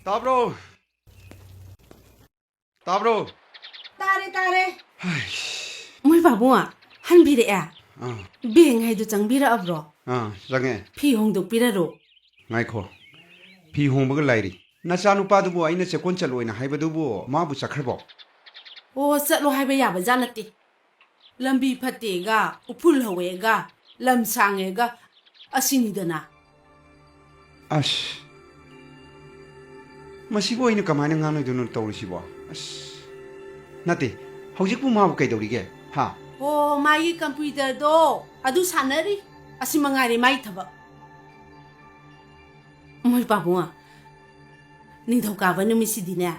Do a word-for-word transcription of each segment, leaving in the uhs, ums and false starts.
ꯇꯥꯕ꯭ꯔꯣ? ꯇꯥꯕ꯭ꯔꯣ? ꯇꯥꯔꯦ, ꯇꯥꯔꯦ꯫ ꯍꯩꯁ꯫ ꯃꯣꯏ ꯄꯥꯕꯨꯡ, ꯍꯟꯕꯤꯔꯛꯑꯦ? ꯑꯥ꯫ ꯕꯦꯡ ꯍꯥꯏꯗꯨ ꯆꯪꯕꯤꯔꯛꯑꯕ꯭ꯔꯣ? ꯑꯥ, ꯆꯪꯉꯦ꯫ ꯐꯤ ꯍꯣꯡꯗꯣꯛꯄꯤꯔꯔꯣ? ꯉꯥꯏꯈꯣ꯫ ꯐꯤ ꯍꯣꯡꯕꯒ ꯂꯥꯏꯔꯤ꯫ ꯅꯆꯥꯅꯨꯄꯥꯗꯨꯕꯨ ꯑꯩꯅ ꯆꯦꯛꯀꯣꯟ ꯆꯠꯂꯣꯏꯅ ꯍꯥꯏꯕꯗꯨꯕꯨ ꯃꯥꯕꯨ ꯆꯠꯈ꯭ꯔꯕꯣ? ꯑꯣ, ꯆꯠꯂꯣ ꯍꯥꯏꯕ ꯌꯥꯕ ꯖꯥꯠ ꯅꯠꯇꯦ꯫ ꯂꯝꯕꯤ ꯐꯠꯇꯦꯒ, ꯎꯐꯨꯜ ꯍꯧꯋꯦꯒ, ꯂꯝ ꯁꯥꯡꯉꯦꯒ, ꯑꯁꯤꯅꯤꯗꯅ꯫ ꯑꯁ꯫ ꯃꯁꯤꯕꯨ ꯑꯩꯅ ꯀꯃꯥꯏꯅ ꯉꯥꯡꯅꯗꯣꯏꯅꯣ ꯇꯧꯔꯤꯁꯤꯕꯣ? ꯑꯁ꯫ ꯅꯠꯇꯦ, ꯍꯧꯖꯤꯛꯄꯨ ꯃꯥꯕꯨ ꯀꯩꯗꯧꯔꯤꯒꯦ? ꯍꯥ? ꯑꯣ, ꯃꯥꯒꯤ ꯀꯝꯄ꯭ꯌꯨꯇꯔꯗꯣ ꯑꯗꯨ ꯁꯥꯟꯅꯔꯤ꯫ ꯑꯁꯤ ꯃꯉꯥꯏꯔꯦ ꯃꯥꯒꯤ ꯊꯕꯛ꯫ ꯃꯣꯏ ꯄꯥꯕꯨꯡ, ꯅꯤꯡꯊꯧꯀꯥꯕ ꯅꯨꯃꯤꯠꯁꯤꯗꯤꯅꯦ,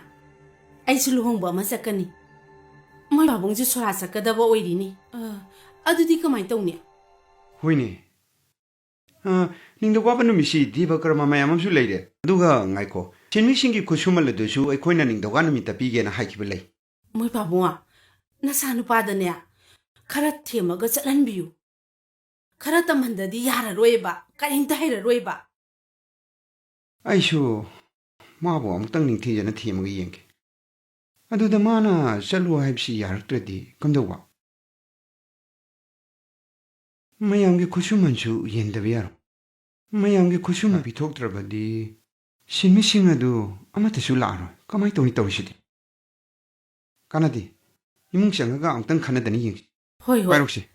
ꯑꯩꯁꯨ ꯂꯨꯍꯣꯡꯕ ꯑꯃ ꯆꯠꯀꯅꯤ꯫ ꯃꯣꯏ ꯄꯥꯕꯨꯡꯁꯨ ꯁꯣꯔꯥ ꯆꯠꯀꯗꯕ ꯑꯣꯏꯔꯤꯅꯤ꯫ ꯑ, ꯑꯗꯨꯗꯤ ꯀꯃꯥꯏ ꯇꯧꯅꯤ? ꯍꯣꯏꯅꯦ꯫ ꯑ, ꯅꯤꯡꯊꯧꯀꯥꯕ ꯅꯨꯃꯤꯠꯁꯤ ꯗꯦꯕ ꯀꯔꯃ ꯃꯌꯥꯝ ꯑꯃꯁꯨ ꯂꯩꯔꯦ꯫ ꯑꯗꯨꯒ ꯉꯥꯏꯈꯣ, ꯁꯤꯟꯃꯤꯁꯤꯡꯒꯤ ꯈꯨꯠꯁꯨꯃꯜ ꯑꯗꯨꯁꯨ ꯑꯩꯈꯣꯏꯅ ꯅꯤꯡꯊꯧꯀꯥ ꯅꯨꯃꯤꯠꯇ ꯄꯤꯒꯦꯅ ꯍꯥꯏꯈꯤꯕ ꯂꯩ꯫ ꯃꯣꯏ ꯄꯥꯕꯨꯡ, ꯅꯆꯥꯅꯨꯄꯥꯗꯅꯦ, ꯈꯔ ꯊꯦꯝꯃꯒ ꯆꯠꯍꯟꯕꯤꯌꯨ꯫ ꯈꯔ ꯇꯝꯍꯟꯗꯗꯤ ꯌꯥꯔꯔꯣꯏꯕ, ꯀꯔꯤꯝꯇ ꯍꯩꯔꯔꯣꯏꯕ꯫ ꯑꯩꯁꯨ ꯃꯥꯕꯨ ꯑꯃꯨꯛꯇꯪ ꯅꯤꯡꯊꯤꯖꯅ ꯊꯦꯝꯃꯒ ꯌꯦꯡꯒꯦ꯫ ꯑꯗꯨꯗ ꯃꯥꯅ ꯆꯠꯂꯨ ꯍꯥꯏꯕꯁꯤ ꯌꯥꯔꯛꯇ꯭ꯔꯗꯤ ꯀꯝꯗꯧꯕ? ꯃꯌꯥꯝꯒꯤ ꯈꯨꯠꯁꯨꯃꯟꯁꯨ ꯌꯦꯟꯗꯕ ꯌꯥꯔꯣꯏ꯫ ꯃꯌꯥꯝꯒꯤ ꯈꯨꯠꯁꯨꯃꯟ ꯄꯤꯊꯣꯛꯇ꯭ꯔꯕꯗꯤ ꯁꯤꯟꯃꯤꯁꯤꯡ ꯑꯗꯨ ꯑꯃꯠꯇꯁꯨ ꯂꯥꯛꯑꯔꯣꯏ꯫ ꯀꯃꯥꯏꯅ ꯇꯧꯅꯤ ꯇꯧꯔꯤꯁꯤꯗꯤ? ꯀꯥꯟꯅꯗꯦ꯫ ꯏꯃꯨꯡ ꯆꯪꯉꯒ ꯑꯃꯨꯛꯇꯪ ꯈꯟꯅꯗꯅ ꯌꯦꯡꯁꯤ꯫ ꯍꯣꯏ, ꯍꯣꯏ꯫ ꯄꯥꯏꯔꯛꯁꯤ꯫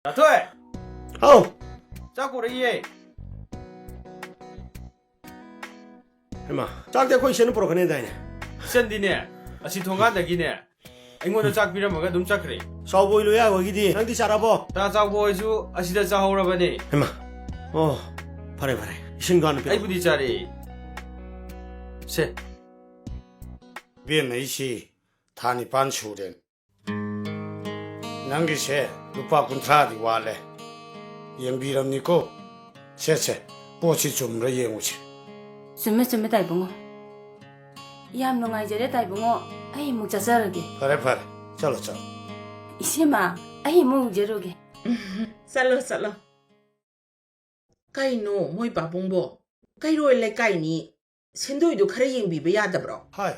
ꯗꯥꯊꯣꯏ! ꯍꯥꯎ! ꯆꯥꯛ ꯄꯨꯔꯛꯏꯌꯦ꯫ ꯍꯩꯃꯥ, ꯆꯥꯛꯇꯤ ꯑꯩꯈꯣꯏ ꯏꯆꯟꯅ ꯄꯨꯔꯛꯀꯅꯤꯗꯥꯏꯅꯦ? ꯏꯆꯟꯗꯤꯅꯦ, ꯑꯁꯤ ꯊꯣꯡꯒꯥꯟꯗꯒꯤꯅꯦ, ꯑꯩꯉꯣꯟꯗ ꯆꯥꯛ ꯄꯤꯔꯝꯃꯒ ꯑꯗꯨꯝ ꯆꯠꯈ꯭ꯔꯦ꯫ ꯆꯥꯎꯕꯣꯏ ꯂꯣꯏꯌꯥ ꯍꯣꯏꯒꯤꯗꯤ ꯅꯪꯗꯤ ꯆꯥꯔꯕꯣ? ꯇꯥ ꯆꯥꯎꯕ ꯍꯣꯏꯁꯨ ꯑꯁꯤꯗ ꯆꯥꯍꯧꯔꯕꯅꯦ꯫ ꯍꯩꯃꯥ, ꯑꯣ, ꯐꯔꯦ, ꯐꯔꯦ꯫ ꯏꯁꯤꯡꯗꯣ ꯍꯥꯟꯅ ꯄꯤꯔꯛꯑꯣ꯫ ꯑꯩꯕꯨꯗꯤ ꯆꯥꯔꯦ꯫ ꯁꯦ꯫ ꯏꯕꯦꯝꯃ, ꯑꯩꯁꯤ ꯊꯥ ꯅꯤꯄꯥꯟ ꯁꯨꯔꯦ꯫ ꯅꯪꯒꯤꯁꯦ ꯂꯨꯄꯥ ꯀꯨꯟꯊ꯭ꯔꯥꯗꯤ ꯋꯥꯠꯂꯦ꯫ ꯌꯦꯡꯕꯤꯔꯝꯅꯤꯀꯣ꯫ ꯁꯦ, ꯁꯦ, ꯄꯣꯠꯁꯤ ꯆꯨꯝꯕ꯭ꯔꯥ ꯌꯦꯡꯉꯨꯁꯤ꯫ ꯆꯨꯝꯃꯦ, ꯆꯨꯝꯃꯦ, ꯇꯥꯏꯕꯨꯡꯉꯣ꯫ ꯌꯥꯝ ꯅꯨꯡꯉꯥꯏꯖꯔꯦ, ꯇꯥꯏꯕꯨꯡꯉꯣ꯫ ꯑꯩ ꯑꯃꯨꯛ ꯆꯠꯆꯔꯒꯦ꯫ ꯐꯔꯦ, ꯐꯔꯦ꯫ ꯆꯠꯂꯣ, ꯆꯠꯂꯣ꯫ ꯏꯆꯦꯃ, ꯑꯩ ꯑꯃꯨꯛ ꯎꯖꯔꯨꯒꯦ꯫ ꯆꯠꯂꯣ, ꯆꯠꯂꯣ꯫ ꯀꯩꯅꯣ, ꯃꯣꯏ ꯄꯥꯕꯨꯡꯕꯣ? ꯀꯩꯔꯣꯏ ꯂꯩꯀꯥꯏꯅꯤ꯫ ꯁꯦꯟꯗꯣꯏꯗꯣ ꯈꯔ ꯌꯦꯡꯕꯤꯕ ꯌꯥꯗꯕ꯭ꯔꯣ? ꯍꯥꯏ,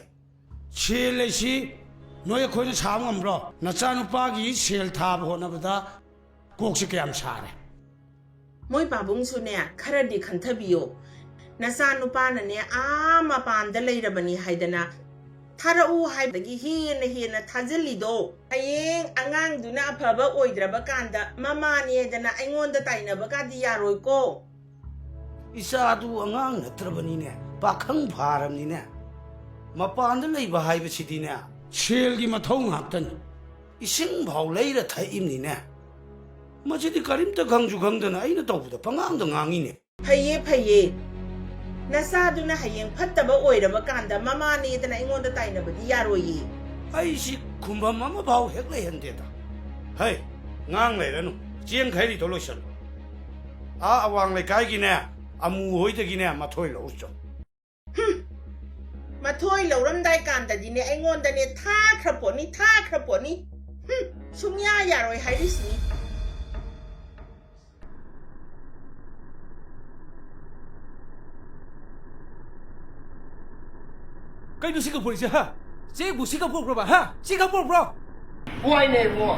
ꯁꯦꯜ ꯂꯩꯁꯤ ꯅꯣꯏ ꯑꯩꯈꯣꯏꯅ ꯁꯥꯕ ꯉꯝꯕ꯭ꯔꯣ? ꯅꯆꯥꯅꯨꯄꯥꯒꯤ ꯁꯦꯜ ꯊꯥꯕ ꯍꯣꯠꯅꯕꯗ ꯀꯣꯛꯁꯤ ꯀꯌꯥꯝ ꯁꯥꯔꯦ꯫ ꯃꯣꯏ ꯄꯥꯕꯨꯡꯁꯨꯅꯦ, ꯈꯔꯗꯤ ꯈꯟꯊꯕꯤꯌꯣ꯫ ꯅꯆꯥꯅꯨꯄꯥꯅꯅꯦ, ꯑꯥ ꯃꯄꯥꯟꯗ ꯂꯩꯔꯕꯅꯤ ꯍꯥꯏꯗꯅ, ꯊꯥꯔꯛꯎ ꯍꯥꯏꯕꯗꯒꯤ ꯍꯦꯟꯅ ꯍꯦꯟꯅ ꯊꯥꯖꯤꯜꯂꯤꯗꯣ꯫ ꯍꯌꯦꯡ ꯑꯉꯥꯡꯗꯨꯅ ꯑꯐꯕ ꯑꯣꯏꯗ꯭ꯔꯕ ꯀꯥꯟꯗ ꯃꯃꯥꯅꯦꯗꯅ ꯑꯩꯉꯣꯟꯗ ꯇꯥꯏꯅꯕ ꯀꯥꯗꯤ ꯌꯥꯔꯣꯏꯀꯣ꯫ ꯏꯆꯥꯗꯨ ꯑꯉꯥꯡ ꯅꯠꯇ꯭ꯔꯕꯅꯤꯅꯦ, ꯄꯥꯈꯪ ꯐꯥꯔꯕꯅꯤꯅꯦ꯫ ꯃꯄꯥꯟꯗ ꯂꯩꯕ ꯍꯥꯏꯕꯁꯤꯗꯤꯅꯦ, ꯁꯦꯜꯒꯤ ꯃꯊꯧ ꯉꯥꯛꯇꯅꯤ꯫ ꯏꯁꯤꯡ ꯐꯥꯎ ꯂꯩꯔ ꯊꯛꯏꯝꯅꯤꯅꯦ꯫ ꯃꯁꯤꯗꯤ ꯀꯔꯤꯝꯇ ꯈꯪꯁꯨ ꯈꯪꯗꯅ ꯑꯩꯅ ꯇꯧꯕꯗ ꯄꯉꯥꯡꯗ ꯉꯥꯡꯉꯤꯅꯦ꯫ ꯐꯩꯌꯦ, ꯐꯩꯌꯦ꯫ ꯅꯆꯥꯗꯨꯅ ꯍꯌꯦꯡ ꯐꯠꯇꯕ ꯑꯣꯏꯔꯕ ꯀꯥꯟꯗ ꯃꯃꯥꯅꯦꯗꯅ ꯑꯩꯉꯣꯟꯗ ꯇꯥꯏꯅꯕꯗꯤ ꯌꯥꯔꯣꯏꯌꯦ꯫ ꯑꯩꯁꯤ ꯈꯨꯝꯐꯝ ꯑꯃꯐꯥꯎ ꯍꯦꯛ ꯂꯩꯍꯟꯗꯦꯗ꯫ ꯍꯩ, ꯉꯥꯡ ꯂꯩꯔꯅꯨ꯫ ꯆꯦꯡ ꯈꯩꯔꯤꯗꯣ ꯂꯣꯏꯁꯜꯂꯨ꯫ ꯑꯥ ꯑꯋꯥꯡ ꯂꯩꯀꯥꯏꯒꯤꯅꯦ, ꯑꯃꯨ ꯍꯣꯏꯗꯒꯤꯅꯦ ꯃꯊꯣꯏ ꯂꯧꯔꯨꯆꯣ꯫ ꯍꯨꯝ, ꯃꯊꯣꯏ ꯂꯧꯔꯝꯗꯥꯏ ꯀꯥꯟꯗꯗꯤꯅꯦ ꯑꯩꯉꯣꯟꯗꯅꯦ ꯊꯥꯈ꯭ꯔ ꯄꯣꯠꯅꯤ, ꯊꯥꯈ꯭ꯔ ꯄꯣꯠꯅꯤ꯫ ꯍꯨꯝ, ꯁꯨꯡꯌꯥ ꯌꯥꯔꯣꯏ ꯍꯥꯏꯔꯤꯁꯤꯅꯤ꯫ ꯀꯩꯅꯣ ꯁꯤ ꯀꯞꯄꯣꯔꯤꯁꯦ, ꯍꯥ? ꯆꯦꯕꯨ ꯁꯤ ꯀꯞꯄꯣꯔꯛꯄ꯭ꯔꯣꯕ, ꯍꯥ? ꯁꯤ ꯀꯞꯄꯣꯔꯛꯄ꯭ꯔꯣ? ꯍꯣꯏꯅꯦ, ꯏꯕꯨꯡꯉꯣ꯫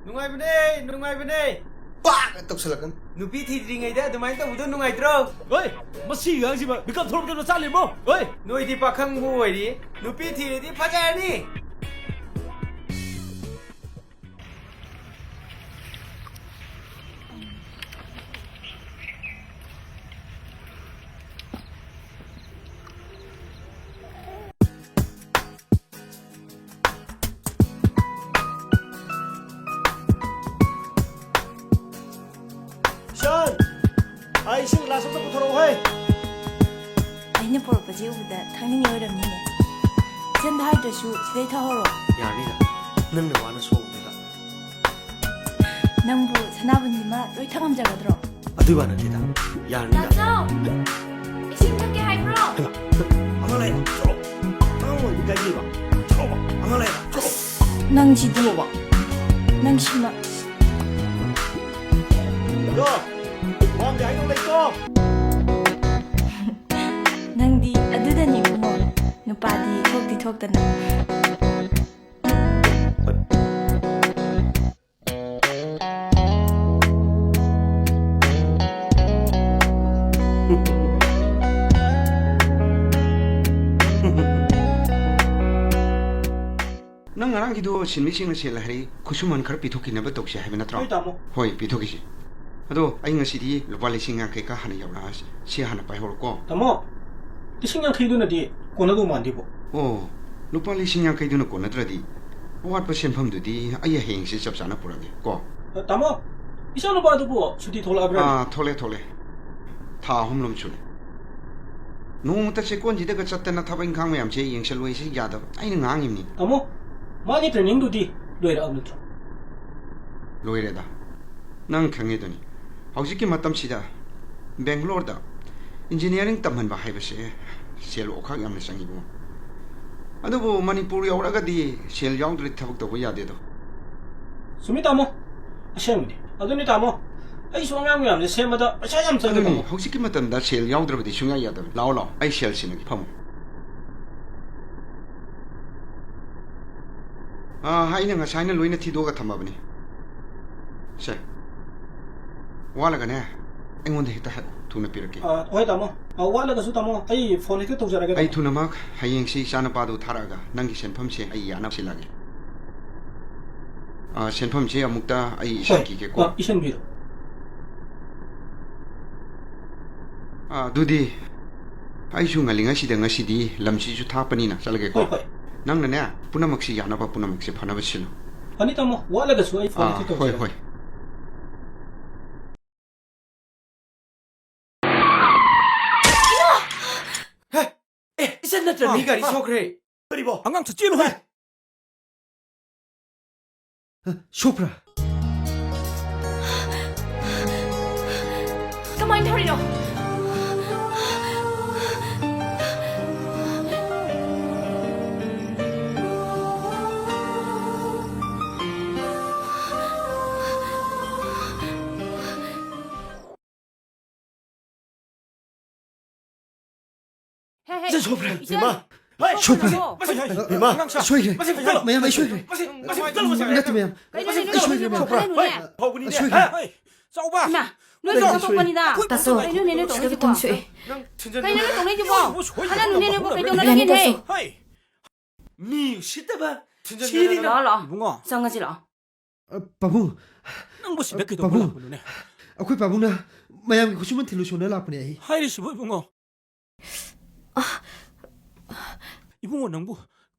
ꯅꯨꯡꯉꯥꯏꯕꯅꯦ, ꯅꯨꯡꯉꯥꯏꯕꯅꯦ꯫ ꯄꯥꯛ ꯇꯧꯁꯜꯂꯛꯀꯅꯤ꯫ ꯅꯨꯄꯤ ꯊꯤꯗ꯭ꯔꯤꯉꯩꯗ ꯑꯗꯨꯃꯥꯏꯅ ꯇꯧꯕꯗꯣ ꯅꯨꯡꯉꯥꯏꯇ꯭ꯔꯣ? ꯍꯣꯏ, ꯃꯁꯤ ꯑꯉꯥꯡꯁꯤꯃ ꯃꯤꯀꯞ ꯊꯣꯛꯂꯛꯄꯗ ꯃꯆꯥ ꯂꯦꯝꯃꯣ꯫ ꯍꯣꯏ꯫ ꯅꯣꯏꯗꯤ ꯄꯥꯈꯪꯕꯨ ꯑꯣꯏꯔꯤ, ꯅꯨꯄꯤ ꯊꯤꯔꯗꯤ ꯐꯖꯔꯅꯤ꯫ ꯏꯁꯥꯟ! ꯑꯥ, ꯏꯁꯤꯡ ꯒ꯭ꯂꯥꯁ ꯑꯝꯇ ꯄꯨꯊꯣꯔꯛꯎ ꯍꯦ꯫ ꯑꯩꯅ ꯄꯨꯔꯛꯄꯁꯤ ꯎꯕꯗ ꯊꯛꯅꯤꯡꯉꯤ ꯑꯣꯏꯔꯝꯅꯤꯅꯦ꯫ ꯏꯆꯟꯗ ꯍꯥꯏꯗ꯭ꯔꯁꯨ ꯁꯤꯗꯩ ꯊꯛꯍꯧꯔꯣ꯫ ꯌꯥꯔꯅꯤꯗ, ꯅꯪꯅ ꯋꯥꯅ ꯁꯣꯛꯎꯗꯨꯗ꯫ ꯅꯪꯕꯨ ꯁꯅꯥꯕꯨꯟꯁꯤꯃ ꯂꯣꯏ ꯊꯛ ꯉꯝꯖꯒꯗ꯭ꯔꯣ? ꯑꯗꯨꯏ ꯋꯥ ꯅꯠꯇꯦꯗ, ꯌꯥꯔꯅꯤꯗ꯫ ꯇꯥꯆꯧ! ꯏꯁꯤꯡ ꯊꯛꯀꯦ ꯍꯥꯏꯕ꯭ꯔꯣ? ꯍꯩꯃꯥ, ꯑꯉꯥꯡ ꯂꯩꯔ ꯆꯠꯂꯣ꯫ ꯑꯉꯥꯡ ꯑꯣꯏꯔꯗꯤ ꯀꯥꯏꯗꯦꯕ꯫ ꯆꯠꯂꯣꯕ, ꯑꯉꯥꯡ ꯂꯩꯔ ꯆꯠꯂꯣ꯫ ꯅꯪꯁꯤꯗꯤ꯫ ꯆꯠꯂꯣꯕ꯫ ꯅꯪꯁꯤꯃ꯫ ꯑꯗꯣ, ꯋꯥ ꯑꯝꯗꯤ ꯍꯥꯏꯗꯧ ꯂꯩꯀꯣ꯫ ꯅꯪꯗꯤ ꯑꯗꯨꯗꯅꯤ ꯏꯕꯨꯡꯉꯣ, ꯅꯨꯄꯥꯗꯤ ꯊꯣꯛꯇꯤ ꯊꯣꯛꯇꯅ꯫ ꯅꯪ ꯉꯔꯥꯡꯒꯤꯗꯣ ꯁꯤꯟꯃꯤꯁꯤꯡꯅ ꯁꯦꯜ ꯍꯥꯏꯔꯛꯏ, ꯈꯨꯠꯁꯨꯃꯟ ꯈꯔ ꯄꯤꯊꯣꯛꯈꯤꯅꯕ ꯇꯧꯁꯤ ꯍꯥꯏꯕ ꯅꯠꯇ꯭ꯔꯣ? ꯍꯣꯏ, ꯇꯥꯃꯣ꯫ ꯍꯣꯏ, ꯄꯤꯊꯣꯛꯈꯤꯁꯤ꯫ ꯑꯗꯣ ꯑꯩ ꯉꯁꯤꯗꯤ ꯂꯨꯄꯥ ꯂꯤꯁꯤꯡ ꯌꯥꯡꯈꯩ ꯈꯛ ꯍꯥꯟꯅ ꯌꯧꯔꯛꯑꯁꯤ꯫ ꯁꯤ ꯍꯥꯟꯅ ꯄꯥꯏꯍꯧꯔꯣꯀꯣ꯫ ꯇꯥꯃꯣ, ꯂꯤꯁꯤꯡ ꯌꯥꯡꯈꯩꯗꯨꯅꯗꯤ ꯀꯣꯟꯅꯗꯧ ꯃꯥꯟꯗꯦꯕꯣ꯫ ꯑꯣ, ꯂꯨꯄꯥ ꯂꯤꯁꯤꯡ ꯌꯥꯡꯈꯩꯗꯨꯅ ꯀꯣꯟꯅꯗ꯭ꯔꯗꯤ ꯑꯋꯥꯠꯄ ꯁꯦꯟꯐꯝꯗꯨꯗꯤ ꯑꯩ ꯍꯌꯦꯡꯁꯦ ꯆꯞ ꯆꯥꯅ ꯄꯨꯔꯛꯑꯒꯦ ꯀꯣ꯫ ꯑ, ꯇꯥꯃꯣ, ꯏꯆꯥꯅꯨꯄꯥꯗꯨꯕꯨ ꯁꯨꯇꯤ ꯊꯣꯛꯂꯛꯑꯕ꯭ꯔꯥ? ꯑꯥ, ꯊꯣꯛꯂꯦ, ꯊꯣꯛꯂꯦ꯫ ꯊꯥ ꯑꯍꯨꯝꯂꯣꯝ ꯁꯨꯔꯦ꯫ ꯅꯣꯡꯃꯇ ꯆꯦꯛꯀꯣꯟꯁꯤꯗꯒ ꯆꯠꯇꯅ ꯊꯕꯛ ꯏꯪꯈꯥꯡ ꯃꯌꯥꯝꯁꯦ ꯌꯦꯡꯁꯜꯂꯣꯏꯁꯤ ꯌꯥꯗꯕ꯫ ꯑꯩꯅ ꯉꯥꯡꯉꯤꯕꯅꯤ꯫ ꯇꯥꯃꯣ, ꯃꯥꯒꯤ trainingꯗꯨꯗꯤ ꯂꯣꯏꯔꯛꯑꯕ ꯅꯠꯇ꯭ꯔꯣ? ꯂꯣꯏꯔꯦꯗ꯫ ꯅꯪ ꯈꯪꯉꯤꯗꯨꯅꯤ, ꯍꯧꯖꯤꯛꯀꯤ ꯃꯇꯝꯁꯤꯗ ꯕꯦꯡꯒ꯭ꯂꯣꯔꯗ engineering ꯇꯝꯍꯟꯕ ꯍꯥꯏꯕꯁꯦ ꯁꯦꯜ ꯑꯣꯈꯥꯛ ꯌꯥꯝꯅ ꯆꯪꯉꯤꯕꯣ꯫ ꯑꯗꯨꯕꯨ ꯃꯅꯤꯄꯨꯔ ꯌꯧꯔꯛꯑꯒꯗꯤ ꯁꯦꯜ ꯌꯥꯎꯗ꯭ꯔꯗꯤ ꯊꯕꯛ ꯇꯧꯕ ꯌꯥꯗꯦꯗꯣ꯫ ꯆꯨꯝꯃꯤ ꯇꯥꯃꯣ, ꯑꯁꯦꯡꯕꯅꯤ꯫ ꯑꯗꯨꯅꯤ ꯇꯥꯃꯣ, ꯑꯩꯁꯨ ꯑꯉꯥꯡ ꯃꯌꯥꯝꯁꯦ ꯁꯦꯝꯕꯗ ꯄꯩꯁꯥ ꯌꯥꯝ ꯆꯪꯉꯦ ꯑꯗꯨꯅꯤ, ꯇꯥꯃꯣ꯫ ꯍꯧꯖꯤꯛꯀꯤ ꯃꯇꯝꯗ ꯁꯦꯜ ꯌꯥꯎꯗ꯭ꯔꯕꯗꯤ ꯁꯨꯡꯌꯥ ꯌꯥꯗꯕꯅꯤ꯫ ꯂꯥꯛꯑꯣ, ꯂꯥꯛꯑꯣ, ꯑꯩ ꯁꯦꯜ ꯁꯤꯟꯅꯒꯦ, ꯐꯝꯃꯨ꯫ ꯑꯥ, ꯑꯩꯅ ꯉꯁꯥꯏꯅ ꯂꯣꯏꯅ ꯊꯤꯗꯣꯛꯑꯒ ꯊꯝꯃꯕꯅꯤ꯫ ꯁꯦ, ꯋꯥꯠꯂꯒꯅꯦ, ꯑꯩꯉꯣꯟꯗ ꯍꯦꯛꯇ ꯍꯥꯏꯔꯛꯑꯣ, ꯊꯨꯅ ꯄꯤꯔꯛꯀꯦ꯫ ꯑꯥ, ꯍꯣꯏ ꯇꯥꯃꯣ꯫ ꯑꯥ, ꯋꯥꯠꯂꯒꯁꯨ ꯇꯥꯃꯣ, ꯑꯩ phone ꯍꯦꯛꯇ ꯇꯧꯖꯔꯒꯦ ꯑꯩ ꯇꯥꯃꯣ꯫ ꯊꯨꯅꯃꯛ ꯍꯌꯦꯡꯁꯤ ꯏꯆꯥꯅꯨꯄꯥꯗꯨ ꯊꯥꯔꯛꯑꯒ ꯅꯪꯒꯤ ꯁꯦꯟꯐꯝꯁꯦ ꯑꯩ ꯌꯥꯅꯕ ꯁꯤꯜꯂꯛꯑꯒꯦ꯫ ꯑꯥ, ꯁꯦꯟꯐꯝꯁꯦ ꯑꯃꯨꯛꯇ ꯑꯩ ꯍꯣꯏ, ꯏꯁꯤꯟꯈꯤꯒꯦꯀꯣ꯫ ꯑꯥ, ꯏꯁꯤꯟꯕꯤꯔꯣ꯫ ꯑꯥ, ꯑꯗꯨꯗꯤ ꯑꯩꯁꯨ ꯉꯜꯂꯤꯉꯩꯁꯤꯗ ꯉꯁꯤꯗꯤ ꯂꯝꯁꯤꯁꯨ ꯊꯥꯞꯄꯅꯤꯅ ꯆꯠꯂꯒꯦꯀꯣ꯫ ꯍꯣꯏ, ꯍꯣꯏ꯫ ꯅꯪꯅꯅꯦ, ꯄꯨꯝꯅꯃꯛꯁꯤ ꯌꯥꯅꯕ ꯄꯨꯝꯅꯃꯛꯁꯦ ꯐꯅꯕ ꯁꯤꯜꯂꯨ꯫ ꯐꯅꯤ ꯇꯥꯃꯣ, ꯋꯥꯠꯂꯒꯁꯨ ꯑꯩ phone ꯑꯥ, ꯍꯦꯛꯇ ꯍꯣꯏ, ꯇꯧꯖꯔꯛꯀꯦ꯫ ꯍꯣꯏ꯫ ꯍꯦ! ꯑꯦ, ꯏꯆꯟ ꯅꯠꯇ꯭ꯔ ꯑꯥ, ꯃꯤ ꯒꯥꯔꯤ ꯑꯥ꯫ ꯁꯣꯛꯈ꯭ꯔꯦ꯫ ꯀꯔꯤꯕꯣ? ꯑꯉꯥꯡꯁꯦ ꯆꯦꯜꯂꯨ ꯍꯥꯏ꯫ ꯁꯣꯛꯄ꯭ꯔꯥ? ꯀꯃꯥꯏꯅ ꯇꯧꯔꯤꯅꯣ? ꯍꯦ, ꯍꯦ, ꯁꯤ ꯁꯣꯛꯄ꯭ꯔꯥ? ꯏꯆꯟ, ꯏꯃꯥ! ꯍꯩ! ꯁꯣꯛꯄ꯭ꯔꯥ? ꯃꯁꯤ, ꯃꯁꯤ, ꯏꯃꯥ! ꯃꯉꯥꯡꯁꯥ! ꯁꯣꯏꯈ꯭ꯔꯦ꯫ ꯃꯁꯤ, ꯃꯌꯥꯝ, ꯑꯩ ꯁꯣꯏꯈ꯭ꯔꯦ꯫ ꯃꯁꯤ, ꯃꯁꯤ, ꯃꯁꯤ, ꯅꯠꯇꯦ, ꯃꯌꯥꯝ꯫ ꯀꯩꯅꯣ, ꯃꯁꯤ, ꯅꯦꯅꯦ ꯁꯣꯏꯈ꯭ꯔꯦ, ꯇꯧꯔꯤꯁꯤꯕꯣ? ꯃꯌꯥꯝ꯫ ꯀꯩꯅꯣꯅꯦ? ꯍꯩ! ꯐꯥꯎꯕꯅꯤꯅꯦ꯫ ꯁꯣꯏꯈ꯭ꯔꯦ꯫ ꯍꯩ! ꯆꯥꯎꯕ! ꯏꯃꯥ, ꯅꯣꯏ ꯀꯩꯅꯣ? ꯁꯣꯏꯈ꯭ꯔꯦ꯫ ꯇꯣꯛꯄꯅꯤꯗ꯫ ꯇꯥꯆꯧ꯫ ꯀꯩꯅꯣ, ꯅꯦꯅꯦ ꯈꯨꯠ ꯇꯧꯔꯤꯁꯤꯕꯣ? ꯈꯤꯇꯪ ꯁꯣꯛꯑꯦ꯫ ꯅꯪ ꯊꯤꯟꯖꯤꯟ-, ꯀꯩꯅꯣ, ꯅꯣꯏ ꯇꯧꯔꯤꯁꯤꯕꯣ? ꯅꯪ ꯁꯣꯏꯈ꯭ꯔꯦ꯫ ꯍꯥꯟꯅ ꯅꯦꯅꯦꯕꯨ ꯀꯩꯗꯧꯅꯔꯒꯦꯅꯦ? ꯌꯥꯅꯤ, ꯇꯥꯆꯧ꯫ ꯍꯩ! ꯃꯤ ꯎꯁꯤꯠꯇꯕ! ꯊꯤꯟꯖꯤꯟ-, ꯁꯤꯗꯤ ꯅꯪ ꯂꯥꯛꯑꯣ, ꯂꯥꯛꯑꯣ꯫ ꯏꯕꯨꯡꯉꯣ꯫ ꯆꯪꯉꯁꯤ ꯂꯥꯛꯑꯣ꯫ ꯑ, ꯄꯥꯕꯨꯡ꯫ ꯅꯪꯕꯨ ꯁꯤꯗ ꯑ, ꯀꯩꯗꯧꯕ ꯄꯥꯕꯨꯡ꯫ ꯂꯥꯛꯄꯅꯣꯅꯦ? ꯑꯩꯈꯣꯏ ꯄꯥꯕꯨꯡꯅ ꯃꯌꯥꯝꯒꯤ ꯈꯨꯠꯁꯨꯃꯟ ꯊꯤꯜꯂꯨ ꯁꯣꯟꯅ ꯂꯥꯛꯄꯅꯦ ꯑꯩ꯫ ꯍꯥꯏꯔꯤꯁꯤꯕꯨ ꯏꯕꯨꯡꯉꯣ? ꯏꯕꯨꯡꯉꯣ ꯅꯪꯕꯨ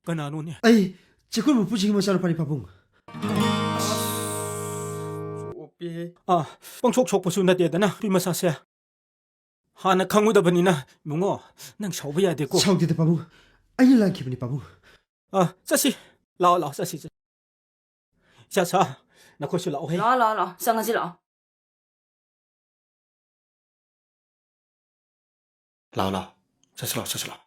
ꯀꯅꯥꯅꯣꯅꯦ? ꯑꯩ ꯆꯦꯀꯣꯟ ꯃꯄꯨꯁꯤꯒꯤ ꯃꯆꯥꯅꯨꯄꯥꯅꯤ, ꯄꯥꯕꯨꯡ꯫ ꯑꯥ, ꯄꯪꯁꯣꯛ ꯁꯣꯛꯄꯁꯨ ꯅꯠꯇꯦꯗꯅ, ꯅꯨꯄꯤ ꯃꯆꯥꯁꯦ꯫ ꯍꯥꯟꯅ ꯈꯪꯉꯨꯗꯕꯅꯤꯅ, ꯏꯕꯨꯡꯉꯣ, ꯅꯪ ꯁꯥꯎꯕ ꯌꯥꯗꯦꯀꯣ꯫ ꯁꯥꯎꯗꯦꯗ, ꯄꯥꯕꯨꯡ꯫ ꯑꯩꯅ ꯂꯥꯟꯈꯤꯕꯅꯤ, ꯄꯥꯕꯨꯡ꯫ ꯑꯥ, ꯆꯠꯁꯤ꯫ ꯂꯥꯛꯑꯣ, ꯂꯥꯛꯑꯣ, ꯆꯠꯁꯤ, ꯆꯠꯁꯤ꯫ ꯏꯆꯥꯁꯥ, ꯅꯈꯣꯏꯁꯨ ꯂꯥꯛꯑꯣꯍꯦ꯫ ꯂꯥꯛꯑꯣ, ꯂꯥꯛꯑꯣ, ꯂꯥꯛꯑꯣ꯫ ꯆꯪꯉꯁꯤ ꯂꯥꯛꯑꯣ꯫ ꯂꯥꯛꯑꯣ, ꯂꯥꯛꯑꯣ꯫ ꯆꯠꯁꯤ ꯂꯥꯛꯑꯣ, ꯆꯠꯁꯤ ꯂꯥꯛꯑꯣ꯫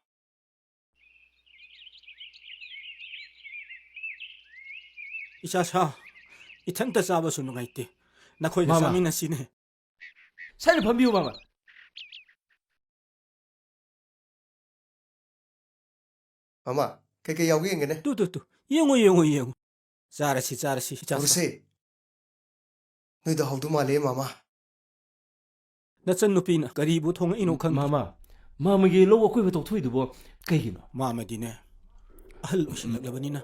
ꯏꯆꯥꯁꯥ, ꯏꯊꯟꯇ ꯆꯥꯕꯁꯨ ꯅꯨꯡꯉꯥꯏꯇꯦ꯫ ꯅꯈꯣꯏꯒ ꯃꯥꯃ꯫ ꯆꯥꯃꯤꯟꯅꯁꯤꯅꯦ꯫ ꯁ꯭ꯋꯥꯏꯗ ꯐꯝꯕꯤꯌꯨ, ꯃꯥꯃ꯫ ꯃꯥꯃ, ꯀꯩꯀꯩ ꯌꯥꯎꯒꯦ ꯌꯦꯡꯒꯦꯅꯦ꯫ ꯇꯨ, ꯇꯨ, ꯇꯨ꯫ ꯌꯦꯡꯉꯨ, ꯌꯦꯡꯉꯨ, ꯌꯦꯡꯉꯨ꯫ ꯆꯥꯔꯁꯤ, ꯆꯥꯔꯁꯤ, ꯏꯆꯥꯁꯥ꯫ ꯎꯔꯁꯦ꯫ ꯅꯣꯏꯗꯣ ꯍꯧꯗꯧ ꯃꯥꯜꯂꯦ, ꯃꯥꯃ꯫ ꯅꯆꯟꯅꯨꯄꯤꯅ ꯀꯔꯤꯕꯨ ꯊꯣꯡꯉꯛꯏꯅꯣ ꯈꯪꯗꯦ꯫ ꯃꯥꯃ, ꯃꯥꯃꯒꯤ ꯂꯧ ꯑꯀꯣꯏꯕ ꯇꯧꯊꯣꯛꯏꯗꯨꯕꯣ ꯀꯩꯒꯤꯅꯣ? ꯃꯥꯃꯗꯤꯅꯦ, ꯑꯍꯜ ꯑꯣꯏꯁꯤꯜꯂꯛꯂꯕꯅꯤꯅ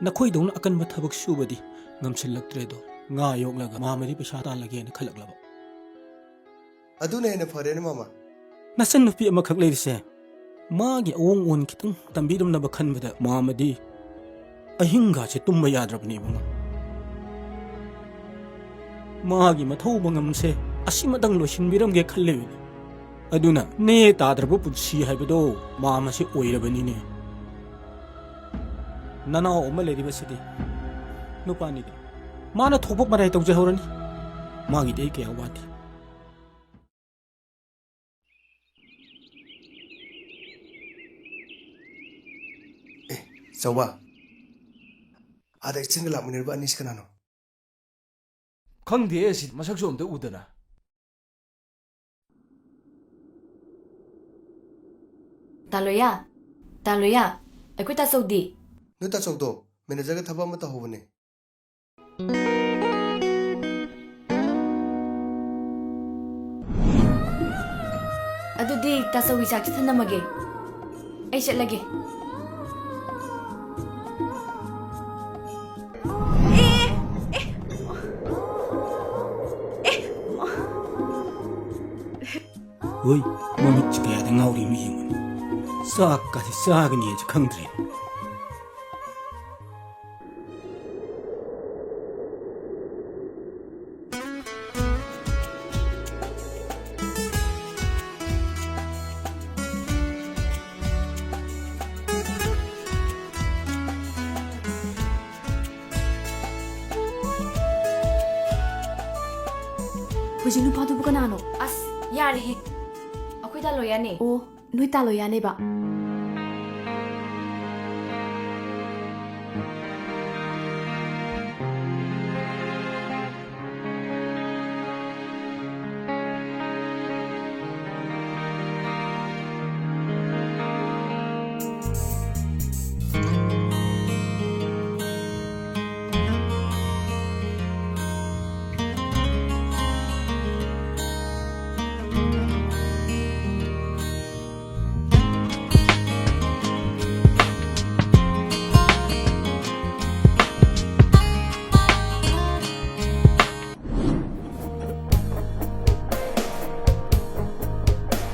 ꯅꯈꯣꯏꯗꯧꯅ ꯑꯀꯟꯕ ꯊꯕꯛ ꯁꯨꯕꯗꯤ ꯉꯝꯁꯤꯜꯂꯛꯇ꯭ꯔꯦꯗꯣ꯫ ꯉꯥ ꯌꯣꯛꯂꯒ ꯃꯥꯃꯗꯤ ꯄꯩꯁꯥ ꯇꯥꯜꯂꯒꯦꯅ ꯈꯜꯂꯛꯂꯕ꯫ ꯑꯗꯨꯅ ꯍꯦꯟꯅ ꯐꯔꯦꯅꯦ, ꯃꯥꯃ꯫ ꯅꯆꯟꯅꯨꯄꯤ ꯑꯃꯈꯛ ꯂꯩꯔꯤꯁꯦ, ꯃꯥꯒꯤ ꯑꯑꯣꯡ ꯑꯑꯣꯟ ꯈꯤꯇꯪ ꯇꯝꯕꯤꯔꯝꯅꯕ ꯈꯟꯕꯗ ꯃꯥꯃꯗꯤ ꯑꯍꯤꯡꯒꯥꯁꯦ ꯇꯨꯝꯕ ꯌꯥꯗ꯭ꯔꯕꯅꯦ, ꯏꯕꯨꯡꯉꯣ꯫ ꯃꯥꯒꯤ ꯃꯊꯧ ꯃꯉꯝꯁꯦ ꯑꯁꯤꯃꯇꯪ ꯂꯣꯏꯁꯤꯟꯕꯤꯔꯝꯒꯦ ꯈꯜꯂꯤꯕꯅꯤ꯫ ꯑꯗꯨꯅ ꯅꯦ ꯇꯥꯗ꯭ꯔꯕ ꯄꯨꯟꯁꯤ ꯍꯥꯏꯕꯗꯣ ꯃꯥꯃꯁꯦ ꯑꯣꯏꯔꯕꯅꯤꯅꯦ꯫ ꯅꯅꯥꯎ ꯑꯃ ꯂꯩꯔꯤꯕꯁꯤꯗꯤ ꯅꯨꯄꯥꯅꯤꯗꯤ꯫ ꯃꯥꯅ ꯊꯣꯛꯄ ꯃꯔꯥꯏ ꯇꯧꯖꯍꯧꯔꯅꯤ꯫ ꯃꯥꯒꯤꯗꯤ ꯑꯩ ꯀꯌꯥ ꯋꯥꯗꯦ꯫ ꯑꯦ, ꯆꯥꯎꯕ, ꯑꯥꯗ ꯏꯆꯟꯒ ꯂꯥꯛꯃꯤꯟꯅꯔꯤꯕ ꯑꯅꯤꯁꯤ ꯀꯅꯥꯅꯣ? ꯈꯪꯗꯦ, ꯑꯁꯤ ꯃꯁꯛꯁꯨ ꯑꯝꯇ ꯎꯗꯅ꯫ ꯇꯥꯂꯣꯌꯥ, ꯇꯥꯂꯣꯌꯥ, ꯑꯩꯈꯣꯏ ꯇꯥꯆꯧꯗꯤ? ꯅꯣꯏ ꯇꯥꯆꯧꯗꯣ ꯃꯦꯅꯦꯖꯔꯒ ꯊꯕꯛ ꯑꯃ ꯇꯧꯍꯧꯕꯅꯦ꯫ ꯑꯗꯨꯗꯤ ꯇꯥꯆꯧꯒꯤ ꯆꯥꯛꯁꯤ ꯊꯅꯝꯃꯒꯦ꯫ ꯑꯩ ꯆꯠꯂꯒꯦ꯫ ꯑꯦ, ꯑꯦ, ꯑꯦ꯫ ꯍꯣꯏ, ꯃꯃꯤꯠꯁꯤ ꯀꯌꯥꯗ ꯉꯥꯎꯔꯤ ꯃꯤ ꯌꯦꯡꯉꯨꯅꯦ꯫ ꯆꯥꯛꯀꯁꯤ ꯆꯥꯒꯅꯤ ꯍꯥꯏꯁꯤ ꯈꯪꯗ꯭ꯔꯦ꯫ ꯍꯧꯖꯤꯛ ꯅꯨꯄꯥꯗꯨꯕꯨ ꯀꯅꯥꯅꯣ? ꯑꯁ, ꯌꯥꯔꯦꯍꯦ꯫ ꯑꯩꯈꯣꯏ ꯇꯥꯂꯣꯌꯥꯅꯦ꯫ ꯑꯣ, ꯅꯣꯏ ꯇꯥꯂꯣꯌꯥꯅꯦꯕ?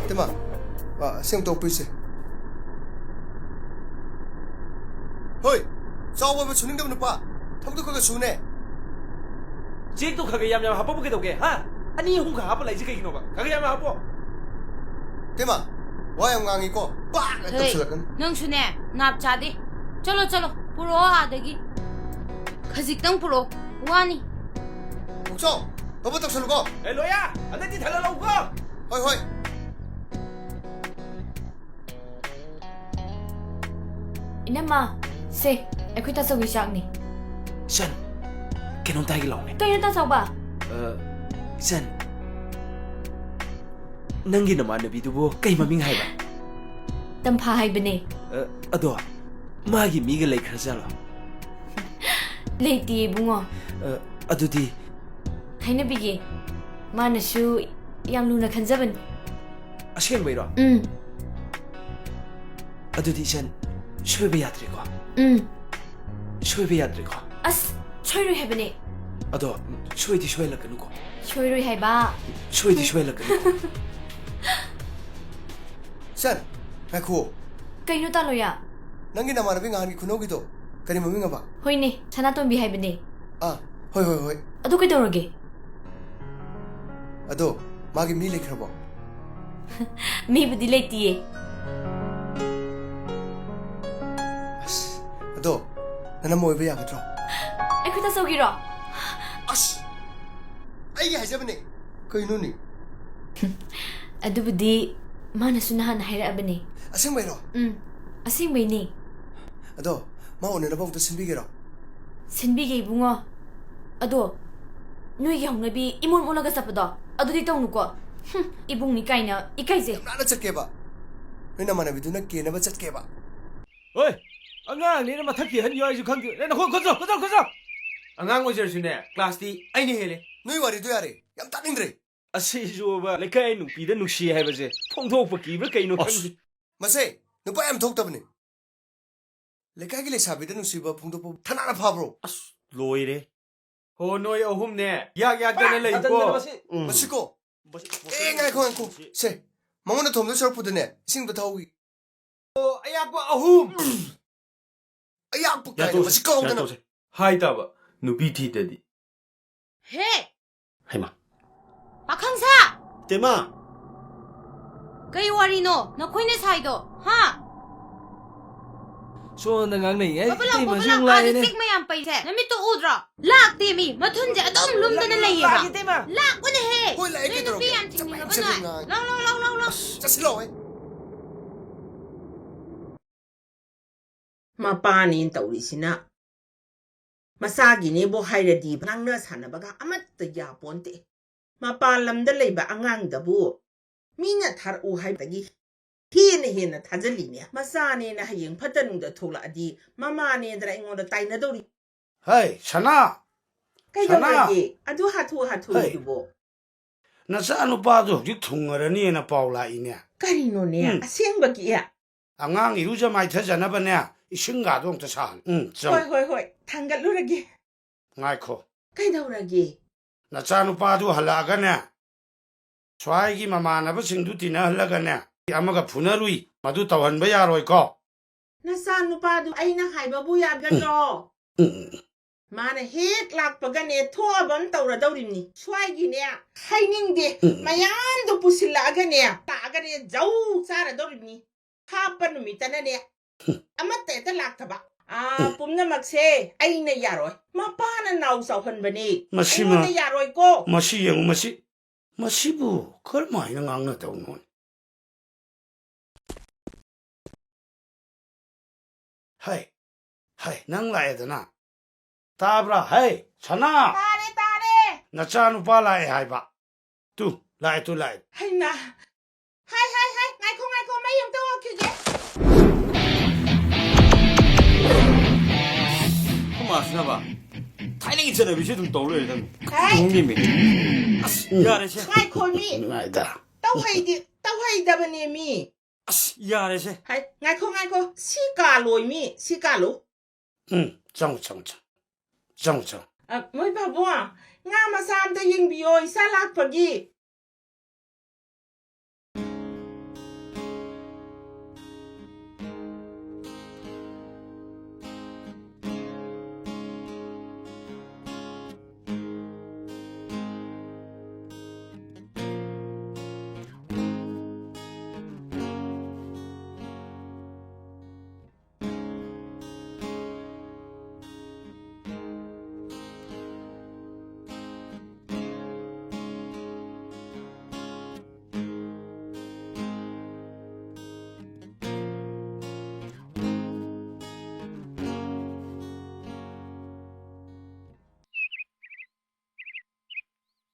ꯏꯇꯩꯃ, ꯑ, ꯁꯤ ꯑꯝꯇ ꯑꯣꯛꯄꯤꯁꯦ꯫ ꯍꯣꯏ, ꯆꯥꯎꯕ ꯑꯃ ꯁꯨꯅꯤꯡꯗꯕ ꯅꯨꯄꯥ, ꯊꯕꯛꯇꯨ ꯈꯔ ꯈꯔ ꯁꯨꯅꯦ꯫ ꯆꯦꯛꯇꯣ ꯈꯔ ꯈꯔ ꯌꯥꯝ ꯌꯥꯝ ꯍꯥꯞꯄꯕꯨ ꯀꯩꯗꯧꯒꯦ, ꯍꯥ? ꯑꯅꯤ ꯑꯍꯨꯝ ꯈꯛ ꯍꯥꯞꯄ ꯂꯩꯁꯦ ꯀꯩꯒꯤꯅꯣꯕ? ꯈꯔ ꯈꯔ ꯌꯥꯝ ꯌꯥꯝ ꯍꯥꯞꯄꯣ꯫ ꯏꯇꯩꯃ, ꯋꯥ ꯌꯥꯝ ꯉꯥꯡꯉꯤꯀꯣ, ꯄꯥꯛ ꯍꯦꯛ ꯍꯦ, ꯇꯧꯁꯤꯜꯂꯛꯀꯅꯤ꯫ ꯅꯪꯁꯨꯅꯦ, ꯅꯥꯞ ꯆꯥꯗꯦ꯫ ꯆꯠꯂꯣ, ꯆꯠꯂꯣ, ꯄꯨꯔꯛꯑꯣ ꯑꯥꯗꯒꯤ꯫ ꯈꯖꯤꯛꯇꯪ ꯄꯨꯔꯛꯑꯣ꯫ ꯋꯥꯅꯤ꯫ ꯃꯨꯛꯆꯧ, ꯐꯕ ꯇꯧꯁꯜꯂꯨꯀꯣ꯫ ꯑꯦ, ꯂꯣꯌꯥ, ꯍꯟꯗꯛꯇꯤ ꯊꯜꯍꯜꯂꯛꯎꯀꯣ꯫ ꯍꯣꯏ, ꯍꯣꯏ꯫ ꯏꯅꯝꯃ, ꯁꯦ, ꯑꯩꯈꯣꯏ ꯇꯥꯆꯧꯒꯤ ꯆꯥꯛꯅꯤ꯫ ꯏꯆꯟ, ꯀꯩꯅꯣꯝꯇ ꯍꯥꯏꯒꯦ ꯂꯥꯎꯅꯦ꯫ ꯀꯩꯅꯣ ꯇꯥꯆꯧꯕ? ꯑ, ꯏꯆꯟ, ꯅꯪꯒꯤ ꯅꯃꯥꯟꯅꯕꯤꯗꯨꯕꯨ ꯀꯩ ꯃꯃꯤꯡ ꯍꯥꯏꯕ? ꯇꯝꯐꯥ ꯍꯥꯏꯕꯅꯦ꯫ ꯑ, ꯑꯗꯣ, ꯃꯥꯒꯤ ꯃꯤꯒ ꯂꯩꯈ꯭ꯔꯖꯥꯠꯂꯣ? ꯂꯩꯇꯦ, ꯏꯕꯨꯡꯉꯣ꯫ ꯑ, ꯑꯗꯨꯗꯤ? ꯍꯥꯏꯅꯕꯤꯒꯦ꯫ ꯃꯥꯅꯁꯨ ꯌꯥꯝ ꯂꯨꯅ ꯈꯟꯖꯕꯅꯤ꯫ ꯑꯁꯦꯡꯕꯩꯔꯣ? ꯎꯝ꯫ ꯑꯗꯨꯗꯤ ꯏꯆꯟ, ꯁꯣꯏꯕ ꯌꯥꯗ꯭ꯔꯦꯀꯣ? ꯎꯝ꯫ ꯁꯣꯏꯕ ꯌꯥꯗ꯭ꯔꯦꯀꯣ? ꯑꯁ, ꯁꯣꯏꯔꯣꯏ ꯍꯥꯏꯕꯅꯦ꯫ ꯑꯗꯣ, ꯁꯣꯏꯗꯤ ꯁꯣꯏꯍꯜꯂꯛꯀꯅꯨꯀꯣ? ꯁꯣꯏꯔꯣꯏ ꯍꯥꯏꯕ꯫ ꯁꯣꯏꯗꯤ ꯁꯣꯏꯍꯜꯂꯛꯀꯅꯨꯀꯣ? ꯏꯆꯟ, ꯉꯥꯏꯈꯨꯑꯣ꯫ ꯀꯩꯅꯣ, ꯇꯥꯂꯣꯌꯥ? ꯅꯪꯒꯤ ꯅꯃꯥꯟꯅꯕꯤ ꯉꯍꯥꯟꯒꯤ ꯈꯨꯅꯧꯒꯤꯗꯣ, ꯀꯔꯤ ꯃꯃꯤꯡ ꯑꯕ? ꯍꯣꯏꯅꯦ, ꯁꯅꯥꯇꯣꯝꯕꯤ ꯍꯥꯏꯕꯅꯦ꯫ ꯑꯥ, ꯍꯣꯏ, ꯍꯣꯏ, ꯍꯣꯏ꯫ ꯑꯗꯨ ꯀꯩꯗꯧꯔꯒꯦ? ꯑꯗꯣ, ꯃꯥꯒꯤ ꯃꯤ ꯂꯩꯈ꯭ꯔꯕꯣ? ꯃꯤꯕꯨꯗꯤ ꯂꯩꯇꯤꯌꯦ꯫ ꯑꯁ, ꯑꯗꯣ, ꯅꯅꯝꯃ ꯑꯣꯏꯕ ꯌꯥꯒꯗ꯭ꯔꯣ? ꯑꯩꯈꯣꯏ ꯇꯥꯆꯧꯒꯤꯔꯣ? ꯑꯁ! ꯑꯩꯒꯤ ꯍꯥꯏꯖꯕꯅꯦ꯫ ꯀꯩꯅꯣꯅꯦ? ꯑꯗꯨꯕꯨꯗꯤ ꯃꯥꯅꯁꯨ ꯅꯍꯥꯟ ꯍꯥꯏꯔꯛꯑꯕꯅꯦ꯫ ꯑꯁꯦꯡꯕꯩꯔꯣ? ꯎꯝ, ꯑꯁꯦꯡꯕꯩꯅꯦ꯫ ꯑꯗꯣ, ꯃꯥ ꯎꯅꯅꯕ ꯑꯃꯨꯛꯇ ꯁꯤꯟꯕꯤꯒꯦꯔꯣ? ꯁꯤꯟꯕꯤꯒꯦ, ꯏꯕꯨꯡꯉꯣ꯫ ꯑꯗꯣ, ꯅꯣꯏꯒꯤ ꯍꯧꯅꯕꯤ ꯏꯃꯣꯟ ꯑꯣꯜꯂꯒ ꯆꯠꯄꯗꯣ, ꯑꯗꯨꯗꯤ ꯇꯧꯅꯨꯀꯣ꯫ ꯍꯨꯝ, ꯏꯕꯨꯡꯅꯤ ꯀꯥꯏꯅ ꯏꯀꯥꯏꯖꯩ꯫ ꯌꯥꯝ ꯅꯥꯟꯅ ꯆꯠꯀꯦꯕ꯫ ꯅꯣꯏ ꯅꯃꯥꯟꯅꯕꯤꯗꯨꯅ ꯀꯦꯅꯕ ꯆꯠꯀꯦꯕ꯫ ꯍꯣꯏ, ꯑꯉꯥꯡꯅꯤꯅ ꯃꯊꯛꯀꯤ ꯑꯍꯟ ꯌꯥꯎꯏꯁꯨ ꯈꯪꯗꯦ꯫ ꯅꯪ ꯅꯈꯣꯡ ꯈꯨꯠꯆꯣ, ꯈꯨꯠꯆꯣ, ꯈꯨꯠꯆꯣ꯫ ꯑꯉꯥꯡ ꯑꯣꯏꯖꯔꯁꯨꯅꯦ, ꯀ꯭ꯂꯥꯁꯇꯤ ꯑꯩꯅ ꯍꯦꯜꯂꯦ꯫ ꯅꯣꯏ ꯋꯥꯔꯤꯗꯣ ꯌꯥꯔꯦ, ꯌꯥꯝ ꯇꯥꯅꯤꯡꯗ꯭ꯔꯦ꯫ ꯑꯁꯤꯁꯨꯕ ꯂꯩꯀꯥꯏ ꯅꯨꯄꯤꯗ ꯅꯨꯡꯁꯤ ꯍꯥꯏꯕꯁꯦ ꯐꯣꯡꯗꯣꯛꯄ ꯀꯤꯕ꯭ꯔꯥ ꯀꯩꯅꯣ ꯑꯁ, ꯈꯪꯗꯦ꯫ ꯃꯁꯦ ꯅꯨꯄꯥ ꯌꯥꯝ ꯊꯣꯛꯇꯕꯅꯤ꯫ ꯂꯩꯀꯥꯏꯒꯤ ꯂꯩꯁꯥꯕꯤꯗ ꯅꯨꯡꯁꯤꯕ ꯐꯣꯡꯗꯣꯛꯄ ꯊꯅꯥꯅ ꯐꯥꯕ꯭ꯔꯣ? ꯑꯁ, ꯂꯣꯏꯔꯦ꯫ ꯍꯣ, ꯅꯣꯏ ꯑꯍꯨꯝꯅꯦ ꯌꯥꯛ ꯌꯥꯛꯇꯅ ꯂꯩꯀꯣ꯫ ꯎꯝ꯫ ꯃꯁꯤꯀꯣ꯫ ꯃꯁꯤ-, ꯃꯁꯤ-, ꯑꯦ, ꯉꯥꯏꯈꯣ, ꯉꯥꯏꯈꯣ꯫ ꯁꯦ, ꯃꯉꯣꯟꯗ ꯊꯣꯝꯗꯣꯏ ꯁꯔꯨꯛꯄꯨꯗꯤꯅꯦ, ꯏꯁꯤꯡꯗꯣ ꯊꯛꯍꯧꯈꯤ꯫ ꯑꯣ, ꯑꯌꯥꯛꯄ ꯑꯍꯨꯝ꯫ ꯑꯌꯥꯛꯄ ꯀꯥꯏꯅ ꯌꯥꯇꯣꯛꯁꯦ, ꯃꯁꯤ ꯀꯥꯎꯗꯅ꯫ ꯌꯥꯇꯣꯛꯁꯦ꯫ ꯍꯥꯏ ꯇꯥꯕ, ꯅꯨꯄꯤ ꯊꯤꯗꯗꯤ꯫ ꯍꯦ! ꯍꯩꯃꯥ꯫ ꯄꯥꯈꯪ ꯁꯥ! ꯇꯦꯃꯥ! ꯀꯩ ꯋꯥꯔꯤꯅꯣ ꯅꯈꯣꯏꯅ ꯁꯥꯏꯗꯣ, ꯍꯥ? ꯁꯣꯝꯗ ꯉꯥꯡꯅꯩꯉꯩ ꯕꯕꯨꯂꯥꯎ, ꯏꯇꯩꯃꯁꯨ ꯕꯕꯨꯂꯥꯎ, ꯑꯃꯨꯛ ꯑꯥꯗ ꯂꯥꯛꯑꯦꯅꯦ꯫ ꯆꯤꯛ ꯃꯌꯥꯝ ꯄꯩꯁꯦ ꯅꯃꯤꯠꯇꯣ ꯎꯗ꯭ꯔꯣ? ꯂꯥꯛꯇꯦ ꯃꯤ, ꯃꯊꯨꯟꯁꯦ ꯑꯗꯨꯝ ꯂꯨꯝꯗꯅ ꯂꯥꯛꯑꯦ, ꯂꯩꯌꯦꯕ꯫ ꯏꯇꯩꯃ꯫ ꯂꯥꯛꯎꯅꯦꯍꯦ꯫ ꯍꯣꯏ, ꯂꯥꯛꯑꯦ, ꯅꯣꯏ ꯅꯨꯄꯤ ꯀꯩꯗꯧꯔꯒꯦ? ꯌꯥꯝ ꯆꯤꯡꯅꯤꯡꯉꯕ ꯅꯣꯏ? ꯂꯥꯎ, ꯂꯥꯎ, ꯂꯥꯎ, ꯂꯥꯎ, ꯂꯥꯎ꯫ ꯆꯠꯁꯤꯜꯂꯛꯑꯣꯍꯦ꯫ ꯃꯄꯥꯅꯦꯅ ꯇꯧꯔꯤꯁꯤꯅ ꯃꯆꯥꯒꯤꯅꯦꯕꯨ ꯍꯥꯏꯔꯗꯤ ꯉꯥꯡꯅ ꯁꯥꯟꯅꯕꯒ ꯑꯃꯠꯇ ꯌꯥꯄꯣꯟꯇꯦ꯫ ꯃꯄꯥꯟ ꯂꯝꯗ ꯂꯩꯕ ꯑꯉꯥꯡꯗꯕꯨ ꯃꯤꯅ ꯊꯥꯔꯛꯎ ꯍꯥꯏꯕꯗꯒꯤ ꯍꯦꯟꯅ ꯍꯦꯟꯅ ꯊꯥꯖꯜꯂꯤꯅꯦ꯫ ꯃꯆꯥꯅꯦꯅ ꯍꯌꯦꯡ ꯐꯠꯇ ꯅꯨꯡꯗ ꯊꯣꯛꯂꯛꯑꯗꯤ ꯃꯃꯥꯅꯦꯗꯅ ꯑꯩꯉꯣꯟꯗ ꯇꯥꯏꯅꯗꯧꯔꯤ꯫ ꯍꯩ, ꯁꯅꯥ! ꯀꯩꯗꯧꯔꯒꯦ? ꯁꯅꯥ! ꯑꯗꯨ ꯍꯥꯊꯨ ꯍꯥꯊꯨꯗꯨꯕꯣ? ꯍꯩ! ꯅꯆꯥ ꯅꯨꯄꯥꯗꯨ ꯍꯧꯖꯤꯛ ꯊꯨꯡꯉꯔꯅꯤꯅ ꯄꯥꯎ ꯂꯥꯛꯏꯅꯦ꯫ ꯀꯔꯤꯅꯣꯅꯦ? ꯎꯝ꯫ ꯑꯁꯦꯡꯕꯒꯤ? ꯑꯉꯥꯡ ꯏꯔꯨꯖ ꯃꯥꯏꯊꯖꯅꯕꯅꯦ, ꯏꯁꯤꯡꯒꯥꯗꯣ ꯑꯝꯇ ꯁꯥꯍꯜꯂꯨ꯫ ꯎꯝ, ꯆꯪꯉꯨ꯫ ꯍꯣꯏ, ꯍꯣꯏ, ꯍꯣꯏ, ꯊꯥꯡꯒꯠꯂꯨꯔꯒꯦ꯫ ꯉꯥꯏꯈꯣ꯫ ꯀꯩꯗꯧꯔꯒꯦ? ꯅꯆꯥꯅꯨꯄꯥꯗꯨ ꯍꯜꯂꯛꯑꯒꯅꯦ, ꯁ꯭ꯋꯥꯏꯒꯤ ꯃꯃꯥꯟꯅꯕꯁꯤꯡꯗꯨ ꯇꯤꯟꯅꯍꯜꯂꯒꯅꯦ, ꯑꯃꯒ ꯐꯨꯅꯔꯨꯏ, ꯃꯗꯨ ꯇꯧꯍꯟꯕ ꯌꯥꯔꯣꯏꯀꯣ꯫ ꯅꯆꯥꯅꯨꯄꯥꯗꯨ ꯑꯩꯅ ꯍꯥꯏꯕꯕꯨ ꯌꯥꯒꯗ꯭ꯔꯣ? ꯎꯝ, ꯎꯝ, ꯎꯝ꯫ ꯃꯥꯅ ꯍꯦꯛ ꯂꯥꯛꯄꯒꯅꯦ, ꯊꯣꯛꯑꯕ ꯑꯃ ꯇꯧꯔꯗꯧꯔꯤꯕꯅꯤ꯫ ꯁ꯭ꯋꯥꯏꯒꯤꯅꯦ, ꯍꯥꯏꯅꯤꯡꯗꯦ, ꯎꯝ, ꯎꯝ꯫ ꯃꯌꯥꯝꯗꯨ ꯄꯨꯁꯤꯜꯂꯛꯑꯒꯅꯦ, ꯂꯥꯛꯑꯒꯅꯦ, ꯖꯧ ꯆꯥꯔꯗꯧꯔꯤꯕꯅꯤ꯫ ꯍꯥꯞꯄ ꯅꯨꯃꯤꯠꯇꯅꯅꯦ, ꯎꯝ꯫ ꯑꯃꯠꯇ ꯍꯦꯛꯇ ꯂꯥꯛꯇꯕ꯫ ꯑꯥ, ꯎꯝ꯫ ꯄꯨꯝꯅꯃꯛꯁꯦ ꯑꯩꯅ ꯌꯥꯔꯣꯏ꯫ ꯃꯄꯥꯅ ꯅꯥꯎ ꯆꯥꯎꯍꯟꯕꯅꯤ꯫ ꯃꯁꯤꯃ-, ꯑꯩꯉꯣꯟꯗ ꯌꯥꯔꯣꯏꯀꯣ꯫ ꯃꯁꯤ ꯌꯦꯡꯉꯨ, ꯃꯁꯤ, ꯃꯁꯤꯕꯨ ꯀꯔꯝꯍꯥꯏꯅ ꯉꯥꯡꯅꯗꯧꯅꯣ? ꯍꯩ, ꯍꯩ, ꯅꯪ ꯂꯥꯛꯑꯦꯗꯅ꯫ ꯇꯥꯕ꯭ꯔꯥ? ꯍꯩ, ꯁꯅꯥ! ꯇꯥꯔꯦ, ꯇꯥꯔꯦ꯫ ꯅꯆꯥꯅꯨꯄꯥ ꯂꯥꯛꯑꯦ ꯍꯥꯏꯕ꯫ ꯇꯨ, ꯂꯥꯛꯑꯦ, ꯇꯨ ꯂꯥꯛꯑꯦ꯫ ꯍꯩꯃꯥ! ꯍꯥꯏ, ꯍꯥꯏ, ꯍꯥꯏ, ꯉꯥꯏꯈꯣ, ꯉꯥꯏꯈꯣ, ꯃꯩ ꯑꯝꯇ ꯑꯣꯛꯈꯤꯒꯦ꯫ ꯈꯨꯃꯥꯁꯤꯅꯕ ꯊꯥꯏꯅꯒꯤ ꯆꯠꯅꯕꯤꯁꯦ ꯑꯗꯨꯝ ꯇꯧ ꯂꯩꯔꯦ ꯅꯪ꯫ ꯍꯥꯏ꯫ ꯅꯣꯡꯅꯤꯃꯤ꯫ ꯑꯁ, ꯌꯥꯔꯦꯁꯦ꯫ ꯉꯥꯏꯈꯣ, ꯃꯤ꯫ ꯅꯨꯡꯉꯥꯏꯗ꯫ ꯇꯧꯍꯩꯗꯤ-, ꯇꯧꯍꯩꯗꯕꯅꯦ, ꯃꯤ꯫ ꯑꯁ, ꯌꯥꯔꯦꯁꯦ꯫ ꯍꯥꯏ, ꯉꯥꯏꯈꯣ, ꯉꯥꯏꯈꯣ꯫ ꯁꯤ ꯀꯥꯜꯂꯣꯏ, ꯃꯤ꯫ ꯁꯤ ꯀꯥꯜꯂꯨ꯫ ꯎꯝ, ꯆꯪꯉꯨ, ꯆꯪꯉꯨ, ꯆꯪꯉꯨ꯫ ꯆꯪꯉꯨ, ꯆꯪꯉꯨ꯫ ꯑ, ꯃꯣꯏ ꯄꯥꯕꯨꯡ, ꯉꯥ ꯃꯆꯥ ꯑꯝꯇ ꯌꯦꯡꯕꯤꯌꯣ, ꯏꯆꯥ ꯂꯥꯛꯄꯒꯤ꯫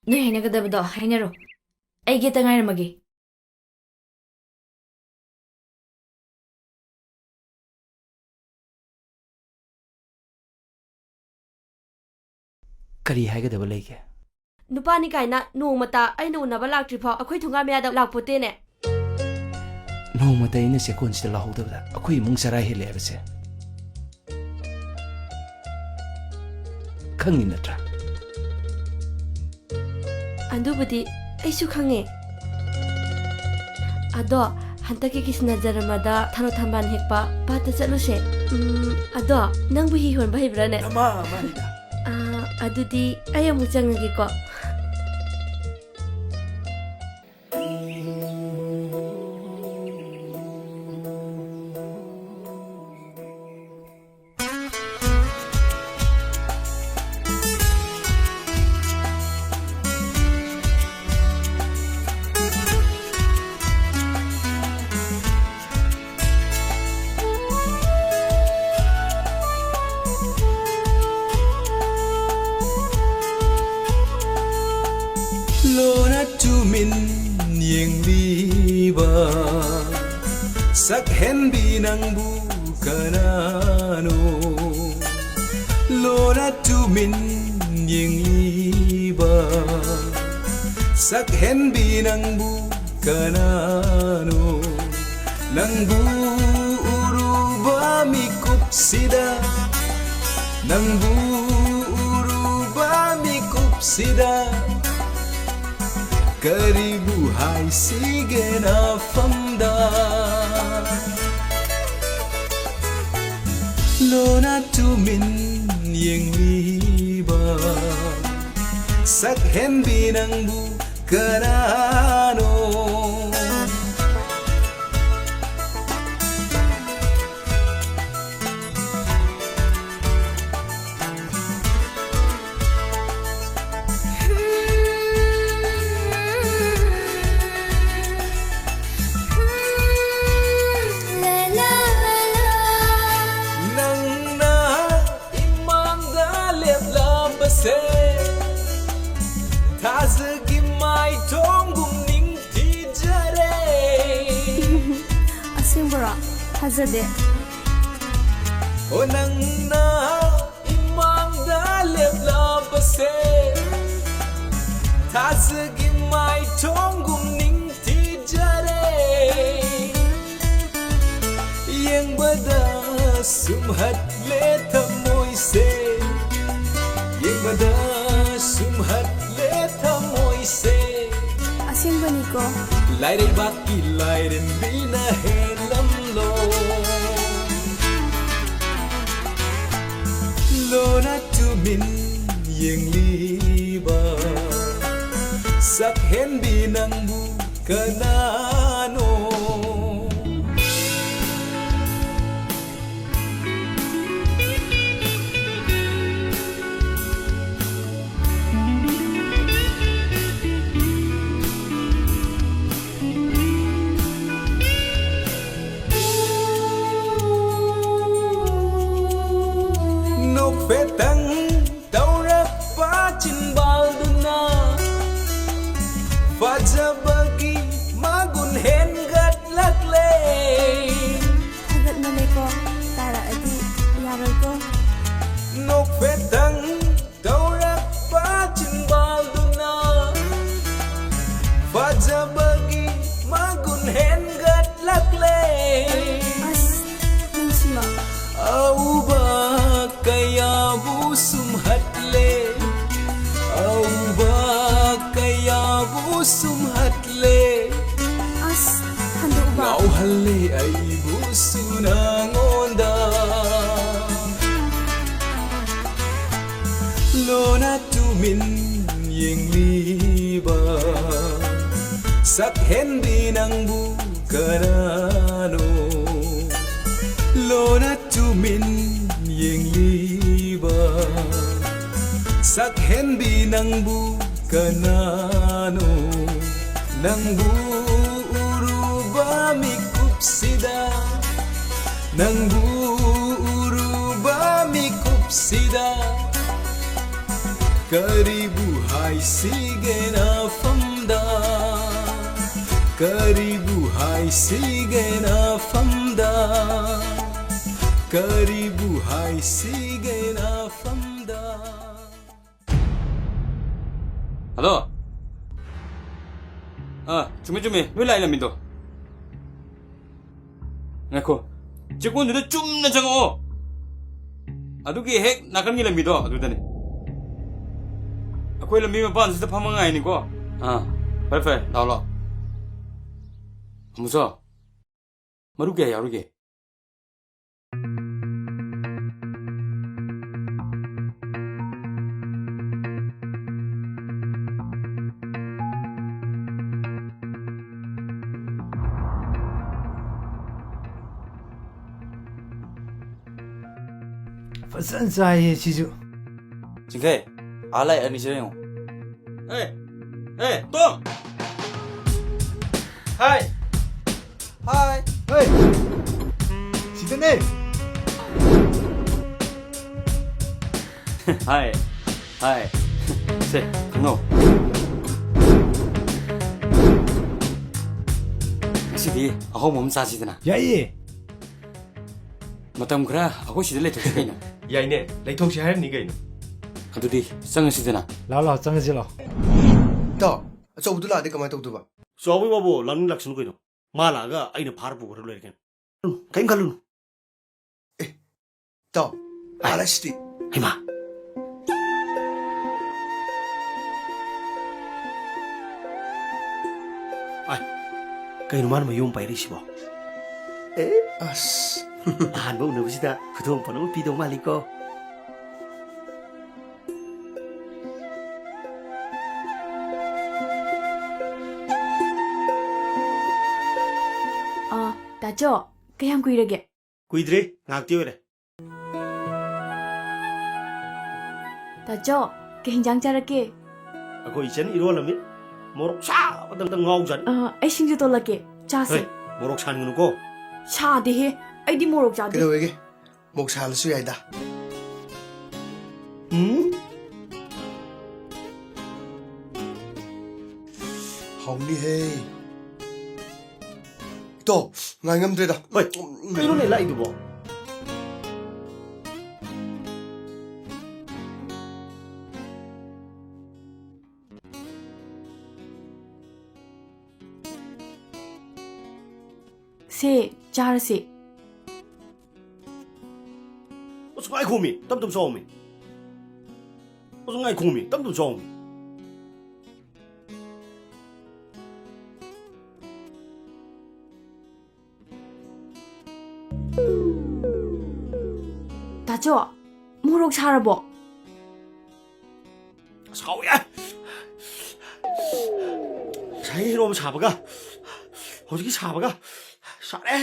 ꯅꯣꯏ ꯍꯥꯏꯅꯒꯗꯕꯗꯣ ꯍꯥꯏꯅꯔꯣ꯫ ꯑꯩ ꯒꯦꯠꯇ ꯉꯥꯏꯔꯝꯃꯒꯦ꯫ ꯀꯔꯤ ꯍꯥꯏꯒꯗꯕ ꯂꯩꯒꯦ? ꯅꯨꯄꯥꯅꯤ ꯀꯥꯏꯅ ꯅꯣꯡꯃꯇ ꯑꯩꯅ ꯎꯅꯕ ꯂꯥꯛꯇ꯭ꯔꯤ ꯐꯥꯎ ꯑꯩꯈꯣꯏ ꯊꯣꯡꯒꯥꯟ ꯃꯌꯥꯗ ꯂꯥꯛꯄꯣꯠꯇꯦꯅꯦ꯫ ꯅꯣꯡꯃꯇ ꯑꯩꯅ ꯆꯦꯛꯀꯣꯟꯁꯤꯗ ꯂꯥꯛꯍꯧꯗꯕꯗ ꯑꯩꯈꯣꯏ ꯏꯃꯨꯡ ꯆꯔꯥ ꯍꯦꯜꯂꯦ ꯍꯥꯏꯕꯁꯦ ꯈꯪꯉꯤ ꯅꯠꯇ꯭ꯔꯥ? ꯑꯗꯨꯕꯨꯗꯤ ꯑꯩꯁꯨ ꯈꯪꯉꯦ꯫ ꯑꯗꯣ ꯍꯟꯗꯛꯀꯤ ꯀ꯭ꯔꯤꯁꯅ ꯖꯔꯃꯗ ꯊꯔꯣ ꯊꯝꯕꯥꯜ ꯍꯦꯛꯄ ꯄꯥꯠꯇ ꯆꯠꯂꯨꯁꯦ꯫ ꯎꯝ, ꯑꯗꯣ ꯅꯪꯕꯨ ꯍꯤ ꯍꯣꯟꯕ ꯍꯩꯕ꯭ꯔꯥꯅꯦ? ꯑꯃ, ꯑꯃ ꯍꯩꯗ꯫ ꯑꯥ, ꯑꯗꯨꯗꯤ ꯑꯩ ꯑꯃꯨꯛ ꯆꯪꯉꯒꯦꯀꯣ꯫ ꯂꯣꯟꯅ ꯇꯨꯃꯤꯟ ꯌꯦꯡꯂꯤꯕ ꯁꯛꯍꯦꯟꯕꯤ ꯅꯪꯕꯨ ꯀꯅꯥꯅꯣ? ꯂꯣꯟꯅ ꯇꯨꯃꯤꯟ ꯌꯦꯡꯂꯤꯕ ꯁꯛꯍꯦꯟꯕꯤ ꯅꯪꯕꯨ ꯀꯅꯥꯅꯣ? ꯅꯪꯕꯨ ꯎꯔꯨꯕ ꯃꯤꯀꯨꯞꯁꯤꯗ, ꯅꯪꯕꯨ ꯎꯔꯨꯕ ꯃꯤꯀꯨꯞꯁꯤꯗ, ꯀꯔꯤꯕꯨ ꯍꯥꯏꯁꯤꯒꯦ ꯅꯐꯝꯗ? ꯂꯣꯟꯅ ꯇꯨꯃꯤꯟ ꯌꯦꯡꯂꯤꯕ ꯁꯛꯍꯦꯟꯕꯤ ꯅꯪꯕꯨ ꯀꯅꯥꯅꯣ? ꯅꯪꯅ ꯏꯃꯥꯡꯗ ꯂꯦꯞꯂꯝꯕꯁꯦ ꯊꯥꯖ ꯐꯖꯗꯦ꯫ ꯑꯣ ꯅꯪꯅ ꯏꯃꯥꯡꯗ ꯂꯦꯞꯂꯕꯁꯦ ꯊꯥꯖꯒꯤ ꯃꯥꯏꯊꯣꯡꯒꯨꯝ ꯅꯤꯡꯊꯤꯖꯔꯦ꯫ ꯌꯦꯡꯕꯗ ꯁꯨꯝꯍꯠꯂꯦ ꯊꯃꯣꯏꯁꯦ, ꯌꯦꯡꯕꯗ ꯁꯨꯝꯍꯠꯂꯦ ꯊꯃꯣꯏꯁꯦ꯫ ꯑꯁꯦꯡꯕꯅꯤꯀꯣ꯫ ꯂꯥꯏꯔꯩꯕꯥꯛꯀꯤ ꯂꯥꯏꯔꯦꯝꯕꯤꯅ ꯍꯦꯜꯂꯝꯂꯣ꯫ ꯂꯣꯅ ꯇꯨꯃꯤꯟ ꯌꯦꯡꯂꯤꯕ ꯁꯛꯍꯦꯟꯕꯤ ꯅꯪꯕꯨ ꯀꯅꯥꯅꯣ? ꯅꯣꯛꯐꯦꯠꯇꯪ ꯇꯧꯔꯛꯄ ꯆꯤꯟꯕꯥꯜꯗꯨꯅ ꯐꯖꯕꯒꯤ ꯃꯒꯨꯟ ꯍꯦꯟꯒꯠꯂꯛꯂꯦ꯫ ꯊꯥꯒꯠꯃꯜꯂꯦꯀꯣ꯫ ꯇꯥꯔꯛꯑꯗꯤ ꯌꯥꯔꯣꯏꯀꯣ꯫ ꯅꯣꯛꯐꯦꯠꯇꯪ ꯇꯧꯔꯛꯄ ꯆꯤꯟꯕꯥꯜꯗꯨꯅ ꯐꯖꯕꯒꯤ ꯃꯒꯨꯟ ꯍꯦꯟꯒꯠꯂꯛꯂꯦ꯫ ꯑꯁ, ꯅꯪꯁꯤꯃ꯫ ꯑꯎꯕ ꯀꯌꯥꯕꯨ ꯁꯨꯝꯍꯠꯂꯦ, ꯑꯎꯕ ꯀꯌꯥꯕꯨ ꯁꯨꯝꯍꯠꯂꯦ꯫ ꯑꯁ, ꯍꯟꯗꯣꯛꯎꯕ꯫ ꯉꯥꯎꯍꯜꯂꯦ ꯑꯩꯕꯨꯁꯨ ꯅꯉꯣꯟꯗ꯫ ꯂꯣꯅ ꯇꯨꯃꯤꯟ ꯌꯦꯡꯂꯤꯕ ꯁꯛꯍꯦꯟꯕꯤ ꯅꯪꯕꯨ ꯀꯅꯥꯅꯣ? ꯂꯣꯅ ꯇꯨꯃꯤꯟ ꯌꯦꯡꯂꯤꯕ ꯁꯛꯍꯦꯟꯕꯤ ꯅꯪꯕꯨ ꯀꯅꯥꯅꯣ? ꯅꯪꯕꯨ ꯎꯔꯨꯕ ꯃꯤꯀꯨꯞꯁꯤꯗ, ꯅꯪꯕꯨ ꯎꯔꯨꯕ ꯃꯤꯀꯨꯞꯁꯤꯗ ꯀꯔꯤꯕꯨ ꯍꯥꯏꯁꯤꯒꯦ ꯅꯐꯝꯗ? ꯀꯔꯤꯕꯨ ꯍꯥꯏꯁꯤꯒꯦ ꯅꯐꯝꯗ? ꯀꯔꯤꯕꯨ ꯍꯥꯏꯁꯤꯒꯦ ꯅꯐꯝꯗ꯫ ꯍꯜꯂꯣ꯫ ꯑꯥ, ꯆꯨꯝꯃꯤ, ꯆꯨꯝꯃꯤ꯫ ꯅꯣꯏ ꯂꯥꯛꯏ ꯂꯝꯕꯤꯗꯣ꯫ ꯉꯥꯏꯈꯣ꯫ ꯆꯦꯛꯀꯣꯟꯗꯨꯗ ꯆꯨꯝꯅ ꯆꯪꯉꯛꯑꯣ꯫ ꯑꯗꯨꯒꯤ ꯍꯦꯛ ꯅꯥꯀꯟꯒꯤ ꯂꯝꯕꯤꯗꯣ ꯑꯗꯨꯗꯅꯤ꯫ ꯑꯩꯈꯣꯏ ꯂꯝꯕꯤ ꯃꯄꯥꯟꯁꯤꯗ ꯐꯝꯃ ꯉꯥꯏꯅꯤꯀꯣ꯫ ꯑꯥ, ꯐꯔꯦ, ꯐꯔꯦ꯫ ꯂꯥꯛꯑꯣ, ꯂꯥꯛꯑꯣ꯫ ꯑꯃꯨꯆꯧ꯫ ꯃꯔꯨ ꯀꯌꯥ ꯌꯥꯎꯔꯤꯒꯦ? ꯐꯖꯅ ꯆꯥꯏꯌꯦ ꯁꯤꯁꯨ꯫ ꯆꯤꯡꯈꯩ, ꯑꯥ ꯂꯥꯛꯑꯦ, ꯑꯅꯤꯁꯤꯔ ꯌꯦꯡꯉꯣ꯫ ꯑꯦ, ꯑꯦ, ꯇꯣꯝ! ꯍꯥꯏ! ꯍꯥꯏ! ꯍꯣꯏ! ꯁꯤꯗꯅꯦ! ꯍꯥꯏ! ꯍꯥꯏ! ꯁꯦ, ꯈꯪꯅꯧ꯫ ꯉꯁꯤꯗꯤ ꯑꯍꯥꯎꯕ ꯑꯃ ꯆꯥꯁꯤꯗꯅ꯫ ꯌꯥꯏꯌꯦ! ꯃꯇꯝ ꯈꯔ ꯑꯩꯈꯣꯏ ꯁꯤꯗ ꯂꯩꯊꯣꯛꯁꯤ ꯀꯩꯅꯣ꯫ ꯌꯥꯏꯅꯦ, ꯂꯩꯊꯣꯛꯁꯤ ꯍꯥꯏꯔꯝꯅꯤ ꯀꯩꯅꯣ꯫ ꯑꯗꯨꯗꯤ ꯆꯪꯉꯁꯤꯗꯅ꯫ ꯂꯥꯛꯑꯣ, ꯂꯥꯛꯑꯣ, ꯆꯪꯉꯁꯤ ꯂꯥꯛꯑꯣ꯫ ꯏꯇꯥꯎ, ꯑꯆꯧꯕꯗꯨ ꯂꯥꯛꯑꯗꯤ ꯀꯃꯥꯏꯅ ꯇꯧꯗꯣꯏꯕ? ꯆꯥꯎꯕꯩ ꯋꯥꯕꯨ ꯂꯥꯛꯅꯤꯡ ꯂꯥꯛꯁꯅꯨ ꯀꯩꯅꯣ꯫ ꯃꯥ ꯂꯥꯛꯑꯒ ꯑꯩꯅ ꯐꯥꯔ ꯄꯨꯈ꯭ꯔ ꯂꯣꯏꯔꯦ ꯀꯩꯅꯣ꯫ ꯎꯝ, ꯀꯩꯝ ꯈꯜꯂꯨꯅꯨ꯫ ꯑꯦ, ꯏꯇꯥꯎ, ꯑꯥꯏ꯫ ꯄꯥꯜꯂꯁꯤꯗꯤ꯫ ꯍꯩꯃꯥ꯫ ꯑꯥꯏ, ꯀꯩꯅꯣ ꯃꯥꯅ ꯃꯌꯨꯝ ꯄꯥꯏꯔꯛꯏꯁꯤꯕꯣ? ꯑꯦ꯫ ꯑꯁ꯫ ꯑꯍꯥꯟꯕ ꯎꯅꯕꯁꯤꯗ ꯈꯨꯗꯣꯜ ꯄꯣꯠ ꯑꯃ ꯄꯤꯗꯧ ꯃꯥꯜꯂꯤꯀꯣ꯫ ꯑꯥ, ꯇꯥꯆꯧ, ꯀꯌꯥꯝ ꯀꯨꯏꯔꯒꯦ? ꯀꯨꯏꯗ꯭ꯔꯤ, ꯉꯥꯏꯍꯥꯛꯇꯤ ꯑꯣꯏꯔꯦ꯫ ꯇꯥꯆꯧ, ꯀꯩ ꯍꯤꯟꯖꯥꯡ ꯆꯥꯔꯛꯀꯦ? ꯑꯩꯈꯣꯏ ꯏꯆꯟ ꯏꯔꯣꯜꯂꯝꯃꯤ꯫ ꯃꯣꯔꯣꯛ ꯁꯥꯕꯗ ꯑꯝꯇ ꯉꯥꯎꯖꯥꯠꯅꯤ꯫ ꯑꯥ, ꯑꯩ ꯁꯤꯡꯖꯨ ꯇꯣꯠꯂꯛꯀꯦ, ꯆꯥꯁꯦ꯫ ꯍꯦ, ꯃꯣꯔꯣꯛ ꯁꯥꯍꯟꯒꯅꯨꯀꯣ꯫ ꯁꯥꯗꯦꯍꯦ, ꯑꯩꯗꯤ ꯃꯣꯔꯣꯛ ꯆꯥꯗꯦ꯫ ꯀꯩꯗꯧꯋꯦꯒꯦ? ꯃꯣꯔꯣꯛ ꯁꯥꯍꯜꯂꯁꯨ ꯌꯥꯏꯗ꯫ ꯎꯝ? ꯍꯥꯎꯅꯤꯍꯦ꯫ ꯇꯣ, ꯉꯥꯏ ꯉꯝꯗ꯭ꯔꯦꯗ꯫ ꯍꯣꯏ, ꯀꯩꯅꯣꯅꯦ ꯂꯥꯛꯏꯗꯨꯕꯣ? ꯁꯦ, ꯆꯥꯔꯁꯦ꯫ ꯑꯁ, ꯉꯥꯏꯈꯣꯃꯤ, ꯇꯞ ꯇꯞ ꯆꯥꯎꯃꯤ꯫ ꯑꯁ, ꯉꯥꯏꯈꯣꯃꯤ, ꯇꯞ ꯇꯞ ꯆꯥꯎꯃꯤ꯫ ꯇꯥꯆꯧ, ꯃꯣꯔꯣꯛ ꯁꯥꯔꯕꯣ? ꯑꯁ, ꯍꯥꯎꯋꯦ! ꯉꯁꯥꯏꯒꯤ ꯏꯔꯣꯝ ꯁꯥꯕꯒ ꯍꯧꯖꯤꯛꯀꯤ ꯁꯥꯕꯒ ꯁꯥꯔꯦ꯫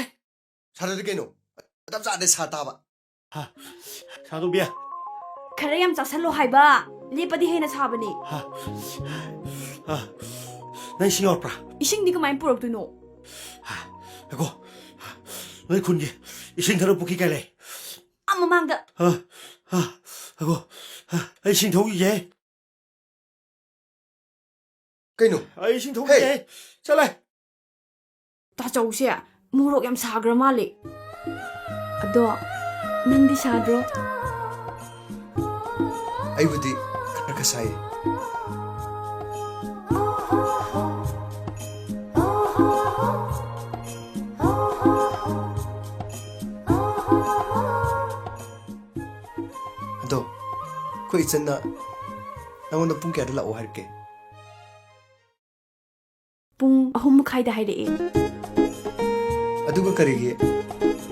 ꯁꯥꯔꯗꯤ ꯀꯩꯅꯣ? ꯆꯞ ꯆꯥꯗꯦ ꯁꯥ ꯇꯥꯕ꯫ ꯍꯥ, ꯁꯥꯗꯣꯝꯕꯤ꯫ ꯈꯔ ꯌꯥꯝ ꯆꯥꯁꯜꯂꯣ ꯍꯥꯏꯕ꯫ ꯂꯦꯞꯄꯗꯤ ꯍꯦꯟꯅ ꯁꯥꯕꯅꯦ꯫ ꯍꯥ, ꯍꯥ, ꯅꯪ ꯏꯁꯤꯡ ꯌꯥꯎꯔꯛꯄ꯭ꯔꯥ? ꯏꯁꯤꯡꯗꯤ ꯀꯃꯥꯏꯅ ꯄꯨꯔꯛꯇꯣꯏꯅꯣ? ꯍꯥ, ꯉꯥꯏꯈꯣ꯫ ꯅꯣꯏ ꯈꯨꯟꯒꯤ ꯏꯁꯤꯡ ꯊꯛꯅꯕ ꯄꯨꯈ꯭ꯔꯤ ꯀꯥꯏ ꯂꯩ? ꯑꯥ ꯃꯃꯥꯡꯗ꯫ ꯍꯥ, ꯍꯥ, ꯉꯥꯏꯈꯣ꯫ ꯍꯥ, ꯑꯩ ꯏꯁꯤꯡ ꯊꯛꯎꯈꯤꯒꯦ꯫ ꯀꯩꯅꯣ? ꯑꯩ ꯏꯁꯤꯡ ꯊꯛꯎꯈꯤꯒꯦ꯫ ꯍꯦ! ꯆꯠꯂꯦ꯫ ꯇꯥꯆꯧꯁꯦ ꯃꯣꯔꯣꯛ ꯌꯥꯝ ꯁꯥꯈ꯭ꯔ ꯃꯥꯜꯂꯦ꯫ ꯑꯗꯣ ꯅꯪꯗꯤ ꯁꯥꯗ꯭ꯔꯣ? ꯑꯩꯕꯨꯗꯤ ꯈꯔ ꯈꯔ ꯁꯥꯏ꯫ ꯑꯗꯣ ꯑꯩꯈꯣꯏ ꯏꯆꯟꯅ ꯅꯪꯉꯣꯟꯗ ꯄꯨꯡ ꯀꯌꯥꯗ ꯂꯥꯛꯑꯣ ꯍꯥꯏꯔꯛꯀꯦ? ꯄꯨꯡ ꯑꯍꯨꯝ ꯃꯈꯥꯏꯗ ꯍꯥꯏꯔꯛꯑꯦ꯫ ꯑꯗꯨꯒ ꯀꯔꯤꯒꯤ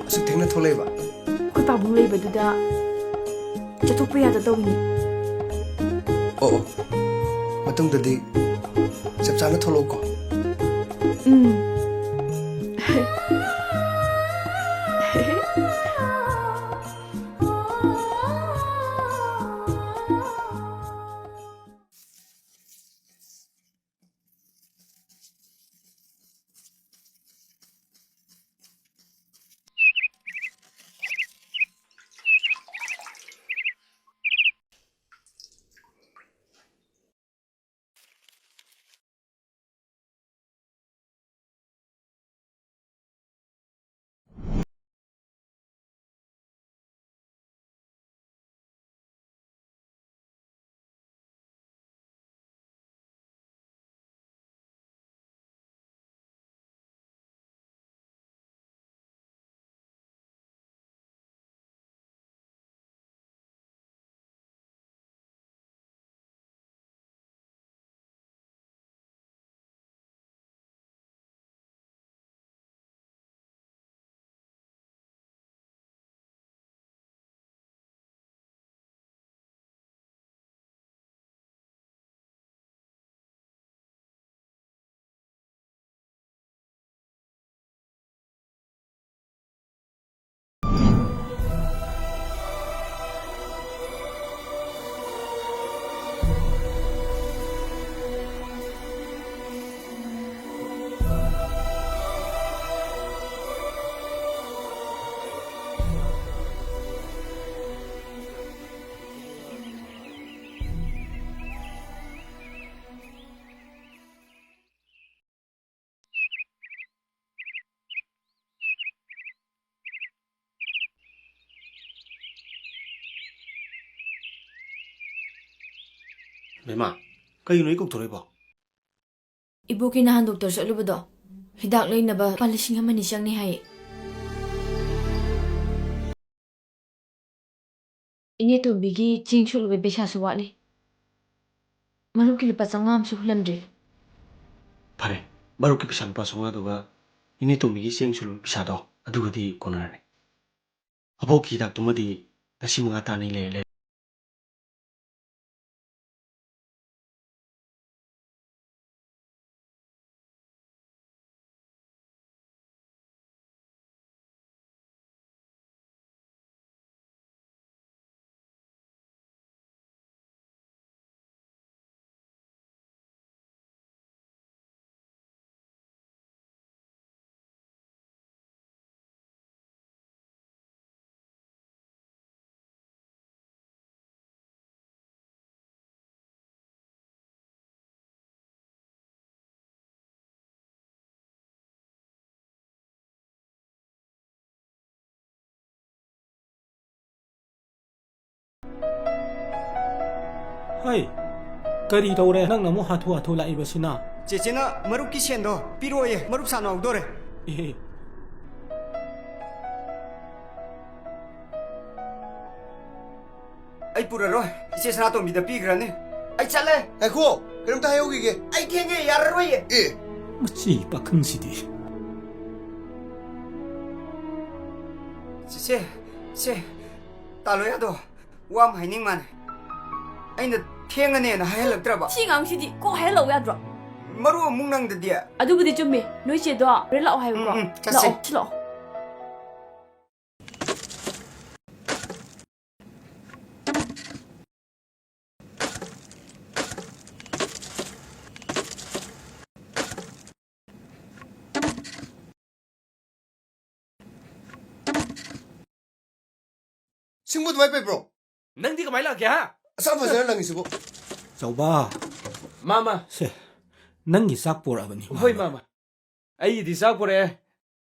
ꯑꯁꯨꯛ ꯊꯦꯡꯅ ꯊꯣꯛꯂꯛꯏꯕ? ꯑꯩꯈꯣꯏ ꯄꯥꯕꯨꯡ ꯂꯩꯕꯗꯨꯗ ꯆꯠꯊꯣꯛꯄ ꯌꯥꯗ ꯇꯧꯋꯤꯅꯦ꯫ ꯑꯣ, ꯑꯣ꯫ ꯃꯇꯨꯡꯗꯗꯤ ꯆꯞ ꯆꯥꯅ ꯊꯣꯛꯂꯛꯎꯀꯣ꯫ ꯎꯝ꯫ ꯕꯦꯝꯃ, ꯀꯩꯒꯤꯅꯣ ꯑꯩ ꯀꯧꯊꯣꯔꯛꯏꯕꯣ? ꯏꯕꯣꯛꯀꯤ ꯅꯍꯥꯟ ꯗꯣꯛꯇꯔ ꯆꯠꯂꯨꯕꯗꯣ, ꯍꯤꯗꯥꯛ ꯂꯩꯅꯕ ꯂꯨꯄꯥ ꯂꯤꯁꯤꯡ ꯑꯃ ꯑꯅꯤ ꯆꯪꯅꯤ ꯍꯥꯏꯌꯦ꯫ ꯏꯅꯦ ꯇꯣꯝꯕꯤꯒꯤ ꯆꯦꯡ ꯁꯨꯠꯂꯨꯕꯩ ꯄꯩꯁꯥꯁꯨ ꯋꯥꯠꯂꯤ꯫ ꯃꯔꯨꯞꯀꯤ ꯂꯨꯄꯥ ꯆꯥꯝꯃꯉꯥ ꯑꯃꯁꯨ ꯍꯨꯜꯂꯝꯗ꯭ꯔꯤ꯫ ꯐꯔꯦ, ꯃꯔꯨꯞꯀꯤ ꯄꯩꯁꯥ ꯂꯨꯄꯥ ꯆꯥꯝꯃꯉꯥꯗꯨꯒ ꯏꯅꯦ ꯇꯣꯝꯕꯤꯒꯤ ꯆꯦꯡ ꯁꯨꯠꯂꯨꯕ ꯄꯩꯁꯥꯗꯣ ꯑꯗꯨꯒꯗꯤ ꯀꯣꯟꯅꯔꯅꯤ꯫ ꯑꯕꯣꯛꯀꯤ ꯍꯤꯗꯥꯛꯇꯨꯃꯗꯤ ꯉꯁꯤ ꯃꯉꯥ ꯇꯥꯅꯤ ꯂꯩꯔ ꯂꯩꯔꯦ꯫ ꯍꯩ, ꯀꯔꯤ ꯇꯧꯔꯦ? ꯅꯪꯅ ꯑꯃꯨꯛ ꯍꯥꯊꯨ ꯍꯥꯊꯨ ꯂꯥꯛꯏꯕꯁꯤꯅ? ꯆꯦꯆꯦꯅ ꯃꯔꯨꯞꯀꯤ ꯁꯦꯟꯗꯣ ꯄꯤꯔꯛꯑꯣꯌꯦ, ꯃꯔꯨꯞ ꯁꯥꯟꯅꯍꯧꯗꯣꯔꯦ꯫ ꯑꯦ꯫ ꯑꯩ ꯄꯨꯔꯔꯣꯏ, ꯏꯆꯦ ꯁꯅꯥꯇꯣꯝꯕꯤꯗ ꯄꯤꯈ꯭ꯔꯅꯤ꯫ ꯑꯩ ꯆꯠꯂꯦ꯫ ꯉꯥꯏꯈꯣ, ꯀꯩꯅꯣꯝꯇ ꯍꯥꯏꯍꯧꯈꯤꯒꯦ꯫ ꯑꯩ ꯊꯦꯡꯉꯦ, ꯌꯥꯔꯔꯣꯏꯌꯦ꯫ ꯑꯦ꯫ ꯃꯁꯤ ꯄꯥꯈꯪꯁꯤꯗꯤ꯫ ꯆꯦꯆꯦ, ꯆꯦ, ꯇꯥꯂꯣꯌꯥꯗꯣ ꯋꯥ ꯑꯃ ꯍꯥꯏꯅꯤꯡ ꯃꯥꯅꯦ꯫ ꯑꯩꯅ ꯊꯦꯡꯉꯅꯦꯅ ꯍꯥꯏꯍꯜꯂꯛꯇ꯭ꯔꯕ? ꯁꯤ ꯑꯉꯥꯡꯁꯤꯗꯤ ꯀꯣꯛ ꯍꯥꯏꯍꯜꯂꯧ ꯌꯥꯗ꯭ꯔꯣ? ꯃꯔꯨ ꯑꯃꯨꯛ ꯅꯪꯗꯗꯤ꯫ ꯑꯗꯨꯕꯨꯗꯤ ꯆꯨꯝꯃꯤ, ꯅꯣꯏ ꯆꯦꯗꯣ ꯍꯣꯔꯦꯟ ꯂꯥꯛꯑꯣ ꯍꯥꯏꯌꯨꯀꯣ꯫ ꯎꯝ, ꯎꯝ, ꯆꯠꯁꯤ꯫ ꯂꯥꯛꯑꯣ, ꯁꯤ ꯂꯥꯛꯑꯣ꯫ ꯁꯤꯡꯕꯨ ꯑꯗꯨꯃꯥꯏ ꯄꯩꯕ꯭ꯔꯣ? ꯅꯪꯗꯤ ꯀꯃꯥꯏ ꯂꯥꯛꯀꯦ, ꯍꯥ? ꯑꯁꯥ ꯐꯖꯅ ꯂꯪꯉꯤꯁꯤꯕꯨ꯫ ꯆꯥꯎꯕ꯫ ꯃꯥꯃ꯫ ꯁꯦ, ꯅꯪꯒꯤ ꯆꯥꯛ ꯄꯣꯔꯛꯑꯕꯅꯤ, ꯍꯣꯏ, ꯃꯥꯃ꯫ ꯃꯥꯃ꯫ ꯑꯩꯒꯤꯗꯤ ꯆꯥꯛ ꯄꯣꯔꯛꯑꯦ꯫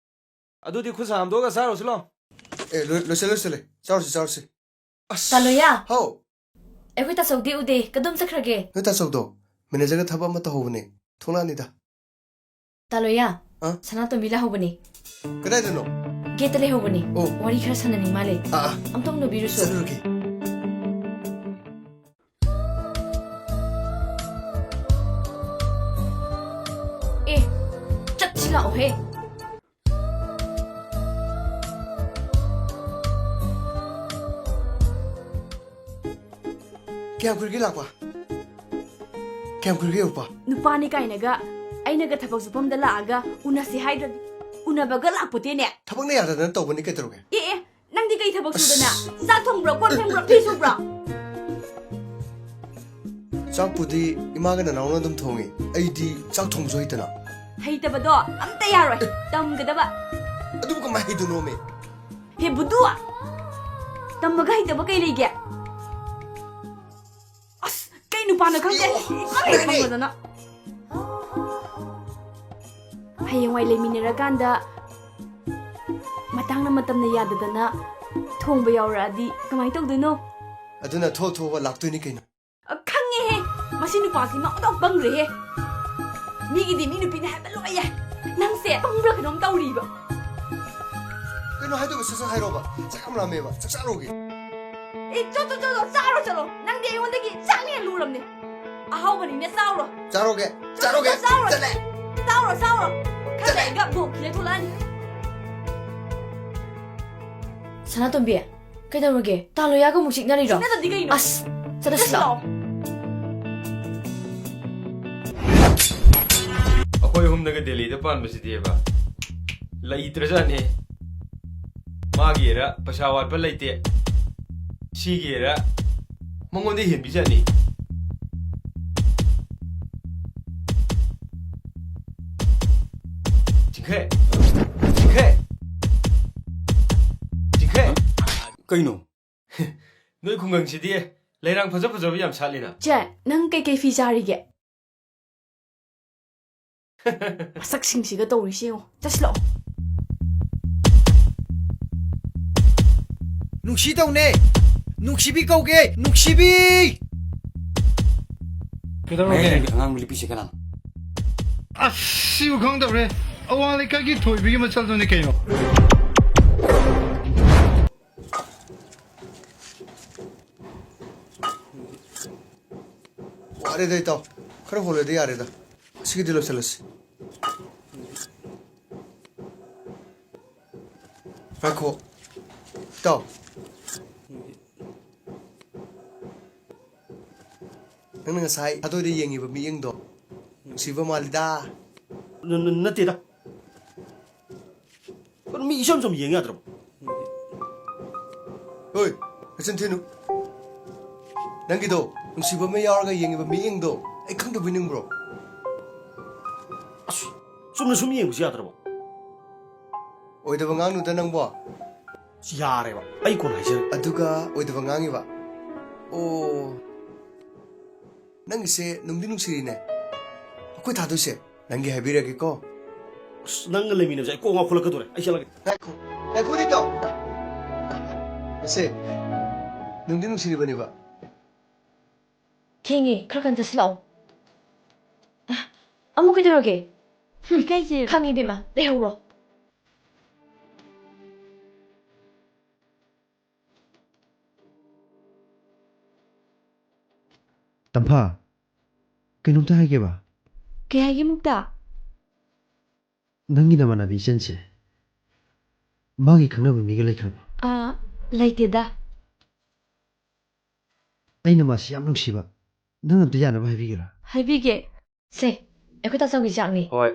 ꯑꯗꯨꯗꯤ ꯈꯨꯠ ꯁꯥ ꯍꯥꯝꯗꯣꯛꯑꯒ ꯆꯥꯔꯨꯁꯤ ꯂꯥꯎ꯫ ꯑꯦ, ꯂꯣꯏ-, ꯂꯣꯏꯁꯤꯜꯂꯦ, ꯂꯣꯏꯁꯤꯜꯂꯦ꯫ ꯆꯥꯔꯨꯁꯤ, ꯆꯥꯔꯨꯁꯤ꯫ ꯑꯁ꯫ ꯇꯥꯂꯣꯌꯥ꯫ ꯍꯥꯎ꯫ ꯑꯩꯈꯣꯏ ꯇꯥꯆꯧꯗꯤ ꯎꯗꯦ꯫ ꯀꯗꯣꯝ ꯆꯠꯈ꯭ꯔꯒꯦ? ꯅꯣꯏ ꯇꯥꯆꯧꯗꯣ ꯃꯦꯅꯦꯖꯔꯒ ꯊꯕꯛ ꯑꯃ ꯇꯧꯍꯧꯕꯅꯦ꯫ ꯊꯣꯛꯂꯛꯑꯅꯤꯗ꯫ ꯇꯥꯂꯣꯌꯥ, ꯑ? ꯁꯅꯥꯇꯣꯝꯕꯤ ꯂꯥꯛꯍꯧꯕꯅꯦ꯫ ꯀꯗꯥꯏꯗꯅꯣ? ꯒꯦꯠꯇ ꯂꯩꯍꯧꯕꯅꯦ꯫ ꯑꯣ꯫ ꯋꯥꯔꯤ ꯈꯔ ꯁꯥꯟꯅꯅꯤꯡ ꯃꯥꯜꯂꯦ꯫ ꯑꯥ, ꯑꯥ꯫ ꯑꯝꯇ ꯎꯅꯕꯤꯔꯨꯁꯣ꯫ ꯆꯠꯂꯨꯔꯒꯦ꯫ ꯑꯦ, ꯆꯠꯁꯤ ꯂꯥꯛꯑꯣꯍꯦ꯫ ꯀꯌꯥꯝ ꯀꯨꯏꯔꯒꯦ ꯂꯥꯛꯄ? ꯀꯌꯥꯝ ꯀꯨꯏꯔꯒꯦ ꯌꯧꯔꯛꯄ? ꯅꯨꯄꯥꯅꯤ ꯀꯥꯏꯅꯒ ꯑꯩꯅꯒ ꯊꯕꯛ ꯁꯨꯐꯝꯗ ꯂꯥꯛꯑꯒ ꯎꯅꯁꯤ ꯍꯥꯏꯗ꯭ꯔꯗꯤ ꯎꯅꯕꯒ ꯂꯥꯛꯄꯣꯠꯇꯦꯅꯦ꯫ ꯊꯕꯛꯅ ꯌꯥꯗꯗꯅ ꯇꯧꯕꯅꯤ, ꯀꯩꯗꯧꯔꯒꯦ? ꯑꯦ, ꯑꯦ, ꯅꯪꯗꯤ ꯀꯩ ꯊꯕꯛ ꯁꯨꯗꯅ? ꯑꯁ! ꯆꯥꯛ ꯊꯣꯡꯕ꯭ꯔꯣ? ꯀꯣꯟ ꯐꯦꯡꯕ꯭ꯔꯣ? ꯐꯤ ꯁꯨꯕ꯭ꯔꯣ? ꯆꯥꯛꯄꯨꯗꯤ ꯏꯃꯥꯒ ꯅꯅꯥꯎꯅ ꯑꯗꯨꯝ ꯊꯣꯡꯉꯤ꯫ ꯑꯩꯗꯤ ꯆꯥꯛ ꯊꯣꯡꯕꯁꯨ ꯍꯩꯇꯅ꯫ ꯍꯩꯇꯕꯗꯣ ꯑꯝꯇ ꯌꯥꯔꯣꯏ꯫ ꯑꯦ! ꯇꯝꯒꯗꯕ꯫ ꯑꯗꯨꯕꯨ ꯀꯃꯥꯏ ꯍꯩꯗꯣꯏꯅꯣꯃꯤ? ꯍꯦ ꯕꯨꯗꯨ! ꯇꯝꯕꯒ ꯍꯩꯇꯕ ꯀꯩ ꯂꯩꯒꯦ? ꯑꯁ, ꯀꯩ ꯅꯨꯄꯥꯅꯣ ꯈꯪꯗꯦ꯫ ꯑꯌꯣ! ꯏꯀꯥꯏ ꯅꯪꯅꯦ! ꯈꯪꯗꯗꯅ꯫ ꯍꯌꯦꯡꯋꯥꯏ ꯂꯩꯃꯤꯟꯅꯔꯀꯥꯟꯗ ꯃꯇꯥꯡꯅ ꯃꯇꯝꯅ ꯌꯥꯗꯗꯅ ꯊꯣꯡꯕ ꯌꯥꯎꯔꯛꯑꯗꯤ ꯀꯃꯥꯏ ꯇꯧꯗꯣꯏꯅꯣ? ꯑꯗꯨꯅ ꯊꯣꯛ ꯊꯣꯛꯑꯒ ꯂꯥꯛꯇꯣꯏꯅꯤ ꯀꯩꯅꯣ꯫ ꯑ, ꯈꯪꯉꯦꯍꯦ꯫ ꯃꯁꯤ ꯅꯨꯄꯥꯁꯤ ꯃꯉꯣꯟꯗ ꯄꯪꯈ꯭ꯔꯦꯍꯦ꯫ ꯃꯤꯒꯤꯗꯤ ꯃꯤ ꯅꯨꯄꯤꯅ ꯍꯥꯏꯕ ꯂꯣꯏ ꯌꯥꯏ꯫ ꯅꯪꯁꯦ ꯄꯪꯕ꯭ꯔꯥ ꯀꯩꯅꯣꯝ ꯇꯧꯔꯤꯕ꯫ ꯀꯩꯅꯣ ꯍꯥꯏꯗꯣꯏꯕ? ꯁꯠ ꯁꯠ ꯍꯥꯏꯔꯣꯕ꯫ ꯆꯥꯛ ꯌꯥꯝ ꯂꯥꯝꯃꯦꯕ꯫ ꯆꯥꯛ ꯆꯥꯔꯨꯒꯦ꯫ ꯑꯦ, ꯆꯣ, ꯆꯣ, ꯆꯣ, ꯆꯣ, ꯆꯥꯔꯣ ꯆꯠꯂꯣ꯫ ꯅꯪꯗꯤ ꯑꯩꯉꯣꯟꯗꯒꯤ ꯆꯥꯛꯅ ꯍꯦꯟꯅ ꯂꯨꯔꯝꯅꯦ꯫ ꯑꯍꯥꯎꯕꯅꯤꯅꯦ, ꯆꯥꯎꯔꯣ꯫ ꯆꯥꯔꯣꯒꯦ, ꯆꯣ, ꯆꯣ, ꯆꯥꯔꯣꯒꯦ, ꯆꯣ, ꯆꯥꯔꯣ꯫ ꯆꯠꯂꯦ꯫ ꯆꯥꯎꯔꯣ, ꯆꯥꯎꯔꯣ꯫ ꯈꯔ ꯆꯠꯂꯦ꯫ ꯂꯩꯔꯒ ꯕꯣꯛ ꯈꯤꯜꯂ ꯊꯣꯛꯂꯛꯑꯅꯤ꯫ ꯁꯅꯥꯇꯣꯝꯕꯤ, ꯀꯩꯗꯧꯔꯒꯦ? ꯇꯥꯂꯣꯌꯥꯒ ꯑꯃꯨꯛ ꯆꯤꯛꯅꯔꯤꯔꯣ? ꯆꯤꯛꯅꯗꯗꯤ ꯀꯩꯅꯣ? ꯑꯁ, ꯆꯠꯂꯁꯤ ꯂꯥꯛꯑꯣ꯫ ꯑꯩꯈꯣꯏ ꯑꯍꯨꯝꯅꯒ ꯗꯦꯜꯂꯤꯗ ꯄꯥꯟꯕꯁꯤꯗꯤꯕ ꯂꯩꯇ꯭ꯔꯖꯥꯠꯅꯦ꯫ ꯃꯥꯒꯤꯔ ꯄꯩꯁꯥ ꯋꯥꯠꯄ ꯂꯩꯇꯦ, ꯁꯤꯒꯤꯔ ꯃꯉꯣꯟꯗ ꯍꯦꯟꯕꯤꯖꯥꯠꯅꯤ꯫ ꯆꯤꯡꯈꯩ! ꯆꯤꯡꯈꯩ! ꯆꯤꯡꯈꯩ! ꯀꯩꯅꯣ? ꯅꯣꯏ ꯈꯨꯡꯒꯪꯁꯤꯗꯤ ꯂꯩꯔꯥꯡ ꯐꯖ ꯐꯖꯕ ꯌꯥꯝ ꯁꯥꯠꯂꯤꯅ꯫ ꯆꯦ, ꯅꯪ ꯀꯩꯀꯩ ꯐꯤ ꯁꯥꯔꯤꯒꯦ? ꯃꯁꯛꯁꯤꯡꯁꯤꯒ ꯇꯧꯔꯤꯁꯤ ꯌꯦꯡꯉꯣ꯫ ꯆꯠꯁꯤ ꯂꯥꯛꯑꯣ꯫ ꯅꯨꯡꯁꯤ ꯇꯧꯅꯦ꯫ ꯅꯨꯡꯁꯤꯕꯤ ꯀꯧꯒꯦ, ꯅꯨꯡꯁꯤꯕꯤ! ꯀꯩꯗꯧꯔꯒꯦ? ꯃꯌꯥꯏ ꯂꯩꯔꯝꯕꯤ ꯑꯉꯥꯡꯕ ꯂꯤꯄꯤꯁꯦ ꯀꯅꯥꯅꯣ? ꯑꯁ, ꯁꯤꯕꯨ ꯈꯪꯗꯕ꯭ꯔꯦ? ꯑꯋꯥꯡ ꯂꯩꯀꯥꯏꯒꯤ ꯊꯣꯏꯕꯤꯒꯤ ꯃꯆꯜꯗꯨꯅꯤ ꯀꯩꯅꯣ꯫ ꯋꯥꯔꯦꯗ ꯏꯇꯥꯎ, ꯈꯔ ꯍꯣꯜꯂꯗꯤ ꯌꯥꯔꯦꯗ꯫ ꯑꯁꯤꯒꯤꯗꯤ ꯂꯣꯏꯁꯤꯜꯂꯁꯤ꯫ ꯉꯥꯏꯈꯣ ꯏꯇꯥꯎ, ꯅꯪꯅ ꯉꯁꯥꯏ ꯊꯥꯗꯣꯏꯗ ꯌꯦꯡꯉꯤꯕ ꯃꯤꯠꯌꯦꯡꯗꯣ ꯅꯨꯡꯁꯤꯕ ꯃꯥꯜꯂꯤꯗ꯫ ꯅ-, ꯅ-, ꯅꯠꯇꯦꯗ꯫ ꯀꯩꯅꯣ, ꯃꯤ ꯏꯁꯝ ꯁꯝ ꯌꯦꯡ ꯌꯥꯗ꯭ꯔꯕꯣ? ꯍꯣꯏ, ꯅꯆꯤꯟ ꯊꯤꯅꯨ꯫ ꯅꯪꯒꯤꯗꯣ ꯅꯨꯡꯁꯤꯕ ꯑꯃ ꯌꯥꯎꯔꯒ ꯌꯦꯡꯉꯤꯕ ꯃꯤꯠꯌꯦꯡꯗꯣ ꯑꯩ ꯈꯪꯗꯕꯣꯏ ꯅꯤꯡꯕ꯭ꯔꯣ? ꯑꯁ, ꯆꯨꯝꯅ ꯁꯨꯝ ꯌꯦꯡꯕꯁꯨ ꯌꯥꯗ꯭ꯔꯕꯣ? ꯑꯣꯏꯗꯕ ꯉꯥꯡꯅꯨꯗ ꯅꯪꯕꯣ꯫ ꯌꯥꯔꯦꯕ, ꯑꯩ ꯀꯣꯟꯅ ꯍꯥꯏꯖꯔꯒꯦ꯫ ꯑꯗꯨꯒ ꯑꯣꯏꯗꯕ ꯉꯥꯡꯉꯤꯕ꯫ ꯑꯣ, ꯅꯪꯒꯤꯁꯦ ꯅꯨꯡꯗꯤ ꯅꯨꯡꯁꯤꯔꯤꯅꯦ꯫ ꯑꯩꯈꯣꯏ ꯊꯥꯗꯣꯏꯁꯦ ꯅꯪꯒꯤ ꯍꯥꯏꯕꯤꯔꯒꯦꯀꯣ꯫ ꯑꯁ, ꯅꯪꯒ ꯂꯩꯃꯤꯟꯅꯕꯁꯦ ꯑꯩ ꯀꯣꯛ ꯉꯥꯎꯈꯠꯂꯛꯀꯗꯧꯔꯦ꯫ ꯑꯩ ꯆꯠꯂꯒꯦ꯫ ꯉꯥꯏꯈꯣ, ꯉꯥꯏꯈꯣ ꯏꯇꯥꯎ꯫ ꯑꯁꯦ, ꯅꯨꯡꯗꯤ ꯅꯨꯡꯁꯤꯔꯤꯕꯅꯦꯕ꯫ ꯊꯦꯡꯉꯦ, ꯈꯔ ꯀꯟ ꯆꯠꯁꯤꯜꯂꯛꯑꯣ꯫ ꯑꯃꯨꯛ ꯀꯩꯗꯧꯔꯒꯦ? ꯍꯨꯝ, ꯏꯀꯥꯏꯖꯩ꯫ ꯈꯪꯉꯤ ꯏꯕꯦꯝꯃ, ꯂꯩꯍꯧꯔꯣ꯫ ꯇꯝꯐꯥ, ꯀꯩꯅꯣꯝꯇ ꯍꯥꯏꯒꯦꯕ꯫ ꯀꯩ ꯍꯥꯏꯒꯦ ꯃꯨꯛꯇ? ꯅꯪꯒꯤ ꯅꯃꯥꯟꯅꯕꯤ ꯏꯆꯟꯁꯦ, ꯃꯥꯒꯤ ꯈꯪꯅꯕ ꯃꯤꯒ ꯂꯩꯈ꯭ꯔꯕ? ꯑꯥ, ꯂꯩꯇꯦꯗ꯫ ꯑꯩꯅ ꯃꯥꯁꯤ ꯌꯥꯝ ꯅꯨꯡꯁꯤꯕ꯫ ꯅꯪ ꯑꯝꯇ ꯌꯥꯅꯕ ꯍꯥꯏꯕꯤꯒꯦꯔꯥ? ꯍꯥꯏꯕꯤꯒꯦ꯫ ꯁꯦ, ꯑꯩꯈꯣꯏ ꯇꯥꯆꯧꯒꯤ ꯆꯥꯛꯅꯤ꯫ ꯍꯣꯏ꯫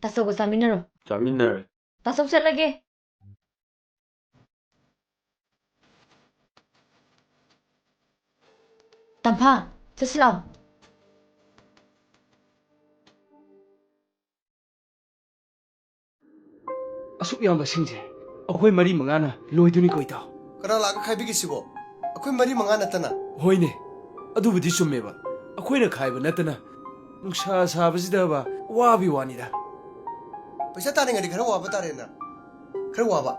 ꯇꯥꯆꯧꯒ ꯆꯥꯃꯤꯟꯅꯔꯣ꯫ ꯆꯥꯃꯤꯟꯅꯔꯦ꯫ ꯇꯥꯆꯧ ꯆꯠꯂꯒꯦ꯫ ꯇꯝꯐꯥ, ꯆꯠꯁꯤ ꯂꯥꯛꯑꯣ꯫ ꯑꯁꯨꯛ ꯌꯥꯝꯕ ꯁꯤꯡꯁꯦ ꯑꯩꯈꯣꯏ ꯃꯔꯤ ꯃꯉꯥꯅ ꯂꯣꯏꯗꯣꯏꯅꯤꯀꯣ, ꯏꯇꯥꯎ? ꯀꯅꯥ ꯂꯥꯛꯑꯒ ꯈꯥꯏꯕꯤꯒꯦ ꯁꯤꯕꯣ? ꯑꯩꯈꯣꯏ ꯃꯔꯤ ꯃꯉꯥ ꯅꯠꯇꯅ? ꯍꯣꯏꯅꯦ, ꯑꯗꯨꯕꯨꯗꯤ ꯆꯨꯝꯃꯦꯕ꯫ ꯑꯩꯈꯣꯏꯅ ꯈꯥꯏꯕ ꯅꯠꯇꯅ ꯅꯨꯡꯁꯥ ꯁꯥꯕꯁꯤꯗꯕ ꯋꯥꯕꯤ ꯋꯥꯅꯤꯗ꯫ ꯄꯩꯁꯥ ꯇꯥꯅꯤꯡꯉꯗꯤ ꯈꯔ ꯋꯥꯕ ꯇꯥꯔꯦꯅ꯫ ꯈꯔ ꯋꯥꯕ꯫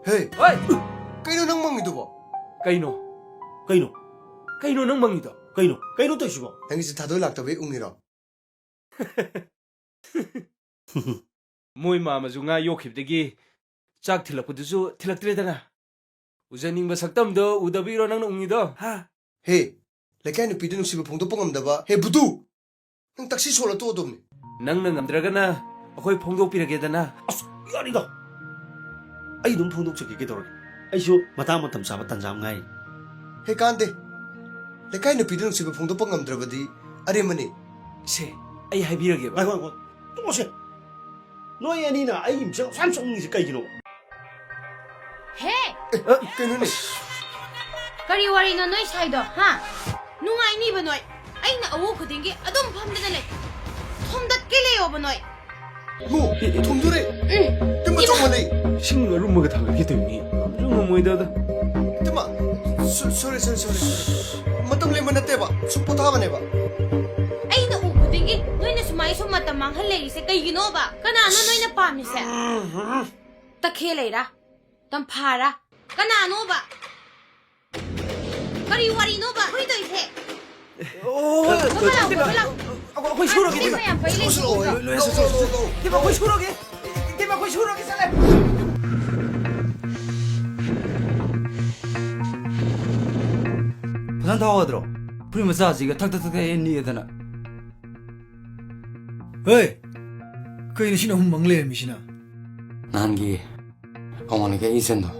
ꯍꯦ, ꯍꯣꯏ! ꯀꯩꯅꯣ ꯅꯪ ꯃꯪꯉꯤꯗꯨꯕꯣ? ꯀꯩꯅꯣ? ꯀꯩꯅꯣ? ꯀꯩꯅꯣ ꯅꯪ ꯃꯪꯉꯤꯗꯣ? ꯀꯩꯅꯣ? ꯀꯩꯅꯣ ꯇꯧꯏꯁꯤꯕꯣ? ꯅꯪꯒꯤꯁꯦ ꯊꯥꯗꯣꯏ ꯂꯥꯛꯇꯕꯩ ꯎꯪꯉꯤꯔꯣ? ꯃꯣꯏ ꯃꯥꯃꯁꯨ ꯉꯥ ꯌꯣꯛꯈꯤꯕꯗꯒꯤ ꯆꯥꯛ ꯊꯤꯜꯂꯛꯄꯗꯨꯁꯨ ꯊꯤꯜꯂꯛꯇ꯭ꯔꯦꯗꯅ꯫ ꯎꯖꯅꯤꯡꯕ ꯁꯛꯇꯝꯗꯣ ꯎꯗꯕꯤꯔꯣ ꯅꯪꯅ ꯎꯪꯉꯤꯗꯣ? ꯍꯥ? ꯍꯦ, ꯂꯩꯀꯥꯏ ꯅꯨꯄꯤꯗ ꯅꯨꯡꯁꯤꯕ ꯐꯣꯡꯗꯣꯛꯄ ꯉꯝꯗꯕ꯫ ꯍꯦ, ꯕꯨꯗꯨ! ꯅꯪ ꯇꯛꯁꯤ ꯁꯣꯜꯂ ꯇꯣꯛꯑꯗꯧꯅꯤ꯫ ꯅꯪꯅ ꯉꯝꯗ꯭ꯔꯒꯅ ꯑꯩꯈꯣꯏ ꯐꯣꯡꯗꯣꯛꯄꯤꯔꯒꯦꯗꯅ꯫ ꯑꯁ, ꯌꯥꯅꯤꯗ꯫ ꯑꯩ ꯑꯗꯨꯝ ꯐꯣꯡꯗꯣꯛꯆꯒꯦ, ꯀꯩꯗꯧꯔꯒꯦ? ꯑꯩꯁꯨ ꯃꯇꯥꯡ ꯃꯇꯝ ꯆꯥꯕ ꯇꯥꯟꯖꯥ ꯑꯃ ꯉꯥꯏꯔꯤ꯫ ꯍꯦ, ꯀꯥꯟꯗꯦ꯫ ꯂꯩꯀꯥꯏ ꯅꯨꯄꯤꯗ ꯅꯨꯡꯁꯤꯕ ꯐꯣꯡꯗꯣꯛꯄ ꯉꯝꯗ꯭ꯔꯕꯗꯤ ꯑꯔꯦꯝꯕꯅꯤ꯫ ꯁꯦ, ꯑꯩ ꯍꯥꯏꯕꯤꯔꯒꯦꯕ꯫ ꯉꯥꯏꯈꯣ, ꯉꯥꯏꯈꯣ꯫ ꯇꯣꯛꯑꯣꯁꯦ꯫ ꯅꯣꯏ ꯑꯅꯤꯅ ꯑꯩꯒꯤ ꯃꯤꯆꯪ ꯑꯁꯨꯛ ꯌꯥꯝ ꯆꯪꯅꯤꯡꯉꯤꯁꯦ ꯀꯩꯒꯤꯅꯣ? ꯍꯦ! ꯑꯦ, ꯀꯩꯅꯣꯅꯦ? ꯀꯔꯤ ꯋꯥꯔꯤꯅꯣ ꯅꯣꯏ ꯁꯥꯏꯗꯣ, ꯍꯥ? ꯅꯨꯡꯉꯥꯏꯅꯤꯕ ꯅꯣꯏ꯫ ꯑꯩꯅ ꯑꯋꯨ ꯈꯨꯗꯤꯡꯒꯤ ꯑꯗꯨꯝ ꯐꯝꯗꯅ ꯂꯩ꯫ ꯊꯣꯝꯗꯠꯀꯦ ꯂꯩꯌꯣꯕ ꯅꯣꯏ꯫ ꯃꯣ, ꯊꯣꯝꯗꯣꯔꯦ꯫ ꯎꯝ꯫ ꯇꯤꯝ ꯑꯆꯧꯕ ꯂꯩ꯫ ꯏꯁꯤꯡ ꯑꯔꯨꯝꯕꯒ ꯊꯥꯡꯒꯠꯀꯦ ꯇꯧꯔꯤꯅꯤ꯫ ꯑꯗꯨ ꯉꯝꯃꯣꯏꯗꯕꯗ꯫ ꯏꯇꯩꯃ, ꯁꯣ-, ꯁꯣꯔꯤ, ꯁꯣꯔꯤ, ꯁꯣꯔꯤ, ꯁꯣꯔꯤ꯫ ꯃꯇꯝ ꯂꯦꯟꯕ ꯅꯠꯇꯦꯕ꯫ ꯁꯨꯝ ꯄꯣꯊꯥꯕꯅꯦꯕ꯫ ꯑꯩꯅ ꯎ ꯈꯨꯗꯤꯡꯒꯤ ꯅꯣꯏꯅ ꯁꯨꯃꯥꯏ ꯁꯨꯝ ꯃꯇꯝ ꯃꯥꯡꯍꯜ ꯂꯩꯔꯤꯁꯦ ꯀꯩꯒꯤꯅꯣꯕ? ꯀꯅꯥꯅꯣ ꯅꯣꯏꯅ ꯄꯥꯝꯃꯤꯁꯦ? ꯇꯈꯦꯜ ꯂꯩꯔꯥ? ꯇꯝꯐꯥꯔꯥ? ꯀꯅꯥꯅꯣꯕ? ꯀꯔꯤ ꯋꯥꯔꯤꯅꯣꯕ ꯑꯩꯈꯣꯏ ꯇꯧꯔꯤꯁꯦ? ꯑꯣ, ꯒꯣꯄꯥꯂꯥ, ꯒꯣꯄꯥꯂꯥ꯫ ꯑꯩꯈꯣꯏ ꯁꯨꯔꯒꯦ, ꯑꯁꯤ ꯏꯇꯩꯃ꯫ ꯃꯌꯥꯝ ꯄꯩ ꯂꯩ꯫ ꯂꯣꯏ, ꯂꯣꯏ, ꯂꯣꯏ, ꯂꯣꯏ, ꯂꯣꯏ, ꯂꯣꯏ꯫ ꯏꯇꯩꯃ, ꯑꯩꯈꯣꯏ ꯁꯨꯔꯒꯦ꯫ ꯏꯇꯩꯃ, ꯑꯩꯈꯣꯏ ꯁꯨꯔꯒꯦ, ꯆꯠꯂꯦ꯫ ꯐꯖꯅ ꯊꯥꯎ ꯌꯥꯗ꯭ꯔꯣ? ꯐꯨꯔꯤꯠ ꯃꯆꯥꯁꯤꯒ ꯊꯛ ꯊꯛ ꯊꯛ ꯊꯛ ꯅꯤꯛꯑꯗꯅ꯫ ꯍꯦ! ꯀꯩꯅꯣ ꯁꯤꯅ ꯑꯍꯨꯝ ꯃꯪ ꯂꯩꯔꯝꯃꯤꯁꯤꯅ? ꯅꯍꯥꯟꯒꯤ ꯑꯋꯥꯡ ꯂꯩꯀꯥꯏꯒꯤ ꯏꯆꯟꯗꯣ꯫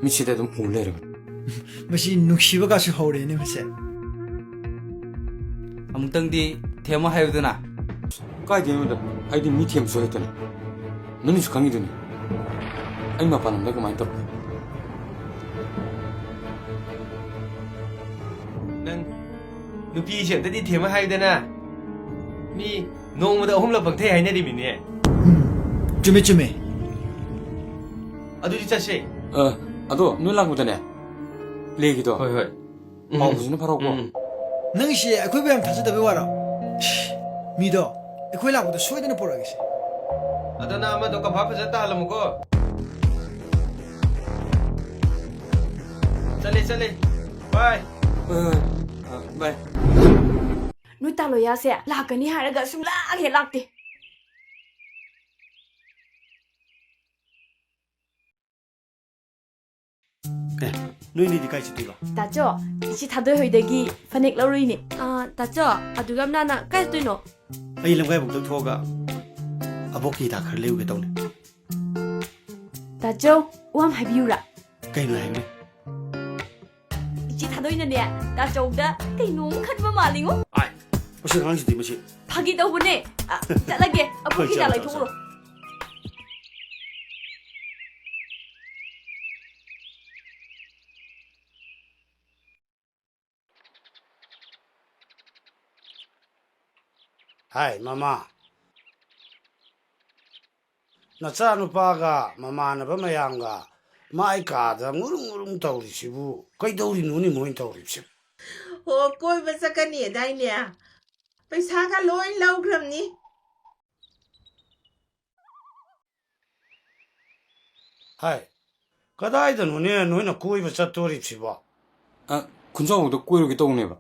ꯃꯤꯠꯁꯤꯗ ꯑꯗꯨꯝ ꯎ ꯂꯩꯔꯕꯅꯤ꯫ ꯃꯁꯤ ꯅꯨꯡꯁꯤꯕꯒꯁꯨ ꯍꯧꯔꯦꯅꯦ ꯃꯁꯦ꯫ ꯑꯃꯨꯛꯇꯪꯗꯤ ꯊꯦꯝꯃ ꯍꯥꯏꯌꯨꯗꯅ꯫ ꯀꯥꯏꯗꯩꯅꯣꯗ, ꯑꯩꯗꯤ ꯃꯤ ꯊꯦꯝꯕꯁꯨ ꯍꯩꯇꯅ꯫ ꯅꯪꯅꯁꯨ ꯈꯪꯉꯤꯗꯨꯅꯤ, ꯑꯩ ꯃꯄꯥꯟ ꯂꯝꯗ ꯀꯃꯥꯏꯅ ꯇꯧꯔꯛꯀꯦ? ꯅꯪ ꯅꯨꯄꯤꯁꯦ ꯑꯝꯇꯗꯤ ꯊꯦꯝꯃ ꯍꯥꯏꯌꯨꯗꯅ꯫ ꯃꯤ ꯅꯣꯡꯃꯗ ꯑꯍꯨꯝꯂꯛ ꯄꯪꯊꯩ ꯍꯥꯏꯅꯔꯤꯃꯤꯅꯦ꯫ ꯎꯝ, ꯆꯨꯝꯃꯦ, ꯆꯨꯝꯃꯦ꯫ ꯑꯗꯨꯗꯤ ꯆꯠꯁꯦ꯫ ꯑ, ꯑꯗꯣ ꯅꯣꯏ ꯂꯥꯛꯄꯗꯅꯦ, ꯄ꯭ꯂꯦꯒꯤꯗꯣ ꯍꯣꯏ, ꯍꯣꯏ꯫ ꯄꯥꯎ ꯎꯝ꯫ ꯐꯖꯅ ꯐꯥꯔꯛꯎꯀꯣ꯫ ꯎꯝ꯫ ꯅꯪꯒꯤꯁꯦ ꯑꯩꯈꯣꯏꯕꯨ ꯌꯥꯝ ꯊꯥꯖꯗꯕꯩ ꯋꯥꯔꯣ? ꯃꯤꯗꯣ ꯑꯩꯈꯣꯏ ꯂꯥꯛꯄꯗ ꯁꯣꯏꯗꯅ ꯄꯨꯔꯛꯑꯒꯦꯁꯦ꯫ ꯑꯗꯣ ꯅꯪ ꯑꯃꯗꯣ ꯀꯝꯐꯥ ꯐꯖꯅ ꯇꯥꯍꯜꯂꯝꯃꯨꯀꯣ꯫ ꯆꯠꯂꯦ, ꯆꯠꯂꯦ꯫ ꯕꯥꯏ꯫ ꯍꯣꯏ, ꯍꯣꯏ꯫ ꯑ, ꯕꯥꯏ꯫ ꯅꯣꯏ ꯇꯥꯂꯣꯌꯥꯁꯦ ꯂꯥꯛꯀꯅꯤ ꯍꯥꯏꯔꯒ ꯁꯨꯡꯂꯥꯛ ꯍꯦꯛ ꯂꯥꯛꯇꯦ꯫ ꯑꯦ, ꯅꯣꯏꯅꯤꯗꯤ ꯀꯥꯏ ꯆꯠꯇꯣꯏꯕ? ꯇꯥꯆꯧ, ꯏꯆꯦ ꯊꯥꯗꯣꯏ ꯍꯣꯏꯗꯒꯤ ꯐꯅꯦꯛ ꯂꯧꯔꯨꯏꯅꯦ꯫ ꯑ, ꯇꯥꯆꯧ, ꯑꯗꯨꯒ ꯅꯅꯥ ꯀꯥꯏ ꯆꯠꯇꯣꯏꯅꯣ? ꯑꯩ ꯂꯝꯒꯥꯏꯕꯨꯛꯇ ꯊꯣꯛꯑꯒ ꯑꯕꯣꯛꯀꯤ ꯍꯤꯗꯥꯛ ꯈꯔ ꯂꯩꯔꯨꯒꯦ ꯇꯧꯅꯤ꯫ ꯇꯥꯆꯧ, ꯋꯥ ꯑꯃ ꯍꯥꯏꯕꯤꯌꯨꯔꯥ? ꯀꯩꯅꯣ ꯍꯥꯏꯕꯅꯦ? ꯏꯆꯦ ꯊꯥꯗꯣꯏꯅꯅꯦ, ꯇꯥꯆꯧꯗ ꯀꯩꯅꯣꯝ ꯈꯟꯕ ꯃꯥꯜꯂꯤꯉꯣ꯫ ꯑꯥꯏ, ꯃꯁꯤ ꯑꯉꯥꯡꯁꯤꯗꯤ ꯃꯁꯤ꯫ ꯐꯥꯒꯤ ꯇꯧꯕꯅꯦ꯫ ꯑ, ꯆꯠꯂꯒꯦ꯫ ꯑꯕꯣꯛꯀꯤ ꯍꯤꯗꯥꯛ ꯂꯩꯊꯣꯛꯎꯔꯣ꯫ ꯍꯥꯏ, ꯃꯃꯥ꯫ ꯅꯆꯥꯅꯨꯄꯥꯒ ꯃꯃꯥꯟꯅꯕ ꯃꯌꯥꯝꯒ ꯃꯥꯏ ꯀꯥꯗ ꯉꯨꯔꯨꯡ ꯉꯨꯔꯨꯡ ꯇꯧꯔꯤꯁꯤꯕꯨ ꯀꯩꯗꯧꯔꯤꯅꯣꯅꯦ ꯃꯣꯏꯅ ꯇꯧꯔꯤꯕꯁꯤꯕꯨ? ꯑꯣ, ꯀꯣꯏꯕ ꯆꯠꯀꯅꯤ ꯑꯗꯥꯏꯅꯦ꯫ ꯄꯩꯁꯥꯒ ꯂꯣꯏ ꯂꯧꯈ꯭ꯔꯕꯅꯤ꯫ ꯍꯥꯏ, ꯀꯗꯥꯏꯗꯅꯣꯅꯦ ꯅꯣꯏꯅ ꯀꯣꯏꯕ ꯆꯠꯇꯣꯔꯤꯕꯁꯤꯕꯣ? ꯑ, ꯈꯨꯟꯖꯥꯎꯗ ꯀꯣꯏꯔꯨꯒꯦ ꯇꯧꯅꯦꯕ꯫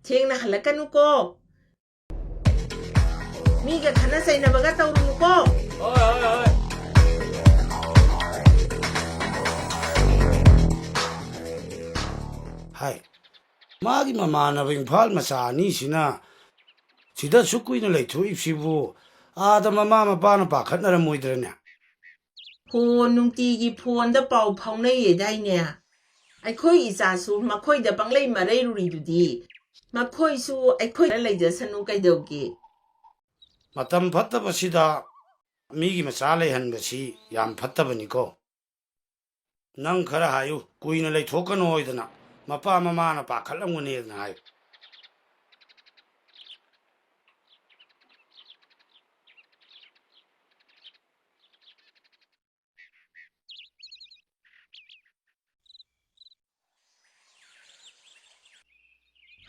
ꯊꯦꯡꯅ ꯍꯜꯂꯛꯀꯅꯨꯀꯣ꯫ ꯃꯤꯒ ꯈꯠꯅ ꯆꯩꯅꯕꯒ ꯇꯧꯔꯨꯅꯨꯀꯣ꯫ ꯍꯣꯏ, ꯍꯣꯏ, ꯍꯣꯏ꯫ ꯍꯥꯏ, ꯃꯥꯒꯤ ꯃꯃꯥꯟꯅꯕ ꯏꯝꯐꯥꯜ ꯃꯆꯥ ꯑꯅꯤꯁꯤꯅ ꯁꯤꯗ ꯑꯁꯨꯛ ꯀꯨꯏꯅ ꯂꯩꯊꯣꯛꯏꯕꯁꯤꯕꯨ ꯑꯥꯗ ꯃꯃꯥ ꯃꯄꯥꯅ ꯄꯥꯈꯠꯅꯔꯝꯃꯣꯏꯗ꯭ꯔꯅꯦ? ꯐꯣꯟ ꯅꯨꯡꯇꯤꯒꯤ ꯐꯣꯟꯗ ꯄꯥꯎ ꯐꯥꯎꯅꯩꯌꯦꯗꯥꯏꯅꯦ? ꯑꯩꯈꯣꯏ ꯏꯆꯥꯁꯨ ꯃꯈꯣꯏꯗ ꯄꯪꯂꯩ ꯃꯔꯩꯔꯨꯔꯤꯗꯨꯗꯤ꯫ ꯃꯈꯣꯏꯁꯨ ꯑꯩꯈꯣꯏꯗ ꯂꯩꯖꯁꯅꯨ ꯀꯩꯗꯧꯒꯦ? ꯃꯇꯝ ꯐꯠꯇꯕꯁꯤꯗ ꯃꯤꯒꯤ ꯃꯆꯥ ꯂꯩꯍꯟꯕꯁꯤ ꯌꯥꯝ ꯐꯠꯇꯕꯅꯤꯀꯣ꯫ ꯅꯪ ꯈꯔ ꯍꯥꯏꯌꯨ, ꯀꯨꯏꯅ ꯂꯩꯊꯣꯛꯀꯅꯣ ꯍꯥꯏꯗꯅ, ꯃꯄꯥ ꯃꯃꯥꯅ ꯄꯥꯈꯠꯂꯝꯒꯅꯤꯗꯅ ꯍꯥꯏꯌꯨ꯫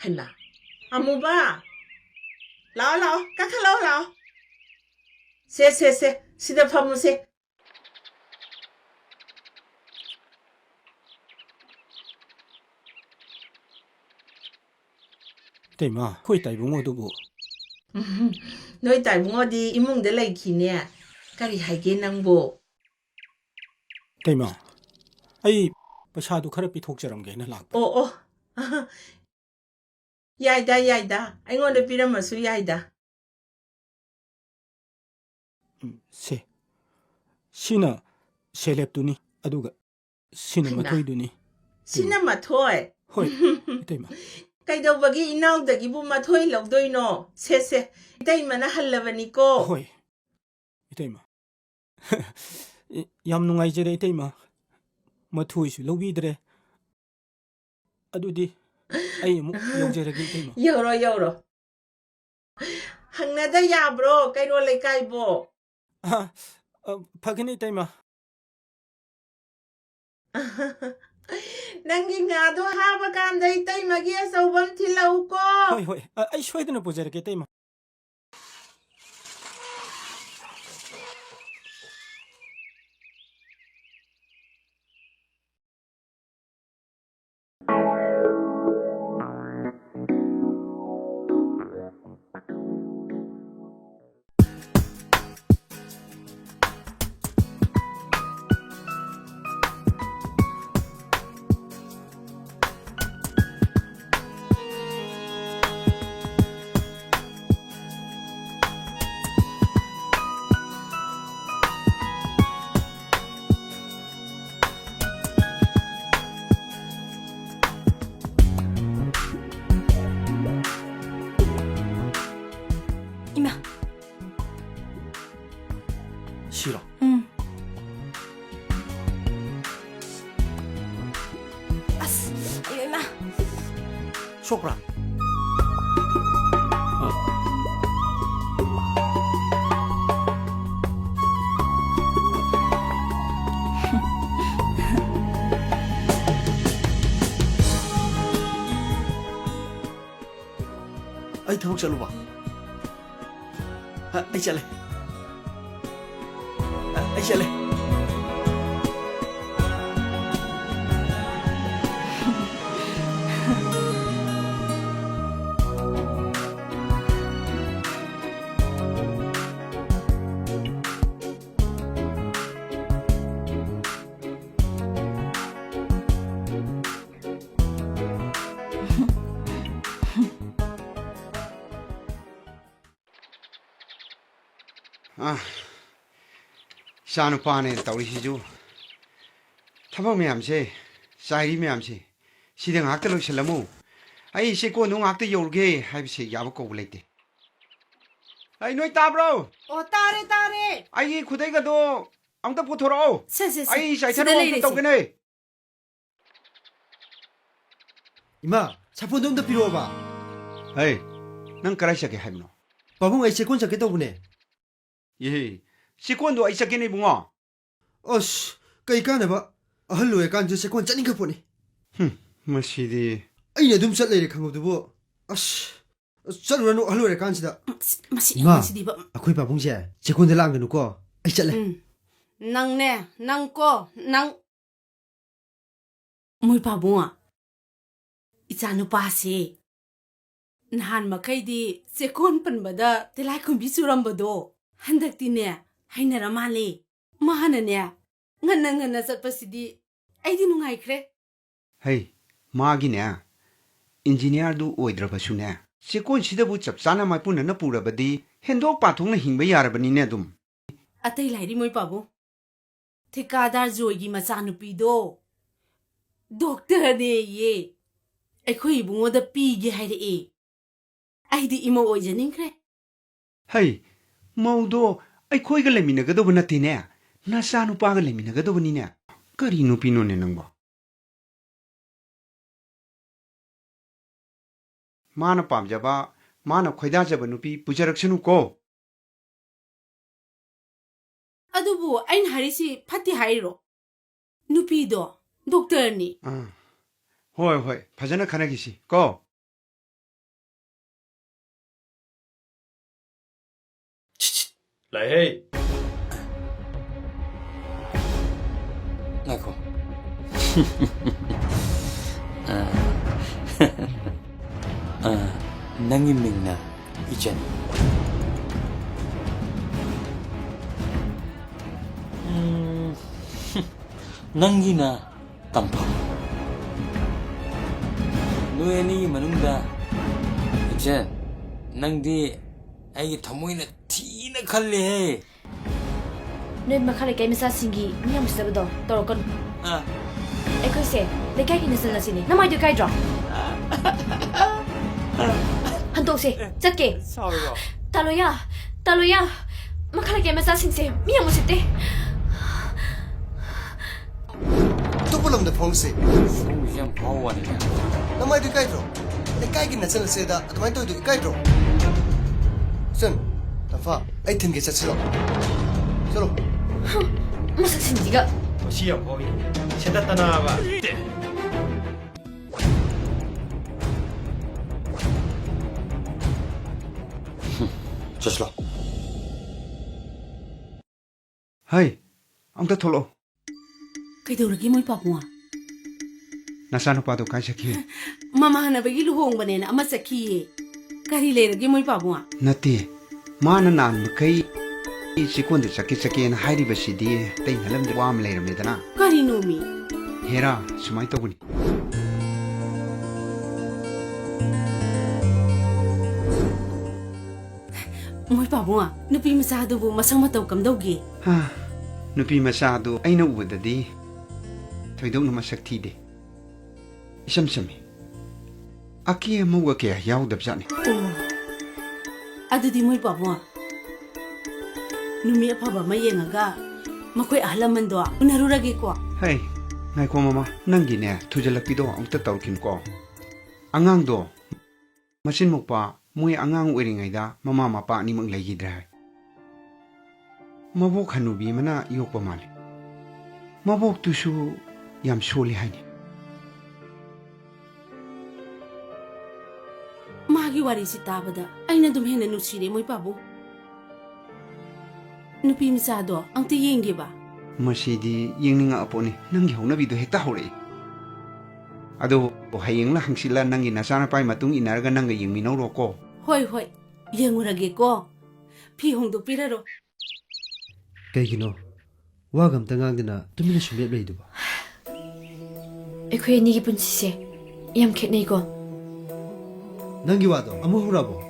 ꯍꯩꯃꯥ, ꯑꯃꯨꯕ, ꯂꯥꯛꯑꯣ, ꯂꯥꯛꯑꯣ, ꯀꯥꯈꯠꯂꯛꯑꯣ, ꯂꯥꯛꯑꯣ꯫ ꯁꯦ, ꯁꯦ, ꯁꯦ, ꯁꯤꯗ ꯐꯝꯃꯨꯁꯦ꯫ ꯏꯇꯩꯃ, ꯑꯩꯈꯣꯏ ꯇꯥꯏꯕꯨꯡꯉꯣꯗꯨꯕꯨ? ꯎꯝ, ꯅꯣꯏ ꯇꯥꯏꯕꯨꯡꯉꯣꯗꯤ ꯏꯃꯨꯡꯗ ꯂꯩꯈꯤꯅꯦ꯫ ꯀꯔꯤ ꯍꯥꯏꯒꯦ ꯅꯪꯕꯨ? ꯏꯇꯩꯃ, ꯑꯩ ꯄꯩꯁꯥꯗꯨ ꯈꯔ ꯄꯤꯊꯣꯛꯆꯔꯝꯒꯦꯅ ꯂꯥꯛꯄ꯫ ꯑꯣ, ꯑꯣ꯫ ꯌꯥꯏꯗ, ꯌꯥꯏꯗ꯫ ꯑꯩꯉꯣꯟꯗ ꯄꯤꯔꯝꯃꯁꯨ ꯌꯥꯏꯗ꯫ ꯎꯝ, ꯁꯦ꯫ ꯁꯤꯅ ꯁꯦꯂꯦꯞꯇꯨꯅꯤ, ꯑꯗꯨꯒ ꯁꯤꯅ ꯍꯩꯃꯥ꯫ ꯃꯊꯣꯏꯗꯨꯅꯤ꯫ ꯁꯤꯅ ꯃꯊꯣꯏ? ꯍꯣꯏ, ꯏꯇꯩꯃ꯫ ꯀꯩꯗꯧꯕꯒꯤ ꯏꯅꯥꯎꯗꯒꯤꯕꯨ ꯃꯊꯣꯏ ꯂꯧꯗꯣꯏꯅꯣ? ꯁꯦ, ꯁꯦ, ꯏꯇꯩꯃꯅ ꯍꯜꯂꯕꯅꯤꯀꯣ꯫ ꯍꯣꯏ, ꯏꯇꯩꯃ꯫ ꯌꯥꯝ ꯅꯨꯡꯉꯥꯏꯖꯔꯦ, ꯏꯇꯩꯃ꯫ ꯃꯊꯣꯏꯁꯨ ꯂꯧꯕꯤꯗ꯭ꯔꯦ꯫ ꯑꯗꯨꯗꯤ ꯑꯩ ꯑꯃꯨꯛ ꯌꯧꯖꯔꯒꯦ, ꯏꯇꯩꯃ꯫ ꯌꯧꯔꯣ, ꯌꯧꯔꯣ꯫ ꯍꯪꯅꯗ ꯌꯥꯕ꯭ꯔꯣ, ꯀꯩꯔꯣꯜ ꯂꯩꯀꯥꯏꯕꯣ? ꯑ, ꯑ, ꯐꯒꯅꯤ, ꯏꯇꯩꯃ꯫ ꯅꯪꯒꯤ ꯉꯥꯗꯣ ꯍꯥꯕ ꯀꯥꯟꯗ ꯏꯇꯩꯃꯒꯤ ꯑꯆꯧꯕ ꯑꯃ ꯊꯤꯜꯂꯛꯎꯀꯣ꯫ ꯍꯣꯏ, ꯍꯣꯏ, ꯑ, ꯑꯩ ꯁꯣꯏꯗꯅ ꯄꯨꯖꯔꯛꯀꯦ, ꯏꯇꯩꯃ꯫ ꯏꯃꯥ꯫ ꯁꯤꯔꯣ? ꯎꯝ꯫ ꯑꯁ, ꯑꯌꯣ ꯏꯃꯥ꯫ ꯁꯣꯛꯄ꯭ꯔꯥ? ꯑꯩ ꯊꯕꯛ ꯆꯠꯂꯨꯕ꯫ ꯍ, ꯑꯩ ꯆꯠꯂꯦ꯫ ꯑꯩ ꯆꯠꯂꯦ꯫ ꯑꯥ, ꯏꯆꯥ ꯅꯨꯄꯥꯅꯦꯅ ꯇꯧꯔꯤꯁꯤꯁꯨ꯫ ꯊꯕꯛ ꯃꯌꯥꯝꯁꯦ, ꯆꯥꯏꯔꯤ ꯃꯌꯥꯝꯁꯦ, ꯁꯤꯗ ꯉꯥꯏꯍꯥꯛꯇ ꯂꯣꯏꯁꯤꯜꯂꯝꯃꯨ꯫ ꯑꯩ ꯆꯦꯛꯀꯣꯟꯗꯣ ꯉꯥꯏꯍꯥꯛꯇ ꯌꯧꯔꯨꯒꯦ ꯍꯥꯏꯕꯁꯦ ꯌꯥꯕ ꯀꯧꯕ ꯂꯩꯇꯦ꯫ ꯑꯩ, ꯅꯣꯏ ꯇꯥꯕ꯭ꯔꯣ? ꯑꯣ, ꯇꯥꯔꯦ, ꯇꯥꯔꯦ꯫ ꯑꯩꯒꯤ ꯈꯨꯗꯩꯒꯗꯣ ꯑꯝꯇ ꯄꯨꯊꯣꯔꯛꯑꯣ꯫ ꯁꯦ, ꯁꯦ, ꯁꯦ, ꯑꯩ ꯁꯤꯗ ꯆꯥꯏꯊꯅꯕ ꯑꯝꯇ ꯂꯩꯔꯦꯁꯦ꯫ ꯇꯧꯒꯦꯅꯦ꯫ ꯏꯃꯥ, ꯁꯥꯄꯣꯟꯗꯣ ꯑꯝꯇ ꯄꯤꯔꯛꯑꯣꯕ꯫ ꯍꯩ, ꯅꯪ ꯀꯗꯥꯏ ꯆꯠꯀꯦ ꯍꯥꯏꯕꯅꯣ? ꯄꯥꯕꯨꯡ, ꯑꯩ ꯆꯦꯛꯀꯣꯟ ꯆꯠꯀꯦ ꯇꯧꯕꯅꯦ꯫ ꯏꯍꯦ, ꯆꯦꯛꯀꯣꯟꯗꯣ ꯑꯩ ꯆꯠꯀꯦꯅꯦ, ꯏꯕꯨꯡꯉꯣ꯫ ꯑꯁ, ꯀꯩ ꯀꯥꯟꯅꯕ? ꯑꯍꯜ ꯑꯣꯏꯔꯀꯥꯟꯁꯤꯗ ꯆꯦꯛꯀꯣꯟ ꯆꯠꯅꯤꯡꯈꯠꯄꯣꯠꯅꯤ꯫ ꯍꯨꯝ, ꯃꯁꯤꯗꯤ꯫ ꯑꯩꯅ ꯑꯗꯨꯝ ꯆꯠ ꯂꯩꯔꯦ ꯈꯪꯍꯧꯗꯕꯨ꯫ ꯑꯁ, ꯆꯠꯂꯨꯔꯅꯨ ꯑꯍꯜ ꯑꯣꯏꯔꯀꯥꯟꯁꯤꯗ꯫ ꯃꯁꯤ, ꯏꯃꯥ, ꯃꯁꯤꯗꯤꯕ꯫ ꯑꯩꯈꯣꯏ ꯄꯥꯕꯨꯡꯁꯦ ꯆꯦꯛꯀꯣꯟꯗ ꯂꯥꯡꯒꯅꯨꯀꯣ꯫ ꯑꯩ ꯆꯠꯂꯦ꯫ ꯎꯝ꯫ ꯅꯪꯅꯦ, ꯅꯪ ꯀꯣ, ꯅꯪ꯫ ꯃꯣꯏ ꯄꯥꯕꯨꯡ, ꯏꯆꯥ ꯅꯨꯄꯥꯁꯦ ꯅꯍꯥꯟ ꯃꯈꯩꯗꯤ ꯆꯦꯛꯀꯣꯟ ꯄꯟꯕꯗ ꯇꯤꯜꯂꯥꯏꯈꯨꯝꯕꯤ ꯆꯨꯔꯝꯕꯗꯣ ꯍꯟꯗꯛꯇꯤꯅꯦ ꯍꯩꯅꯔ ꯃꯥꯜꯂꯦ꯫ ꯃꯥꯅꯅꯦ ꯉꯟꯅ ꯉꯟꯅ ꯆꯠꯄꯁꯤꯗꯤ ꯑꯩꯗꯤ ꯅꯨꯡꯉꯥꯏꯈ꯭ꯔꯦ꯫ ꯍꯩ, ꯃꯥꯒꯤꯅꯦ ꯏꯟꯖꯤꯅꯤꯌꯥꯔꯗꯨ ꯑꯣꯏꯗ꯭ꯔꯕꯁꯨꯅꯦ, ꯆꯦꯛꯀꯣꯟꯁꯤꯗꯕꯨ ꯆꯞ ꯆꯥꯅ ꯃꯥꯏꯄꯨꯅꯅ ꯄꯨꯔꯕꯗꯤ ꯍꯦꯟꯗꯣꯛ ꯄꯥꯊꯣꯛꯅ ꯍꯤꯡꯕ ꯌꯥꯔꯕꯅꯤꯅꯦ ꯑꯗꯨꯝ꯫ ꯑꯇꯩ ꯂꯥꯏꯔꯤ ꯃꯣꯏ ꯄꯥꯕꯨꯡ꯫ ꯊꯤꯀꯥꯗꯥꯔ ꯖꯣꯏꯒꯤ ꯃꯆꯥꯅꯨꯄꯤꯗꯣ ꯗꯣꯛꯇꯔꯅꯦꯌꯦ꯫ ꯑꯩꯈꯣꯏ ꯏꯕꯨꯡꯉꯣꯗ ꯄꯤꯒꯦ ꯍꯥꯏꯔꯛꯑꯦ꯫ ꯑꯩꯗꯤ ꯏꯃꯧ ꯑꯣꯏꯖꯅꯤꯡꯈ꯭ꯔꯦ꯫ ꯍꯩ, ꯃꯧꯗꯣ ꯑꯩꯈꯣꯏꯒ ꯂꯩꯃꯤꯟꯅꯒꯗꯧꯕ ꯅꯠꯇꯦꯅꯦ, ꯅꯆꯥꯅꯨꯄꯥꯒ ꯂꯩꯃꯤꯟꯅꯒꯗꯧꯕꯅꯤꯅꯦ꯫ ꯀꯔꯤ ꯅꯨꯄꯤꯅꯣꯅꯦ ꯅꯪꯕꯣ? ꯃꯥꯅ ꯄꯥꯝꯖꯕ, ꯃꯥꯅ ꯈꯣꯏꯗꯥꯖꯕ ꯅꯨꯄꯤ ꯄꯨꯖꯔꯛꯁꯅꯨꯀꯣ꯫ ꯑꯗꯨꯕꯨ ꯑꯩꯅ ꯍꯥꯏꯔꯤꯁꯤ ꯐꯠꯇꯦ ꯍꯥꯏꯔꯤꯔꯣ? ꯅꯨꯄꯤꯗꯣ ꯗꯣꯛꯇꯔꯅꯤ꯫ ꯑꯥ꯫ ꯍꯣꯏ, ꯍꯣꯏ, ꯐꯖꯅ ꯈꯟꯅꯈꯤꯁꯤ ꯀꯣ꯫ ꯂꯥꯛꯑꯦꯍꯦ꯫ ꯉꯥꯏꯈꯣ꯫ ꯑ, ꯑ, ꯅꯪꯒꯤ ꯃꯤꯡꯅ ꯏꯆꯟ꯫ ꯎꯝ, ꯅꯪꯒꯤꯅ ꯇꯝꯐꯝ꯫ ꯅꯣꯏ ꯑꯅꯤꯒꯤ ꯃꯅꯨꯡꯗ, ꯏꯆꯦ, ꯅꯪꯗꯤ ꯑꯩꯒꯤ ꯊꯃꯣꯏꯅ ꯊꯤꯅ ꯈꯜꯂꯦꯍꯦ꯫ ꯅꯣꯏ ꯃꯈꯥ ꯂꯩꯀꯥꯏ ꯃꯆꯥꯁꯤꯡꯒꯤ ꯃꯤ ꯌꯥꯝ ꯎꯁꯤꯠꯇꯕꯗꯣ ꯇꯧꯔꯛꯀꯅꯨ꯫ ꯑꯥ꯫ ꯑꯩꯈꯣꯏꯁꯦ ꯂꯩꯀꯥꯏꯒꯤ ꯅꯆꯜ ꯅꯆꯦꯅꯦ꯫ ꯅꯃꯥꯏꯗꯣ ꯏꯀꯥꯏꯗ꯭ꯔꯣ? ꯍꯟꯗꯣꯛꯁꯦ, ꯆꯠꯀꯦ꯫ ꯁꯥꯎꯔꯤꯔꯣ? ꯇꯥꯂꯣꯌꯥ, ꯇꯥꯂꯣꯌꯥ, ꯃꯈꯥ ꯂꯩꯀꯥꯏ ꯃꯆꯥꯁꯤꯡꯁꯦ ꯃꯤ ꯌꯥꯝ ꯎꯁꯤꯠꯇꯦ꯫ ꯑꯇꯣꯞꯄ ꯂꯝꯗ ꯐꯥꯎꯁꯦ꯫ ꯁꯣꯝꯒꯤꯁꯦ ꯌꯥꯝ ꯐꯥꯎ ꯋꯥꯅꯤꯅꯦ꯫ ꯅꯃꯥꯏꯗꯨ ꯏꯀꯥꯏꯗ꯭ꯔꯣ? ꯂꯩꯀꯥꯏꯒꯤ ꯅꯆꯜ ꯅꯆꯦꯗ ꯑꯗꯨꯃꯥꯏꯅ ꯇꯧꯔꯤꯗꯣ ꯏꯀꯥꯏꯗ꯭ꯔꯣ? ꯆꯟ, ꯇꯝꯐꯥ, ꯑꯩ ꯊꯤꯟꯒꯦ, ꯆꯠꯁꯤꯔꯣ? ꯆꯠꯂꯣ꯫ ꯃꯁꯛꯁꯤꯡꯁꯤꯒ꯫ ꯃꯁꯤ ꯌꯥꯝ ꯐꯥꯎꯏ꯫ ꯁꯦꯠꯇꯠꯇꯅꯕ꯫ ꯆꯠꯁꯤꯂꯣ꯫ ꯍꯩ, ꯑꯝꯇ ꯊꯣꯛꯂꯛꯑꯣ꯫ ꯀꯩꯗꯧꯔꯒꯦ ꯃꯣꯏ ꯄꯥꯕꯨꯡ? ꯅꯆꯥꯅꯨꯄꯥꯗꯣ ꯀꯥꯏ ꯆꯠꯈꯤ? ꯃꯃꯥꯟꯅꯕꯒꯤ ꯂꯨꯍꯣꯡꯕꯅꯦꯅ ꯑꯃ ꯆꯠꯈꯤꯌꯦ꯫ ꯀꯔꯤ ꯂꯩꯔꯒꯦ ꯃꯣꯏ ꯄꯥꯕꯨꯡ? ꯅꯠꯇꯦ, ꯃꯥꯅ ꯅꯍꯥꯟ ꯃꯈꯩ ꯆꯤꯀꯣꯟꯗ ꯆꯠꯀꯦ ꯆꯠꯀꯦꯅ ꯍꯥꯏꯔꯤꯕꯁꯤꯗꯤ ꯑꯇꯩ ꯅꯠꯂꯝꯗꯦ, ꯋꯥ ꯑꯃ ꯂꯩꯔꯝꯃꯦꯗꯅ꯫ ꯀꯔꯤꯅꯣꯃꯤ? ꯍꯦꯔꯥ, ꯁꯨꯃꯥꯏꯅ ꯇꯧꯕꯅꯤ꯫ ꯃꯣꯏ ꯄꯥꯕꯨꯡ, ꯅꯨꯄꯤ ꯃꯆꯥꯗꯨꯕꯨ ꯃꯁꯛ ꯃꯇꯧ ꯀꯝꯗꯧꯒꯦ? ꯍꯥ, ꯅꯨꯄꯤ ꯃꯆꯥꯗꯨ ꯑꯩꯅ ꯎꯕꯗꯗꯤ ꯊꯣꯏꯗꯣꯛꯅ ꯃꯁꯛ ꯊꯤꯗꯦ꯫ ꯏꯆꯝ ꯆꯝꯃꯤ꯫ ꯑꯀꯦ ꯑꯃꯧꯒ ꯀꯌꯥ ꯌꯥꯎꯗꯕꯖꯥꯠꯅꯤ꯫ ꯑꯣ, ꯑꯗꯨꯗꯤ ꯃꯣꯏ ꯄꯥꯕꯨꯡ, ꯅꯨꯃꯤꯠ ꯑꯐꯕ ꯑꯃ ꯌꯦꯡꯉꯒ ꯃꯈꯣꯏ ꯑꯍꯜ ꯂꯃꯟꯗꯣ ꯎꯅꯔꯨꯔꯒꯦꯀꯣ꯫ ꯍꯩ, ꯉꯥꯏꯈꯣ ꯃꯃꯥ, ꯅꯪꯒꯤꯅꯦ ꯊꯨꯖꯜꯂꯛꯄꯤꯗꯣ ꯑꯃꯨꯛꯇ ꯇꯧꯔꯛꯈꯤꯅꯨꯀꯣ꯫ ꯑꯉꯥꯡꯗꯣ ꯃꯆꯤꯟ ꯃꯧꯄꯥ ꯃꯣꯏ ꯑꯉꯥꯡ ꯑꯣꯏꯔꯤꯉꯩꯗ ꯃꯃꯥ ꯃꯄꯥ ꯑꯅꯤꯃꯛ ꯂꯩꯈꯤꯗ꯭ꯔꯦ ꯍꯥꯏ꯫ ꯃꯕꯣꯛ ꯍꯅꯨꯕꯤ ꯑꯃꯅ ꯌꯣꯛꯄ ꯃꯥꯜꯂꯤ꯫ ꯃꯕꯣꯛꯇꯨꯁꯨ ꯌꯥꯝ ꯁꯣꯜꯂꯤ ꯍꯥꯏꯅꯤ꯫ ꯃꯥꯒꯤ ꯋꯥꯔꯤꯁꯤ ꯇꯥꯕꯗ ꯑꯩꯅ ꯑꯗꯨꯝ ꯍꯦꯟꯅ ꯅꯨꯡꯁꯤꯔꯦ ꯃꯣꯏ ꯄꯥꯕꯨꯡ꯫ ꯅꯨꯄꯤ ꯃꯆꯥꯗꯣ ꯑꯝꯇ ꯌꯦꯡꯒꯦꯕ꯫ ꯃꯁꯤꯗꯤ ꯌꯦꯡꯅꯤꯡꯉꯛꯑ ꯄꯣꯠꯅꯤ, ꯅꯪꯒꯤ ꯍꯧꯅꯕꯤꯗꯣ ꯍꯦꯛꯇ ꯍꯧꯔꯛꯏ꯫ ꯑꯗꯣ ꯍꯌꯦꯡꯂ ꯍꯪꯆꯤꯠꯂ ꯅꯪꯒꯤ ꯅꯆꯥꯅꯨꯄꯥꯒꯤ ꯃꯇꯨꯡ ꯏꯟꯅꯔꯒ ꯅꯪꯒ ꯌꯦꯡꯃꯤꯟꯅꯧꯔꯣꯀꯣ꯫ ꯍꯣꯏ, ꯍꯣꯏ, ꯌꯦꯡꯉꯨꯔꯒꯦꯀꯣ꯫ ꯐꯤ ꯍꯣꯡꯗꯣꯛꯄꯤꯔꯔꯣ꯫ ꯀꯩꯒꯤꯅꯣ ꯋꯥꯒ ꯑꯝꯇ ꯉꯥꯡꯗꯅ ꯇꯨꯃꯤꯟꯅ ꯁꯨꯝ ꯂꯦꯞ ꯂꯩꯗꯨꯕꯣ? ꯑꯩꯈꯣꯏ ꯑꯅꯤꯒꯤ ꯄꯨꯟꯁꯤꯁꯦ ꯌꯥꯝ ꯈꯦꯠꯅꯩꯀꯣ꯫ ꯅꯪꯒꯤ ꯋꯥꯗꯣ ꯑꯃꯨꯛ ꯍꯧꯔꯛꯑꯕꯣ?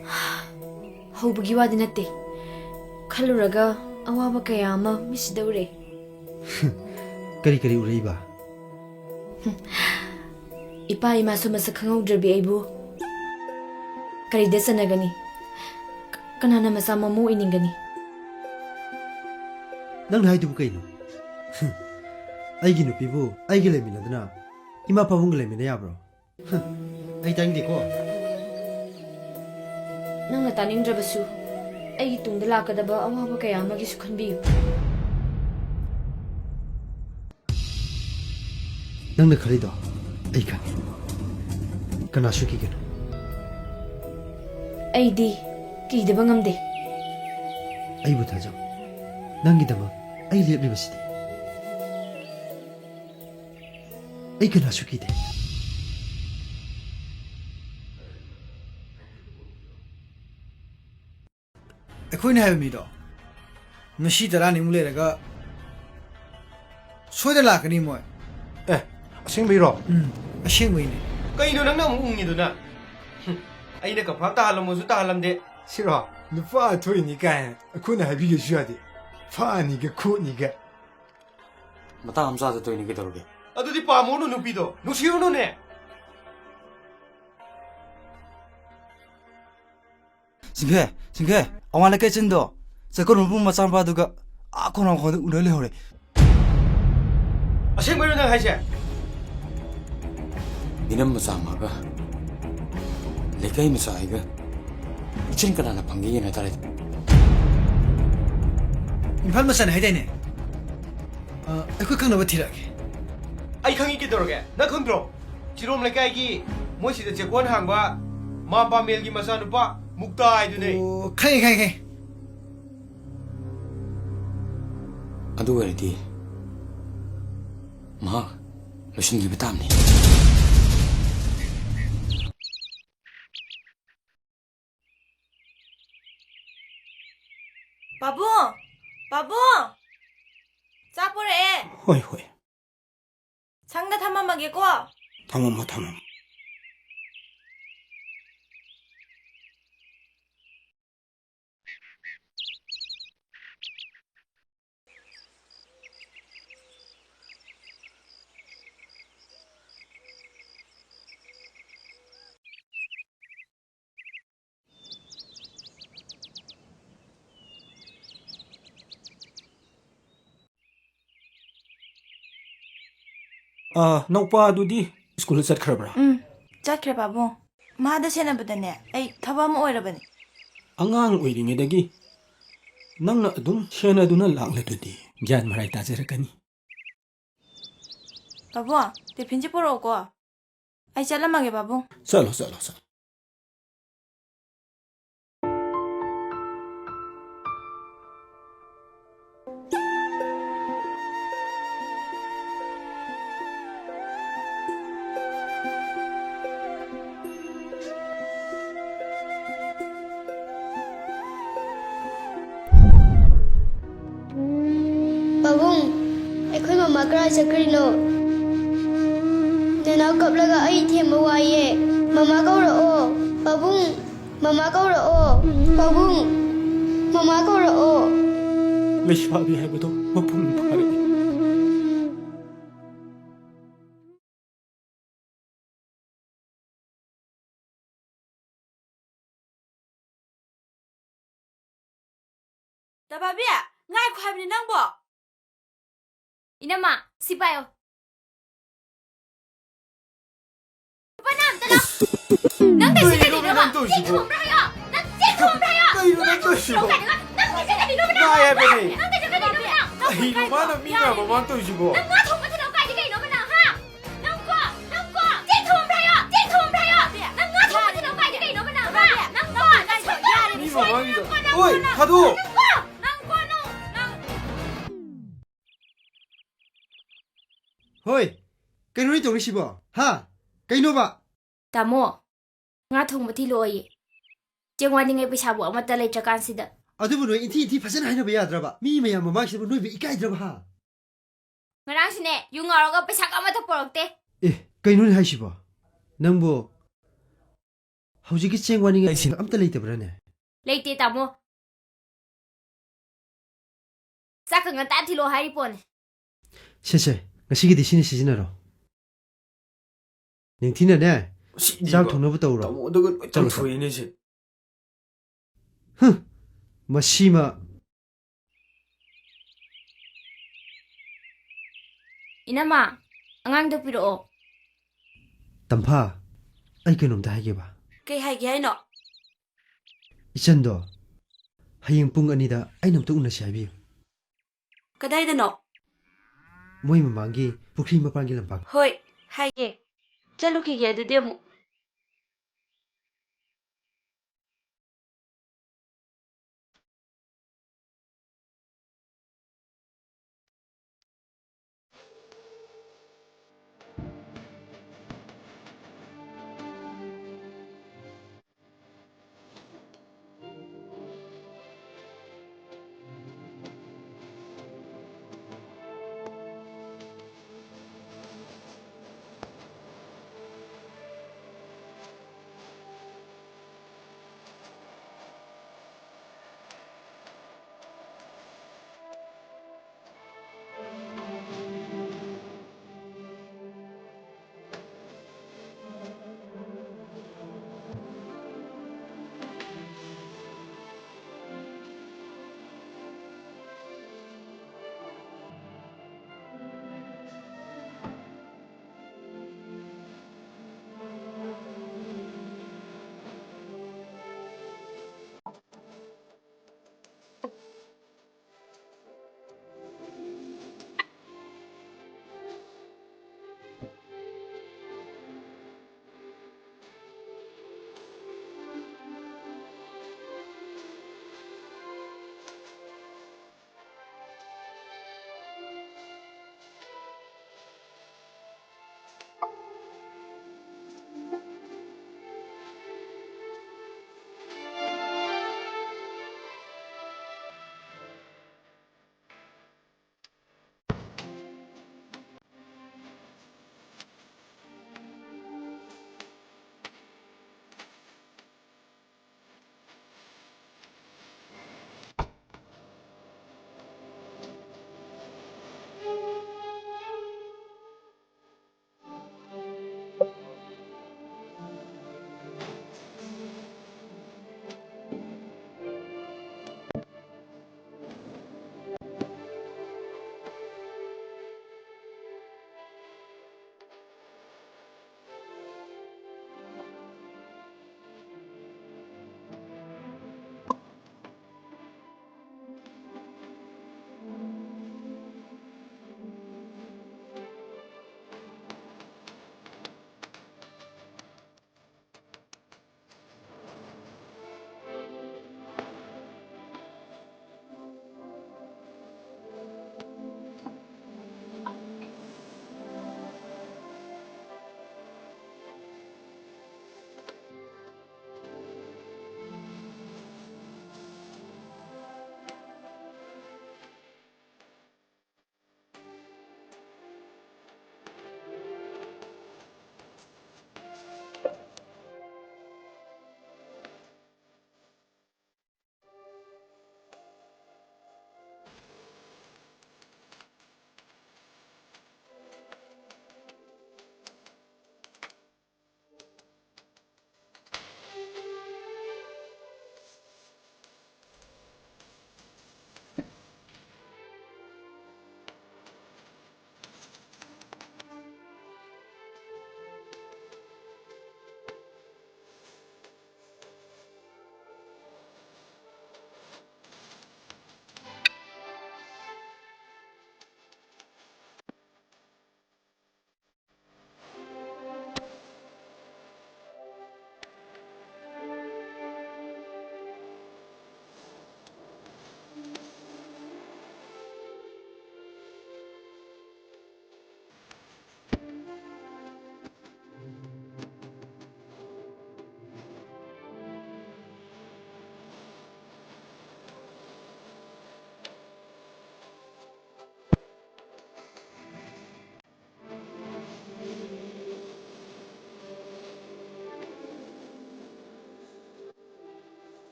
ꯍꯧꯕꯒꯤ ꯋꯥꯗꯤ ꯅꯠꯇꯦ, ꯈꯜꯂꯨꯔꯒ ꯑꯋꯥꯕ ꯀꯌꯥ ꯑꯃ ꯃꯤꯠꯁꯤꯗ ꯎꯔꯦ꯫ ꯀꯔꯤ ꯀꯔꯤ ꯎꯔꯛꯏꯕ? ꯏꯄꯥ ꯏꯃꯥꯁꯨ ꯃꯁꯛ ꯈꯪꯍꯧꯗ꯭ꯔꯕꯤ ꯑꯩꯕꯨ ꯀꯔꯤꯗ ꯆꯟꯅꯒꯅꯤ? ꯀ-, ꯀꯅꯥꯅ ꯃꯆꯥ ꯃꯃꯧ ꯑꯣꯏꯅꯤꯡꯒꯅꯤ? ꯅꯪꯅ ꯍꯥꯏꯗꯨꯕꯨ ꯀꯩꯅꯣ? ꯑꯩꯒꯤ ꯅꯨꯄꯤꯕꯨ ꯑꯩꯒ ꯂꯩꯃꯤꯟꯅꯗꯅ ꯏꯃꯥ ꯄꯥꯕꯨꯡꯒ ꯂꯩꯃꯤꯟꯅ ꯌꯥꯕ꯭ꯔꯣ? ꯑꯩ ꯇꯥꯅꯤꯡꯗꯦꯀꯣ꯫ ꯅꯪꯅ ꯇꯥꯅꯤꯡꯗ꯭ꯔꯕꯁꯨ ꯑꯩꯒꯤ ꯇꯨꯡꯗ ꯂꯥꯛꯀꯗꯕ ꯑꯋꯥꯕ ꯀꯌꯥ ꯑꯃꯒꯤꯁꯨ ꯈꯟꯕꯤꯌꯨ꯫ ꯅꯪꯅ ꯈꯜꯂꯤꯗꯣ ꯑꯩ ꯈꯪꯉꯤ꯫ ꯀꯅꯥꯁꯨ ꯀꯤꯒꯅꯨ꯫ ꯑꯩꯗꯤ ꯀꯤꯗꯕ ꯉꯝꯗꯦ꯫ ꯑꯩꯕꯨ ꯊꯥꯖꯧ꯫ ꯅꯪꯒꯤꯗꯃꯛ ꯑꯩ ꯂꯦꯞꯂꯤꯕꯁꯤꯗꯤ꯫ ꯑꯩ ꯀꯅꯥꯁꯨ ꯀꯤꯗꯦ꯫ ꯑꯩꯈꯣꯏꯅ ꯍꯥꯏꯕ ꯃꯤꯗꯣ ꯉꯁꯤ ꯇꯔꯥꯅꯤꯃꯨꯛ ꯂꯩꯔꯒ ꯁꯣꯏꯗꯅ ꯂꯥꯛꯀꯅꯤ ꯃꯣꯏ꯫ ꯑꯦ, ꯑꯁꯦꯡꯕꯩꯔꯣ? ꯎꯝ, ꯑꯁꯦꯡꯕꯩꯅꯦ꯫ ꯀꯩꯅꯣ ꯅꯪꯅ ꯑꯃꯨꯛ ꯎꯪꯉꯤꯗꯨꯅ? ꯍꯨꯝ, ꯑꯩꯅ ꯀꯟꯐꯥꯝ ꯇꯥꯍꯜꯂꯝꯃꯣꯁꯨ ꯇꯥꯍꯜꯂꯝꯗꯦ꯫ ꯁꯤꯔꯣ? ꯅꯨꯄꯥ ꯊꯣꯛꯏꯅꯤ ꯀꯥꯏꯅ ꯑꯩꯈꯣꯏꯅ ꯍꯥꯏꯕꯤꯒꯦꯁꯨ ꯌꯥꯗꯦ꯫ ꯐꯥꯅꯤꯒ ꯈꯣꯠꯅꯤꯒ꯫ ꯃꯇꯥꯡ ꯑꯃ ꯆꯥꯗ ꯇꯧꯏꯅꯤ ꯀꯩꯗꯧꯔꯒꯦ? ꯑꯗꯨꯗꯤ ꯄꯥꯝꯃꯨꯅꯨ ꯅꯨꯄꯤꯗꯣ, ꯅꯨꯡꯁꯤꯔꯨꯅꯨꯅꯦ꯫ ꯁꯤꯡꯈꯦ, ꯁꯤꯡꯈꯦ, ꯑꯋꯥꯡ ꯂꯩꯀꯥꯏ ꯆꯤꯟꯗꯣ, ꯆꯩꯀꯣꯟ ꯃꯕꯨꯡ ꯃꯆꯥꯅꯨꯄꯥꯗꯨꯒ ꯑꯥ ꯈꯣꯡꯅꯥꯡ ꯈꯣꯡꯗ ꯎꯅ ꯂꯩꯍꯧꯔꯦ꯫ ꯑꯁꯦꯡꯕꯩꯔꯣ ꯅꯪ ꯍꯥꯏꯁꯦ? ꯃꯤꯅꯝ ꯃꯆꯥ ꯑꯃꯒ ꯂꯩꯀꯥꯏ ꯃꯆꯥ ꯑꯩꯒ ꯏꯆꯤꯟ ꯀꯅꯥꯅ ꯐꯪꯒꯦ ꯌꯦꯡꯅ ꯇꯥꯔꯦ꯫ ꯏꯝꯐꯥꯜ ꯃꯆꯥꯅꯦ ꯍꯥꯏꯗꯥꯏꯅꯦ? ꯑ, ꯑꯩꯈꯣꯏ ꯈꯪꯅꯕ ꯊꯤꯔꯛꯑꯒꯦ꯫ ꯑꯩ ꯈꯪꯉꯤ ꯀꯩꯗꯧꯔꯒꯦ? ꯅꯪ ꯈꯪꯗ꯭ꯔꯣ? ꯆꯤꯔꯣꯝ ꯂꯩꯀꯥꯏꯒꯤ ꯃꯣꯏ ꯁꯤꯗ ꯆꯦꯛꯀꯣꯟ ꯍꯥꯡꯕ ꯃꯥꯝ ꯄꯥꯃꯦꯜꯒꯤ ꯃꯆꯥꯅꯨꯄꯥ ꯃꯨꯛꯇꯥ ꯍꯥꯏꯗꯨꯅꯦ꯫ ꯑꯣ, ꯈꯪꯉꯦ, ꯈꯪꯉꯦ, ꯈꯪꯉꯦ꯫ ꯑꯗꯨ ꯑꯣꯏꯔꯗꯤ ꯃꯍꯥꯛ ꯂꯣꯏꯁꯤꯟꯈꯤꯕ ꯇꯥꯕꯅꯤ꯫ ꯄꯥꯕꯨꯡ! ꯄꯥꯕꯨꯡ! ꯆꯥꯛ ꯄꯨꯔꯛꯑꯦ꯫ ꯍꯣꯏ, ꯍꯣꯏ꯫ ꯁꯪꯗ ꯊꯝꯃꯝꯃꯒꯦꯀꯣ꯫ ꯊꯝꯃꯝꯃꯣ, ꯊꯝꯃꯝꯃꯣ꯫ ꯑꯥ, ꯅꯧꯄꯥꯗꯨꯗꯤ ꯁ꯭ꯀꯨꯜ ꯆꯠꯈ꯭ꯔꯕ꯭ꯔꯥ? ꯎꯝ, ꯆꯠꯈ꯭ꯔꯦ, ꯄꯥꯕꯨꯡ꯫ ꯃꯥꯗ ꯁꯦꯟꯅꯕꯗꯅꯦ, ꯑꯩ ꯊꯕꯛ ꯑꯃ ꯑꯣꯏꯔꯕꯅꯤ꯫ ꯑꯉꯥꯡ ꯑꯣꯏꯔꯤꯉꯩꯗꯒꯤ ꯅꯪꯅ ꯑꯗꯨꯝ ꯁꯦꯟꯅꯗꯨꯅ ꯂꯥꯛꯂꯗꯨꯗꯤ ꯒ꯭ꯌꯥꯟ ꯃꯔꯥꯏ ꯇꯥꯖꯔꯛꯀꯅꯤ꯫ ꯄꯥꯕꯨꯡ, ꯇꯤꯐꯤꯟꯁꯦ ꯄꯨꯔꯛꯎꯀꯣ꯫ ꯑꯩ ꯆꯠꯂꯝꯃꯒꯦ, ꯄꯥꯕꯨꯡ꯫ ꯆꯠꯂꯣ, ꯆꯠꯂꯣ, ꯆꯠꯂꯣ꯫ ꯄꯥꯕꯨꯡ, ꯑꯩꯈꯣꯏ ꯃꯃꯥ ꯀꯔꯥꯏ ꯆꯠꯈ꯭ꯔꯤꯅꯣ? ꯅꯅꯥꯎ ꯀꯞꯂꯒ ꯑꯩ ꯊꯦꯝꯕ ꯋꯥꯏꯌꯦ꯫ ꯃꯃꯥ ꯀꯧꯔꯛꯑꯣ꯫ ꯄꯥꯕꯨꯡ, ꯃꯃꯥ ꯀꯧꯔꯛꯑꯣ꯫ ꯄꯥꯕꯨꯡ, ꯃꯃꯥ ꯀꯧꯔꯛꯑꯣ꯫ ꯂꯩꯁꯥꯕꯤ ꯍꯥꯏꯕꯗꯣ ꯃꯄꯨꯡ ꯐꯥꯔꯛꯏ꯫ ꯇꯕꯥꯕꯤ, ꯉꯥꯏꯈꯣ ꯍꯥꯏꯕꯅꯤ ꯅꯪꯕꯣ꯫ ꯏꯅꯝꯃ, ꯁꯤ ꯄꯥꯏꯌꯣ꯫ ꯅꯨꯄꯥ, ꯅꯪ ꯑꯝꯇ ꯂꯥꯛ-, ꯅꯪ ꯇꯧꯏꯁꯤ ꯀꯩꯅꯣꯕ ꯀꯔꯤꯅꯣꯕ? ꯅꯪ ꯇꯧꯏꯁꯤꯕꯣ? ꯆꯦꯟ ꯊꯣꯝꯕ꯭ꯔꯥ ꯍꯥꯏꯌꯣ? ꯅꯪ ꯆꯦꯟ ꯊꯣꯝꯕ꯭ꯔꯥ ꯍꯥꯏꯌꯣ? ꯀꯩꯅꯣ ꯅꯪ ꯇꯧꯏꯁꯤꯕꯣ? ꯅꯪ ꯇꯧꯏꯁꯤ ꯀꯩꯅꯣꯕ? ꯅꯪ ꯇꯧꯏꯁꯤ ꯀꯩꯅꯣꯕ ꯅꯪ? ꯅꯥꯏ ꯍꯥꯏꯕꯅꯦ꯫ ꯅꯪ ꯇꯧꯏꯁꯤ ꯀꯩꯅꯣꯕ ꯅꯪ? ꯀꯩꯅꯣ ꯃꯥꯅ ꯃꯤ ꯃꯌꯥꯝ ꯃꯃꯥꯡ ꯇꯧꯏꯁꯤꯕꯣ? ꯅꯪ ꯉꯥ ꯊꯣꯡꯕ ꯊꯤꯜꯂꯛꯑꯣ ꯀꯥꯏꯗꯤ ꯀꯩꯅꯣꯕ ꯅꯪ, ꯍꯥ? ꯅꯪ ꯀꯣ, ꯅꯪ ꯀꯣ, ꯆꯦꯟ ꯊꯣꯝꯕ꯭ꯔꯥ ꯍꯥꯏꯌꯣ? ꯆꯦꯟ ꯊꯣꯝꯕ꯭ꯔꯥ ꯍꯥꯏꯌꯣ? ꯅꯪ ꯉꯥ ꯊꯣꯡꯕ ꯊꯤꯜꯂꯛꯑꯣ ꯀꯥꯏꯗꯤ ꯀꯩꯅꯣꯕ ꯅꯪ, ꯍꯥ? ꯅꯪ ꯀꯣ, ꯅꯪ ꯀꯣ, ꯃꯤ ꯃꯃꯥꯡꯒꯤꯗ꯫ ꯅꯪ ꯀꯣ, ꯑꯣꯏ, ꯅꯪ ꯀꯣ, ꯊꯥꯗꯣꯛꯑꯣ꯫ ꯅꯪ ꯀꯣ, ꯅꯪ ꯀꯣ, ꯅꯪ꯫ ꯍꯣꯏ, ꯀꯩꯅꯣ ꯅꯣꯏ ꯇꯧꯔꯤꯁꯤꯕꯣ? ꯍꯥ? ꯀꯩꯅꯣꯕ? ꯇꯥꯃꯣ, ꯉꯥ ꯊꯣꯡꯕ ꯊꯤꯜꯂꯛꯑꯣꯌꯦ꯫ ꯆꯦꯡ ꯋꯥꯅꯤꯡꯉꯥꯏ ꯄꯩꯁꯥꯕꯨ ꯑꯃꯠꯇ ꯂꯩꯇ꯭ꯔꯀꯥꯟꯁꯤꯗ꯫ ꯑꯗꯨꯕꯨ ꯅꯣꯏ ꯏꯟꯊꯤ ꯏꯟꯊꯤ ꯐꯖꯅ ꯍꯥꯏꯅꯕ ꯌꯥꯗ꯭ꯔꯕ? ꯃꯤ ꯃꯌꯥꯝ ꯃꯃꯥꯡꯁꯤꯗꯕꯨ ꯅꯣꯏꯕꯨ ꯏꯀꯥꯏꯗ꯭ꯔꯕ, ꯍꯥ? ꯉꯔꯥꯡꯁꯨꯅꯦ, ꯌꯨ ꯉꯥꯎꯔꯒ ꯄꯩꯁꯥꯒ ꯑꯃꯠꯇ ꯄꯨꯔꯛꯇꯦ꯫ ꯑꯦ, ꯀꯩꯅꯣꯅꯦ ꯍꯥꯏꯁꯤꯕꯣ? ꯅꯪꯕꯨ ꯍꯧꯖꯤꯛꯀꯤ ꯆꯦꯡ ꯋꯥꯅꯤꯡꯉꯥꯏ ꯁꯦꯜ ꯑꯝꯇ ꯂꯩꯇꯕ꯭ꯔꯥꯅꯦ? ꯂꯩꯇꯦ, ꯇꯥꯃꯣ꯫ ꯆꯥꯛꯀ ꯉꯟꯇꯥ ꯊꯤꯜꯂꯛꯑꯣ ꯍꯥꯏꯔꯤ ꯄꯣꯠꯅꯦ꯫ ꯁꯦ, ꯁꯦ, ꯉꯁꯤꯒꯤꯗꯤ ꯁꯤꯅ ꯁꯤꯖꯤꯟꯅꯔꯣ꯫ ꯅꯤꯡꯊꯤꯅꯅꯦ, ꯁꯤꯗꯤꯕ ꯆꯥꯛ ꯊꯣꯡꯅꯕ ꯇꯧꯔꯣ꯫ ꯇꯥꯃꯣꯗꯨꯒ ꯂꯣꯏ ꯆꯠꯂꯣ, ꯆꯠꯂꯣ꯫ ꯇꯧꯊꯣꯛꯏꯅꯦ ꯁꯤ꯫ ꯍꯨꯝ, ꯃꯁꯤꯃ꯫ ꯏꯅꯝꯃ, ꯑꯉꯥꯡꯗꯣ ꯄꯤꯔꯛꯑꯣ꯫ ꯇꯝꯐꯥ, ꯑꯩ ꯀꯩꯅꯣꯝꯇ ꯍꯥꯏꯒꯦꯕ꯫ ꯀꯩ ꯍꯥꯏꯒꯦ ꯍꯥꯏꯅꯣ? ꯏꯆꯟꯗꯣ ꯍꯌꯦꯡ ꯄꯨꯡ ꯑꯅꯤꯗ ꯑꯩꯅ ꯑꯝꯇ ꯎꯅꯁꯤ ꯍꯥꯏꯕꯤꯌꯨ꯫ ꯀꯗꯥꯏꯗꯅꯣ? ꯃꯣꯏ ꯃꯃꯥꯡꯒꯤ ꯄꯨꯈ꯭ꯔꯤ ꯃꯄꯥꯟꯒꯤ ꯂꯝꯄꯥꯛ꯫ ꯍꯣꯏ, ꯍꯥꯏꯒꯦ꯫ ꯆꯠꯂꯨꯈꯤꯒꯦ ꯑꯗꯨꯗꯤ ꯑꯃꯨꯛ꯫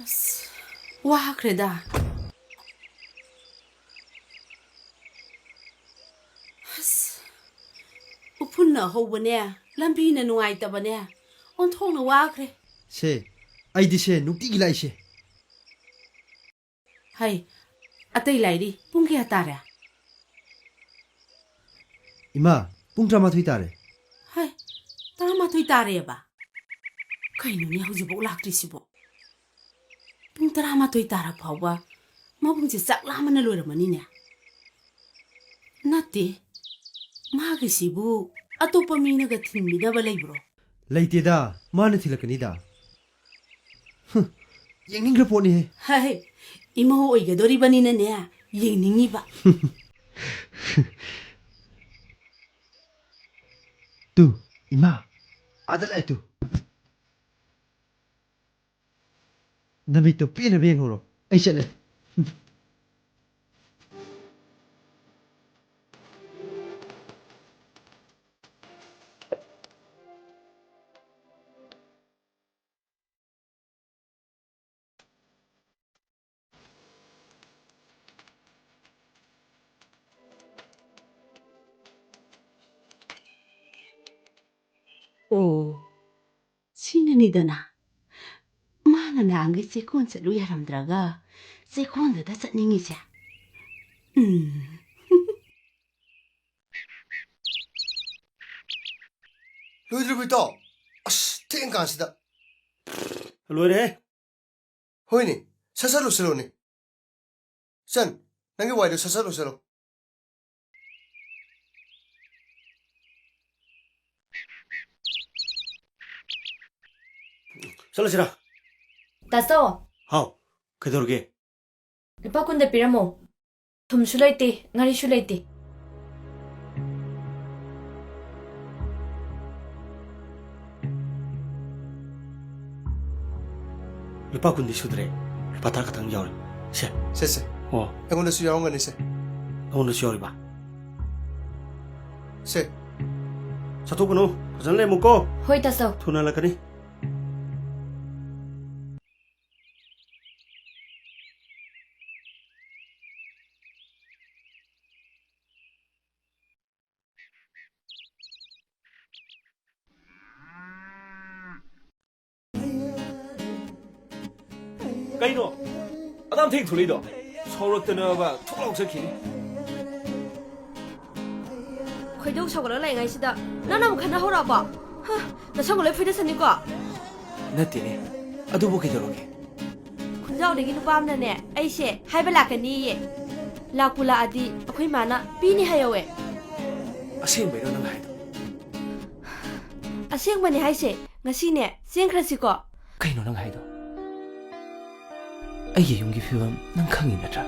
ꯑꯁ, ꯋꯥꯈ꯭ꯔꯦꯗ꯫ ꯑꯁ, ꯎꯐꯨꯟꯅ ꯍꯧꯕꯅꯦ, ꯂꯝꯕꯤꯅ ꯅꯨꯡꯉꯥꯏꯇꯕꯅꯦ, ꯑꯣꯟꯊꯣꯛꯅ ꯋꯥꯈ꯭ꯔꯦ꯫ ꯁꯦ, ꯑꯩꯗꯤ ꯁꯦ ꯅꯨꯡꯇꯤꯒꯤ ꯂꯥꯛꯏꯁꯦ꯫ ꯍꯩ, ꯑꯇꯩ ꯂꯥꯏꯔꯤ, ꯄꯨꯡ ꯀꯌꯥ ꯇꯥꯔꯦ? ꯏꯃꯥ, ꯄꯨꯡ ꯇꯔꯥꯃꯥꯊꯣꯏ ꯇꯥꯔꯦ꯫ ꯍꯩ, ꯇꯔꯥꯃꯥꯊꯣꯏ ꯇꯥꯔꯦꯕ? ꯀꯩꯅꯣꯅꯦ ꯍꯧꯖꯤꯛꯐꯥꯎ ꯂꯥꯛꯇ꯭ꯔꯤꯁꯤꯕꯣ? ꯄꯨꯡ ꯇꯔꯥꯃꯥꯊꯣꯏ ꯇꯥꯔ ꯐꯥꯎꯕ ꯃꯕꯨꯡꯁꯦ ꯆꯥꯛ ꯂꯥꯝꯃꯅ ꯂꯣꯏꯔꯝꯃꯅꯤꯅꯦ꯫ ꯅꯠꯇꯦ, ꯃꯥꯒꯤꯁꯤꯕꯨ ꯑꯇꯣꯞꯄ ꯃꯤꯅꯒ ꯊꯤꯟꯕꯤꯅꯕ ꯂꯩꯕ꯭ꯔꯣ? ꯂꯩꯇꯦꯗ, ꯃꯥꯅ ꯊꯤꯜꯂꯛꯀꯅꯤꯗ꯫ ꯍꯨꯝ, ꯌꯦꯡꯅꯤꯡꯈ꯭ꯔ ꯄꯣꯠꯅꯤꯍꯦ꯫ ꯍꯩ, ꯏꯃꯧ ꯑꯣꯏꯒꯗꯣꯔꯤꯕꯅꯤꯅꯅꯦ, ꯌꯦꯡꯅꯤꯡꯉꯤꯕ꯫ ꯇꯨ, ꯏꯃꯥ, ꯑꯥꯗ ꯂꯥꯛꯑꯦ ꯇꯨ꯫ ꯅꯃꯤꯠꯇꯣ ꯄꯦꯟꯅꯕ ꯌꯦꯡꯍꯧꯔꯣ, ꯑꯩ ꯆꯠꯂꯦ꯫ ꯑꯣ, ꯁꯤꯅꯅꯤꯗꯅ ꯃꯥꯅ ꯅꯍꯥꯟꯒꯩ ꯆꯦꯛꯀꯣꯟ ꯆꯠꯂꯨ ꯌꯥꯔꯝꯗ꯭ꯔꯒ ꯆꯦꯛꯀꯣꯟꯗꯨꯗ ꯆꯠꯅꯤꯡꯉꯤꯁꯦ꯫ ꯎꯝ꯫ ꯂꯣꯏꯗ꯭ꯔꯤꯕꯣ ꯏꯇꯥꯎ? ꯑꯁ, ꯊꯦꯡ ꯀꯥꯟꯁꯤꯗ꯫ ꯂꯣꯏꯔꯦꯍꯦ꯫ ꯍꯣꯏꯅꯦ, ꯁꯠ ꯁꯠ ꯂꯣꯏꯁꯤꯜꯂꯣꯅꯦ꯫ ꯆꯟ, ꯅꯪꯒꯤ ꯋꯥꯏꯗꯣ ꯁꯠ ꯁꯠ ꯂꯣꯏꯁꯤꯜꯂꯣ꯫ ꯆꯠꯂꯁꯤꯔꯥ? ꯇꯥꯆꯧ꯫ ꯍꯥꯎ, ꯀꯩꯗꯧꯔꯒꯦ? ꯂꯨꯄꯥ ꯀꯨꯟꯗ ꯄꯤꯔꯝꯃꯣ꯫ ꯊꯨꯝꯁꯨ ꯂꯩꯇꯦ, ꯉꯥꯔꯤꯁꯨ ꯂꯩꯇꯦ꯫ ꯂꯨꯄꯥ ꯀꯨꯟꯗꯤ ꯁꯨꯗ꯭ꯔꯦ, ꯂꯨꯄꯥ ꯇꯔꯥ ꯈꯛꯇꯪ ꯌꯥꯎꯔꯤ꯫ ꯁꯦ꯫ ꯁꯦ, ꯁꯦ꯫ ꯑꯣ꯫ ꯑꯩꯉꯣꯟꯗꯁꯨ ꯌꯥꯎꯔꯝꯒꯅꯤ, ꯁꯦ꯫ ꯅꯉꯣꯟꯗꯁꯨ ꯌꯥꯎꯔꯤꯕ? ꯁꯦ꯫ ꯆꯠꯊꯣꯛꯀꯅꯨ, ꯐꯖꯅ ꯂꯩꯔꯝꯃꯨꯀꯣ꯫ ꯍꯣꯏ, ꯇꯥꯆꯧ꯫ ꯊꯨꯅ ꯍꯜꯂꯛꯀꯅꯤ꯫ ꯀꯩꯅꯣ? ꯑꯗꯥꯝ ꯊꯦꯡ ꯊꯣꯛꯂꯛꯏꯗꯣ? ꯁꯥꯎꯔꯛꯇꯅꯕ ꯊꯣꯛ ꯂꯥꯎ ꯆꯠꯈꯤꯅꯤ꯫ ꯈꯣꯏꯗꯧ ꯁꯥꯎꯒꯠꯂ ꯂꯩꯉꯩꯁꯤꯗ ꯅꯪꯅ ꯑꯃꯨꯛ ꯈꯠꯅ ꯍꯧꯔꯛꯑꯕꯣ? ꯍ, ꯅꯁꯝꯒ ꯂꯣꯏ ꯐꯣꯏꯗꯠꯁꯅꯤꯀꯣ꯫ ꯅꯠꯇꯦꯅꯦ, ꯑꯗꯨꯕꯨ ꯀꯩꯗꯧꯔꯒꯦ? ꯈꯨꯟꯖꯥꯎꯗꯒꯤ ꯅꯨꯄꯥ ꯑꯃꯅꯅꯦ, ꯑꯩꯁꯦ ꯍꯥꯏꯕ ꯂꯥꯛꯀꯅꯤꯌꯦ꯫ ꯂꯥꯛꯄꯨ ꯂꯥꯛꯑꯗꯤ ꯑꯩꯈꯣꯏ ꯃꯥꯅ ꯄꯤꯅꯤ ꯍꯥꯏꯍꯧꯋꯦ꯫ ꯑꯁꯦꯡꯕꯩꯔꯣ ꯅꯪ ꯍꯥꯏꯗꯣ? ꯑꯁꯦꯡꯕꯅꯦ ꯍꯥꯏꯁꯦ꯫ ꯉꯁꯤꯅꯦ ꯆꯦꯟꯈ꯭ꯔꯁꯤꯀꯣ꯫ ꯀꯩꯅꯣ ꯅꯪ ꯍꯥꯏꯗꯣ? ꯑꯩꯒꯤ ꯌꯨꯝꯒꯤ ꯐꯤꯕꯝ ꯅꯪ ꯈꯪꯉꯤ ꯅꯠꯇ꯭ꯔꯥ?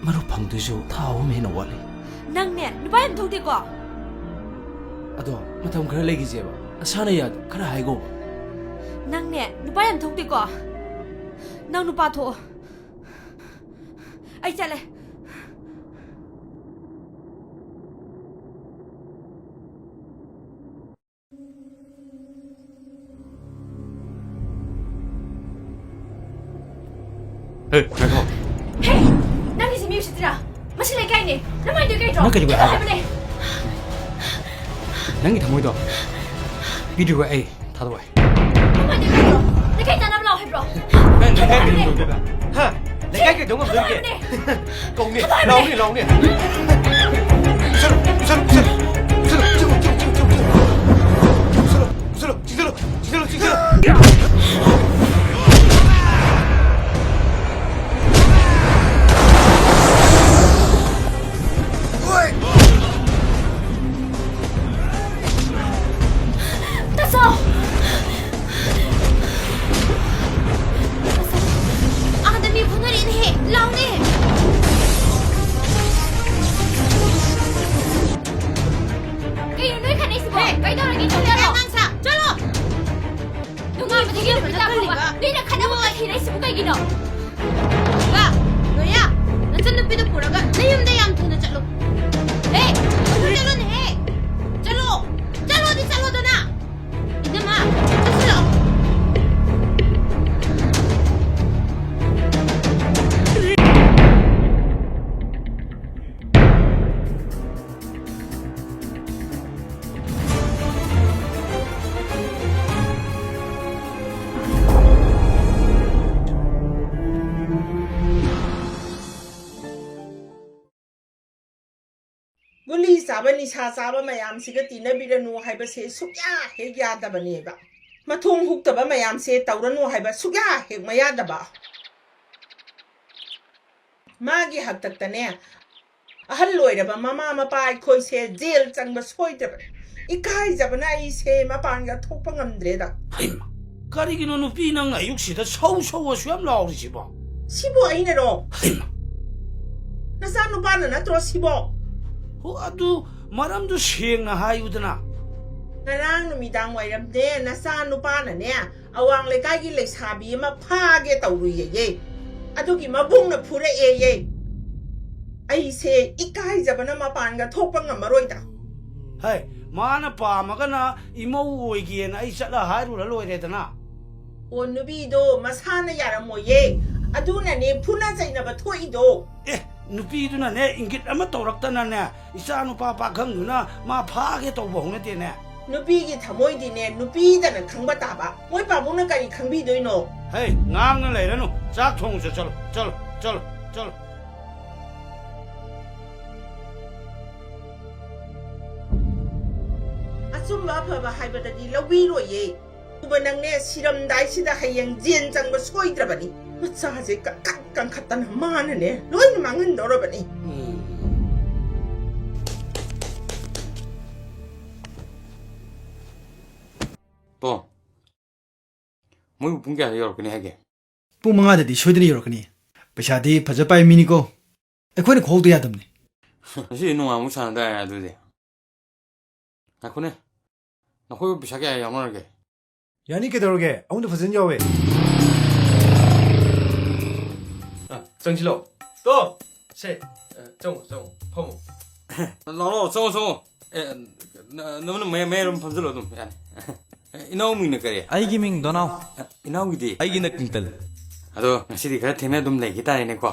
ꯃꯔꯨꯞ ꯐꯪꯗꯣꯏꯁꯨ ꯊꯥ ꯑꯍꯨꯝ ꯍꯦꯟꯅ ꯋꯥꯠꯂꯤ꯫ ꯅꯪꯅꯦ ꯅꯨꯄꯥ ꯌꯥꯝ ꯊꯣꯛꯇꯦꯀꯣ꯫ ꯑꯗꯣ ꯃꯇꯝ ꯈꯔ ꯂꯩꯈꯤꯁꯦꯕ, ꯅꯁꯥꯅ ꯌꯥꯗ ꯈꯔ ꯍꯥꯏꯒꯣꯕ꯫ ꯅꯪꯅꯦ ꯅꯨꯄꯥ ꯌꯥꯝ ꯊꯣꯛꯇꯦꯀꯣ꯫ ꯅꯪ ꯅꯨꯄꯥ ꯊꯣꯛꯑꯣ꯫ ꯑꯩ ꯆꯠꯂꯦ꯫ ꯍꯦ, ꯉꯥꯏꯈꯣ꯫ ꯍꯦ! ꯅꯪꯒꯤꯁꯤ ꯃꯤ ꯎꯁꯤꯠꯇ꯭ꯔꯥ? ꯃꯁꯤ ꯂꯩꯀꯥꯏꯅꯦ꯫ ꯅꯃꯥꯏꯗꯨ ꯀꯩꯗ꯭ꯔꯣ? ꯅꯪ ꯀꯩꯗꯧꯕꯩ ꯍꯥꯏꯕ? ꯍꯥꯏꯕꯅꯦ꯫ ꯅꯪꯒꯤ ꯊꯃꯣꯏꯗꯣ ꯄꯤꯗ꯭ꯔꯤꯕ ꯑꯩ ꯊꯥꯗꯣꯛꯑꯣꯏ꯫ ꯅꯃꯥꯏꯗꯨ ꯀꯩꯗ꯭ꯔꯣ? ꯂꯩꯀꯥꯏ ꯇꯥꯟꯅꯕ ꯂꯥꯛꯑꯣ ꯍꯥꯏꯕ꯭ꯔꯣ? ꯅꯪ ꯂꯩꯀꯥꯏ ꯍꯥꯏꯕꯅꯦ꯫ ꯀꯩꯗꯧꯗꯣꯏꯕ? ꯍꯥ? ꯂꯩꯀꯥꯏ ꯀꯩꯗꯧ ꯉꯝꯗꯣꯔꯤꯒꯦ? ꯍꯥꯏꯕꯅꯦ꯫ ꯀꯧꯅꯤ, ꯊꯥꯗꯣꯛꯑꯣ ꯍꯥꯏꯕꯅꯦ꯫ ꯂꯥꯎꯅꯤ, ꯂꯥꯎꯅꯤ꯫ ꯄꯨꯁꯜꯂꯨ, ꯄꯨꯁꯜꯂꯨ, ꯄꯨꯁꯜꯂꯨ꯫ ꯄꯨꯁꯜꯂꯨ, ꯄꯨꯁꯜꯂꯨ, ꯄꯨꯁꯜꯂꯨ, ꯄꯨꯁꯜꯂꯨ꯫ ꯄꯨꯁꯜꯂꯨ, ꯄꯨꯁꯜꯂꯨ, ꯄꯨꯁꯜꯂꯨ, ꯄꯨꯁꯜꯂꯨ꯫ ꯇꯥꯆꯧ! ꯑꯥꯗ ꯃꯤ ꯐꯨꯅꯔꯦꯅꯦꯍꯦ! ꯂꯥꯎꯅꯦ! ꯀꯩꯅꯣ ꯅꯣꯏ ꯈꯠꯅꯩꯁꯤꯕꯣ? ꯍꯦ! ꯀꯩꯗꯧꯔꯒꯦ? ꯆꯠꯂꯣ! ꯑꯉꯥꯡ ꯁꯥ! ꯆꯠꯂꯣ! ꯅꯨꯡꯉꯥꯏꯕꯗꯒꯤ ꯅꯨꯃꯤꯠ ꯇꯥ ꯐꯥꯎꯕ ꯅꯣꯏꯅ ꯈꯠꯅꯕ ꯊꯤꯔꯛꯏꯁꯤꯕꯨ ꯀꯩꯒꯤꯅꯣ? ꯕꯥ, ꯂꯣꯌꯥ, ꯅꯆꯟꯅꯨꯄꯤꯗꯣ ꯄꯨꯔꯒ ꯅꯌꯨꯝꯗ ꯌꯥꯝ ꯊꯨꯅ ꯆꯠꯂꯨ꯫ ꯍꯦ, ꯑꯗꯨ ꯆꯠꯂꯨꯅꯦꯍꯦ꯫ ꯆꯠꯂꯣ, ꯆꯠꯂꯣꯗꯤ ꯆꯠꯂꯣꯗꯅ꯫ ꯏꯅꯝꯃ, ꯆꯠꯁꯤꯜꯂꯛꯑꯣ꯫ ꯒꯨꯂꯤ ꯆꯥꯕ, ꯅꯤꯁꯥ ꯆꯥꯕ ꯃꯌꯥꯝꯁꯤꯒ ꯇꯤꯟꯅꯕꯤꯔꯅꯨ ꯍꯥꯏꯕꯁꯦ ꯁꯨꯛꯌꯥ ꯍꯦꯛ ꯌꯥꯗꯕꯅꯦꯕ꯫ ꯃꯊꯣꯡ ꯍꯨꯛꯇꯕ ꯃꯌꯥꯝꯁꯦ ꯇꯧꯔꯅꯨ ꯍꯥꯏꯕ ꯁꯨꯛꯌꯥ ꯍꯦꯛ ꯃꯌꯥꯗꯕ꯫ ꯃꯥꯒꯤ ꯍꯥꯛꯇꯛꯇꯅꯦ, ꯑꯍꯜ ꯑꯣꯏꯔꯕ ꯃꯃꯥ ꯃꯄꯥ ꯑꯩꯈꯣꯏꯁꯦ ꯖꯦꯜ ꯆꯪꯕ ꯁꯣꯏꯗ꯭ꯔꯕꯅꯤ꯫ ꯏꯀꯥꯏꯖꯕꯅ ꯑꯩꯁꯦ ꯃꯄꯥꯟꯒ ꯊꯣꯛꯄ ꯉꯝꯗ꯭ꯔꯦꯗ꯫ ꯍꯩꯃꯥ, ꯀꯔꯤꯒꯤꯅꯣ ꯅꯨꯄꯤ ꯅꯪꯅ ꯑꯌꯨꯛꯁꯤꯗ ꯁꯧ ꯁꯧ ꯑꯁꯨꯛ ꯌꯥꯝ ꯂꯥꯎꯔꯤꯁꯤꯕꯣ? ꯁꯤꯕꯨ ꯑꯩꯅꯔꯣ? ꯍꯩꯃꯥ! ꯅꯆꯥꯅꯨꯄꯥꯅ ꯅꯠꯇ꯭ꯔꯣ ꯁꯤꯕꯣ? ꯍꯣ, ꯑꯗꯨ ꯃꯔꯝꯗꯨ ꯁꯦꯡꯅ ꯍꯥꯏꯌꯨꯗꯅ꯫ ꯉꯔꯥꯡ ꯅꯨꯃꯤꯗꯥꯡ ꯋꯥꯏꯔꯝꯅꯦ, ꯅꯆꯥꯅꯨꯄꯥꯅꯅꯦ, ꯑꯋꯥꯡ ꯂꯩꯀꯥꯏꯒꯤ ꯂꯩꯁꯥꯕꯤ ꯑꯃ ꯐꯥꯒꯦ ꯇꯧꯔꯨꯏꯌꯦ꯫ ꯑꯗꯨꯒꯤ ꯃꯕꯨꯡꯅ ꯐꯨꯔꯛꯑꯦꯌꯦ꯫ ꯑꯩꯁꯦ ꯏꯀꯥꯏꯖꯕꯅ ꯃꯄꯥꯟꯒ ꯊꯣꯛꯄ ꯉꯝꯃꯔꯣꯏꯗ꯫ ꯍꯩ, ꯃꯥꯅ ꯄꯥꯝꯃꯒꯅ ꯏꯃꯧ ꯑꯣꯏꯒꯦꯅ ꯑꯩ ꯆꯠꯂ ꯍꯥꯏꯔꯨꯔ ꯂꯣꯏꯔꯦꯗꯅ꯫ ꯑꯣ, ꯅꯨꯄꯤꯗꯣ ꯃꯁꯥꯅ ꯌꯥꯔꯝꯃꯣꯏꯌꯦ꯫ ꯑꯗꯨꯅꯅꯦ ꯐꯨꯅ ꯆꯩꯅꯕ ꯊꯣꯛꯏꯗꯣ꯫ ꯑꯦ, ꯅꯨꯄꯤꯗꯨꯅꯅꯦ ꯏꯪꯒꯤꯠ ꯑꯃ ꯇꯧꯔꯛꯇꯅꯅꯦ ꯏꯆꯥ ꯅꯨꯄꯥ ꯄꯥꯈꯪꯗꯨꯅ ꯃꯥ ꯐꯥꯒꯦ ꯇꯧꯕ ꯍꯧꯅꯗꯦꯅꯦ꯫ ꯅꯨꯄꯤꯒꯤ ꯊꯃꯣꯏꯗꯤꯅꯦ ꯅꯨꯄꯤꯗꯅ ꯈꯪꯕ ꯇꯥꯕ꯫ ꯃꯣꯏ ꯄꯥꯕꯨꯡꯅ ꯀꯔꯤ ꯈꯪꯕꯤꯗꯣꯏꯅꯣ? ꯍꯦ, ꯉꯥꯡꯅ ꯂꯩꯔꯅꯨ꯫ ꯆꯥꯛ ꯊꯣꯡꯉꯨꯆꯣ, ꯆꯠꯂꯣ, ꯆꯠꯂꯣ, ꯆꯠꯂꯣ, ꯆꯠꯂꯣ꯫ ꯑꯆꯨꯝꯕ ꯑꯐꯕ ꯍꯥꯏꯕꯗꯗꯤ ꯂꯧꯕꯤꯔꯣꯏꯌꯦ꯫ ꯎꯕ ꯅꯪꯅꯦ, ꯁꯤꯔꯝꯗꯥꯏꯁꯤꯗ ꯍꯌꯦꯡ ꯖꯦꯜ ꯆꯪꯕ ꯁꯣꯏꯗ꯭ꯔꯕꯅꯤ꯫ ꯃꯆꯥꯁꯦ ꯀꯟꯈꯠ ꯀꯟꯈꯠꯇꯅ ꯃꯥꯅꯅꯦ ꯂꯣꯏꯅ ꯃꯥꯡꯍꯟꯗꯧꯔꯕꯅꯤ꯫ ꯇꯣ, ꯃꯣꯏꯕꯨ ꯄꯨꯡ ꯀꯌꯥꯗ ꯌꯧꯔꯛꯀꯅꯤ ꯍꯥꯏꯒꯦ? ꯄꯨꯡ ꯃꯉꯥꯗꯗꯤ ꯁꯣꯏꯗꯅ ꯌꯧꯔꯛꯀꯅꯤ꯫ ꯄꯩꯁꯥꯗꯤ ꯐꯖ ꯄꯥꯏ ꯃꯤꯅꯤꯀꯣ꯫ ꯑꯩꯈꯣꯏꯅ ꯈꯣꯍꯧꯗ ꯌꯥꯗꯕꯅꯤ꯫ ꯉꯁꯤꯗꯤ ꯅꯣꯡꯉꯥꯟꯕ ꯁꯥꯟꯅ ꯇꯥꯔꯦ ꯑꯗꯨꯗꯤ꯫ ꯉꯥꯏꯈꯣꯅꯦ, ꯅꯈꯣꯏꯕꯨ ꯄꯩꯁꯥ ꯀꯌꯥ ꯌꯥꯎꯅꯔꯒꯦ? ꯌꯥꯅꯤ, ꯀꯩꯗꯧꯔꯒꯦ? ꯑꯃꯗ ꯐꯖꯅ ꯌꯥꯎꯋꯦ꯫ ꯑ, ꯆꯪꯁꯤꯜꯂꯣ꯫ ꯇꯣ! ꯁꯦ, ꯑ, ꯆꯪꯉꯣ, ꯆꯪꯉꯣ, ꯐꯝꯃꯣ꯫ ꯂꯥꯛꯑꯣ, ꯂꯥꯛꯑꯣ, ꯆꯪꯉꯣ, ꯆꯪꯉꯣ꯫ ꯑꯦ, ꯅ-, ꯅ-, ꯅ-, ꯃꯌꯥꯏ-, ꯃꯌꯥꯏꯔꯣꯝ ꯐꯝꯖꯤꯜꯂꯣ ꯑꯗꯨꯝ, ꯌꯥꯅꯤ꯫ ꯏꯅꯥꯎ ꯃꯤꯡꯅ ꯀꯔꯤ? ꯑꯩꯒꯤ ꯃꯤꯡ ꯗꯣꯅꯥꯎ꯫ ꯏꯅꯥꯎꯒꯤꯗꯤ? ꯑꯩꯒꯤꯅ ꯀꯤꯡꯇꯟ꯫ ꯑꯗꯣ ꯉꯁꯤꯗꯤ ꯈꯔ ꯊꯦꯡꯅ ꯑꯗꯨꯝ ꯂꯩꯈꯤ ꯇꯥꯔꯦꯅꯦꯀꯣ꯫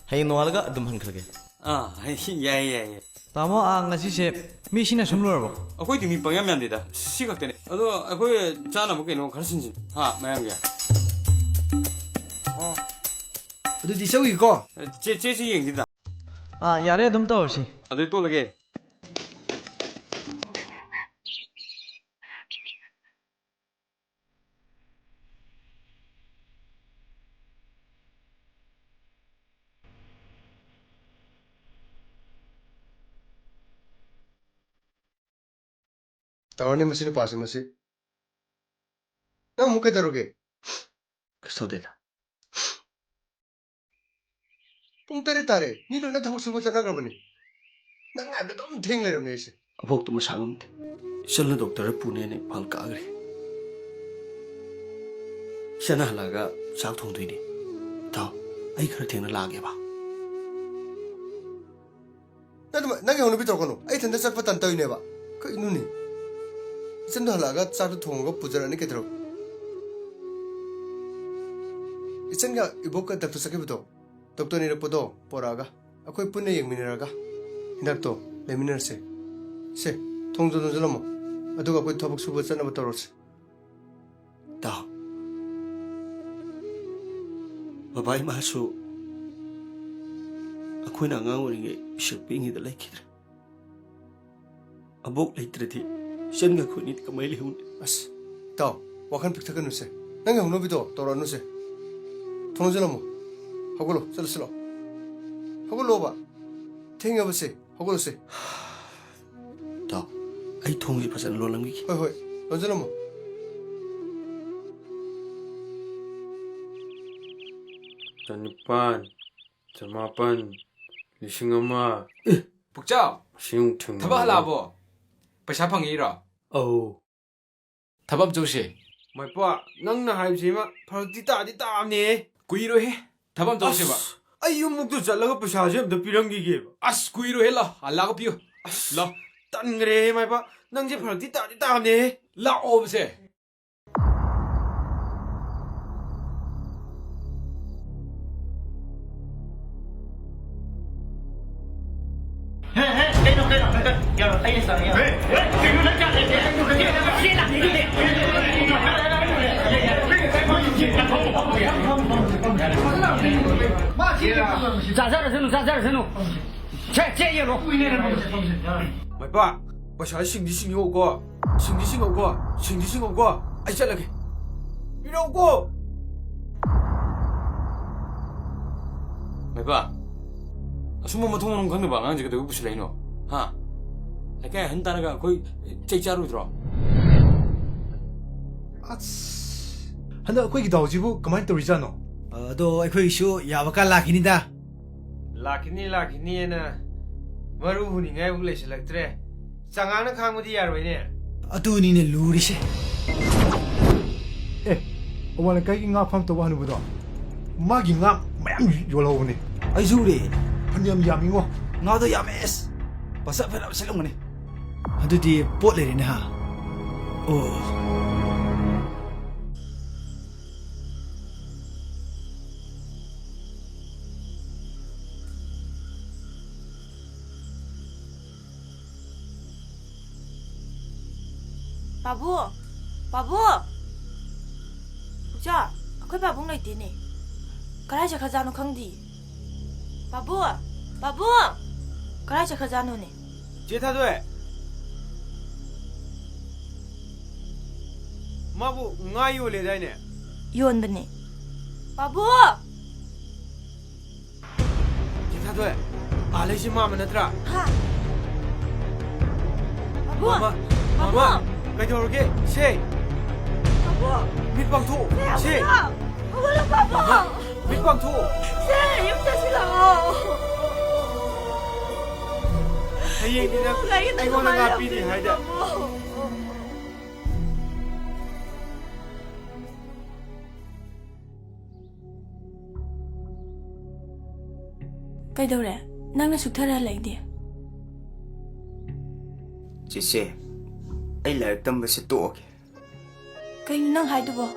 ꯍꯌꯦꯡ ꯅꯣꯡꯉꯥꯜꯂꯒ ꯑꯗꯨꯝ ꯍꯟꯈ꯭ꯔꯒꯦ꯫ ꯑꯥ, ꯌꯥꯏꯌꯦ, ꯌꯥꯏꯌꯦ꯫ ꯇꯥꯃꯣ, ꯑꯥ, ꯉꯁꯤꯁꯦ ꯃꯤ ꯁꯤꯅ ꯁꯨꯝ ꯂꯣꯏꯔꯕꯣ? ꯑꯩꯈꯣꯏꯗꯤ ꯃꯤ ꯄꯪꯌꯥꯝ ꯌꯥꯝꯗꯦꯗ, ꯁꯤ ꯈꯛꯇꯅꯦ꯫ ꯑꯗꯣ ꯑꯩꯈꯣꯏ ꯆꯥꯅꯕ ꯀꯩꯅꯣ ꯈꯔ ꯁꯤꯟꯁꯤ, ꯍꯥ, ꯃꯌꯥꯝꯒꯤ꯫ ꯑꯣ꯫ ꯑꯗꯨꯗꯤ ꯆꯧꯒꯤꯀꯣ? ꯆꯦ, ꯆꯦꯁꯤ ꯌꯦꯡꯁꯤꯗ꯫ ꯑꯥ, ꯌꯥꯔꯦ, ꯑꯗꯨꯝ ꯇꯧꯔꯁꯤ꯫ ꯑꯗꯨꯗꯤ ꯇꯣꯛꯂꯒꯦ꯫ ꯇꯧꯔꯅꯤ ꯃꯁꯤ ꯅꯨꯄꯥꯁꯤ ꯃꯁꯤ꯫ ꯅꯪ ꯑꯃꯨꯛ ꯀꯩꯗꯧꯔꯒꯦ? ꯀꯩꯁꯨ ꯇꯧꯗꯦꯗ꯫ ꯄꯨꯡ ꯇꯔꯦꯠ ꯇꯥꯔꯦ꯫ ꯃꯤ ꯂꯣꯏꯅ ꯊꯕꯛ ꯁꯨꯕ ꯆꯠꯅꯈ꯭ꯔꯕꯅꯤ꯫ ꯅꯪ ꯉꯥꯏꯕꯗ ꯑꯗꯨꯝ ꯊꯦꯡ ꯂꯩꯔꯝꯅꯦ ꯑꯩꯁꯦ꯫ ꯑꯕꯣꯛꯇꯨ ꯃꯁꯥ ꯉꯝꯗꯦ꯫ ꯏꯆꯟꯅ ꯗꯣꯛꯇꯔꯗ ꯄꯨꯅꯦꯅ ꯏꯝꯐꯥꯜ ꯀꯥꯈ꯭ꯔꯦ꯫ ꯏꯆꯟꯅ ꯍꯜꯂꯛꯑꯒ ꯆꯥꯛ ꯊꯣꯡꯗꯣꯏꯅꯦ꯫ ꯏꯇꯥꯎ, ꯑꯩ ꯈꯔ ꯊꯦꯡꯅ ꯂꯥꯛꯑꯒꯦꯕ꯫ ꯅꯪ ꯑꯗꯨꯃꯥꯏ-, ꯅꯪꯒꯤ ꯍꯧꯅꯕꯤ ꯇꯧꯔꯛꯀꯅꯨ꯫ ꯑꯩ ꯏꯊꯟꯇ ꯆꯠꯄ ꯇꯟ ꯇꯧꯔꯤꯅꯦꯕ꯫ ꯀꯩꯅꯣꯅꯦ? ꯏꯆꯟꯗꯣ ꯍꯜꯂꯛꯑꯒ ꯆꯥꯛꯇꯣ ꯊꯣꯡꯉꯒ ꯄꯨꯖꯔꯛꯑꯅꯤ ꯀꯩꯗꯧꯔꯒꯦ? ꯏꯆꯟꯒ ꯏꯕꯣꯛꯀ ꯗꯥꯛꯇꯔ ꯆꯠꯈꯤꯕꯗꯣ, ꯗꯣꯛꯇꯔꯅ ꯏꯔꯛꯄꯗꯣ ꯄꯣꯔꯛꯑꯒ ꯑꯩꯈꯣꯏ ꯄꯨꯟꯅ ꯌꯦꯡꯃꯤꯟꯅꯔꯒ ꯍꯤꯗꯥꯛꯇꯣ ꯂꯩꯃꯤꯟꯅꯔꯁꯦ꯫ ꯁꯦ, ꯊꯣꯡꯗꯣ ꯂꯣꯟꯁꯤꯜꯂꯝꯃꯣ꯫ ꯑꯗꯨꯒ ꯑꯩꯈꯣꯏ ꯊꯕꯛ ꯁꯨꯕ ꯆꯠꯅꯕ ꯇꯧꯔꯁꯦ꯫ ꯏꯇꯥꯎ, ꯕꯕꯥ ꯏꯃꯥꯁꯨ ꯑꯩꯈꯣꯏꯅ ꯑꯉꯥꯡ ꯑꯣꯏꯔꯤꯉꯩ ꯄꯤꯁꯛ ꯄꯤꯛꯏꯉꯩꯗ ꯂꯩꯈꯤꯗ꯭ꯔꯦ꯫ ꯑꯕꯣꯛ ꯂꯩꯇ꯭ꯔꯗꯤ ꯏꯆꯟꯒ ꯑꯩꯈꯣꯏꯅꯤꯗꯤ ꯀꯃꯥꯏꯅ ꯂꯩꯍꯧꯅꯤ? ꯑꯁ, ꯏꯇꯥꯎ, ꯋꯥꯈꯜ ꯄꯤꯛꯊꯛꯀꯅꯨꯁꯦ꯫ ꯅꯪꯒꯤ ꯍꯧꯅꯕꯤꯗꯣ ꯇꯧꯔꯛꯑꯅꯨꯁꯦ꯫ ꯊꯣꯡ ꯂꯣꯟꯁꯤꯜꯂꯝꯃꯣ꯫ ꯍꯧꯒꯠꯂꯣ, ꯆꯠꯂꯁꯤ ꯂꯥꯛꯑꯣ꯫ ꯍꯧꯒꯠꯂꯣꯕ꯫ ꯊꯦꯡꯉꯕꯁꯦ꯫ ꯍꯧꯒꯠꯂꯁꯦ꯫ ꯏꯇꯥꯎ, ꯑꯩ ꯊꯣꯡꯁꯤ ꯐꯖꯅ ꯂꯣꯜꯂꯝꯈꯤꯒꯦ꯫ ꯍꯣꯏ, ꯍꯣꯏ, ꯂꯣꯟꯁꯤꯜꯂꯝꯃꯣ꯫ ꯆꯅꯤꯄꯥꯟ, ꯆꯃꯥꯄꯟ, ꯂꯤꯁꯤꯡ ꯑꯃ꯫ ꯑꯦ, ꯄꯨꯛꯆꯥꯎ! ꯃꯁꯤꯡ ꯊꯨꯡꯅ ꯊꯕꯛ ꯍꯜꯂꯛꯑꯕꯣ? ꯄꯩꯁꯥ ꯐꯪꯉꯤꯔꯣ? ꯑꯧ꯫ ꯊꯕꯛ ꯑꯃ ꯆꯧꯁꯦ꯫ ꯃꯥꯏꯄꯥ, ꯅꯪꯅ ꯍꯥꯏꯕꯁꯤꯃ ꯐꯔꯛꯇꯤ ꯇꯥꯗꯤ ꯇꯥꯕꯅꯦꯍꯦ꯫ ꯀꯨꯏꯔꯣꯏꯍꯦ꯫ ꯊꯕꯛ ꯑꯃ ꯆꯧꯁꯦꯕ꯫ ꯑꯁ, ꯑꯩ ꯌꯨꯝꯃꯨꯛꯇ ꯆꯠꯂꯒ ꯄꯩꯁꯥꯁꯦ ꯑꯝꯇ ꯄꯤꯔꯝꯈꯤꯒꯦꯕ꯫ ꯑꯁ, ꯀꯨꯏꯔꯣꯏꯍꯦ, ꯂꯥꯎ꯫ ꯍꯜꯂꯛꯑꯒ ꯄꯤꯌꯨ꯫ ꯑꯁ, ꯂꯥꯎ꯫ ꯇꯟꯈ꯭ꯔꯦꯍꯦ ꯃꯥꯏꯄꯥ꯫ ꯅꯪꯁꯦ ꯐꯔꯛꯇꯤ ꯇꯥꯗꯤ ꯇꯥꯕꯅꯦꯍꯦ꯫ ꯂꯥꯛꯑꯣꯕꯁꯦ꯫ ꯆꯥꯖꯔꯁꯅꯨ, ꯆꯥꯖꯔꯁꯅꯨ꯫ ꯁꯦ, ꯆꯦ ꯌꯦꯡꯉꯣ꯫ ꯃꯥꯏꯄꯥ, ꯄꯩꯁꯥ ꯁꯤꯡꯗꯤ ꯁꯤꯡꯉꯧꯀꯣ꯫ ꯁꯤꯡꯗꯤ ꯁꯤꯡꯉꯧꯀꯣ꯫ ꯁꯤꯡꯗꯤ ꯁꯤꯡꯉꯧꯀꯣ꯫ ꯑꯩ ꯆꯠꯂꯒꯦ꯫ ꯄꯤꯔꯛꯎꯀꯣ꯫ ꯃꯥꯏꯄꯥ, ꯑꯁꯨꯝꯕ ꯃꯊꯣꯡ ꯃꯔꯝ ꯈꯪꯗꯕ ꯑꯉꯥꯡꯁꯦ ꯀꯩꯗꯧꯕꯩ ꯄꯨꯁꯤꯜꯂꯛꯏꯅꯣ? ꯍꯥ? ꯂꯩꯀꯥꯏ ꯑꯍꯟ ꯇꯥꯔꯒ ꯑꯩꯈꯣꯏ ꯆꯩ ꯆꯥꯔꯣꯏꯗ꯭ꯔꯣ? ꯑꯁ, ꯍꯟꯗꯛ ꯑꯩꯈꯣꯏꯒꯤ ꯗꯥꯎꯁꯤꯕꯨ ꯀꯃꯥꯏꯅ ꯇꯧꯔꯤꯖꯥꯠꯅꯣ? ꯑꯗꯣ ꯑꯩꯈꯣꯏꯒꯤꯁꯨ ꯌꯥꯕ ꯀꯥꯟ ꯂꯥꯛꯈꯤꯅꯤꯗ꯫ ꯂꯥꯛꯈꯤꯅꯤ ꯂꯥꯛꯈꯤꯅꯤꯅ ꯃꯔꯨ ꯍꯨꯅꯤꯡꯉꯥꯏꯕꯨ ꯂꯩꯁꯤꯜꯂꯛꯇ꯭ꯔꯦ꯫ ꯆꯉꯥꯡꯅ ꯈꯥꯡꯕꯗꯤ ꯌꯥꯔꯣꯏꯅꯦ꯫ ꯑꯗꯨꯅꯤꯅꯦ ꯂꯨꯔꯤꯁꯦ꯫ ꯑꯦ, ꯑꯋꯥꯡ ꯂꯩꯀꯥꯏꯒꯤ ꯉꯥ ꯐꯥꯝ ꯇꯧꯕ ꯍꯅꯨꯕꯗꯣ, ꯃꯥꯒꯤ ꯉꯥ ꯃꯌꯥꯝ ꯌꯣꯜꯍꯧꯕꯅꯦ꯫ ꯑꯩꯁꯨ ꯎꯔꯦ꯫ ꯐꯅꯌꯥꯝ ꯌꯥꯝꯃꯤꯉꯣ꯫ ꯉꯥꯗꯣ ꯌꯥꯝꯃꯦ ꯑꯁ꯫ ꯄꯩꯁꯥ ꯐꯅꯌꯥꯝ ꯁꯤꯠꯂꯝꯒꯅꯤ꯫ ꯑꯗꯨꯗꯤ ꯄꯣꯠ ꯂꯩꯔꯦꯅꯦ ꯍꯥ꯫ ꯑꯣ꯫ ꯄꯥꯕꯨ! ꯄꯥꯕꯨ! ꯄꯨꯆꯥ, ꯑꯩꯈꯣꯏ ꯄꯥꯕꯨꯡ ꯂꯩꯇꯦꯅꯦ꯫ ꯀꯗꯥꯏ ꯆꯠꯈ꯭ꯔꯖꯥꯠꯅꯣ ꯈꯪꯗꯤꯌꯦ꯫ ꯄꯥꯕꯨ! ꯄꯥꯕꯨ! ꯀꯗꯥꯏ ꯆꯠꯈ꯭ꯔꯖꯥꯠꯅꯣꯅꯦ? ꯆꯦ ꯊꯥꯗꯣꯏ, ꯃꯥꯕꯨ ꯉꯥ ꯌꯣꯜꯂꯦꯗꯥꯏꯅꯦ? ꯌꯣꯟꯕꯅꯦ꯫ ꯄꯥꯕꯨ! ꯆꯦ ꯊꯥꯗꯣꯏ, ꯑꯥ ꯂꯩꯁꯦ ꯃꯥꯃ ꯅꯠꯇ꯭ꯔꯥ? ꯍꯥ? ꯄꯥꯕꯨ! ꯃꯥꯃ! ꯃꯥꯃ! ꯀꯩꯗꯧꯔꯒꯦ? ꯁꯦ! ꯄꯥꯕꯨ! ꯃꯤꯠ ꯄꯥꯡꯊꯣꯛꯑꯣ! ꯁꯦ! ꯍꯧꯒꯠꯂꯣ, ꯄꯥꯕꯨ! ꯃꯤꯠ ꯄꯥꯡꯊꯣꯛꯑꯣ! ꯁꯦ, ꯌꯨꯝ ꯆꯠꯁꯤ ꯂꯥꯛꯑꯣ! ꯍꯌꯦꯡꯗꯤ ꯅꯪ ꯂꯥꯏꯌꯦꯡꯕ ꯑꯩꯉꯣꯟꯗ ꯉꯥ ꯂꯥꯛꯑꯣ, ꯄꯤꯅꯤ ꯍꯥꯏꯗ꯫ ꯄꯥꯕꯨ! ꯀꯩꯗꯧꯔꯦ? ꯅꯪꯅ ꯁꯨꯛꯊꯔ ꯍꯜꯂꯛꯏꯗꯤ? ꯆꯦꯆꯦ, ꯑꯩ ꯂꯥꯏꯔꯤꯛ ꯇꯝꯕꯁꯦ ꯇꯣꯛꯑꯒꯦ꯫ ꯀꯩꯅꯣ ꯅꯪ ꯍꯥꯏꯗꯨꯕꯣ?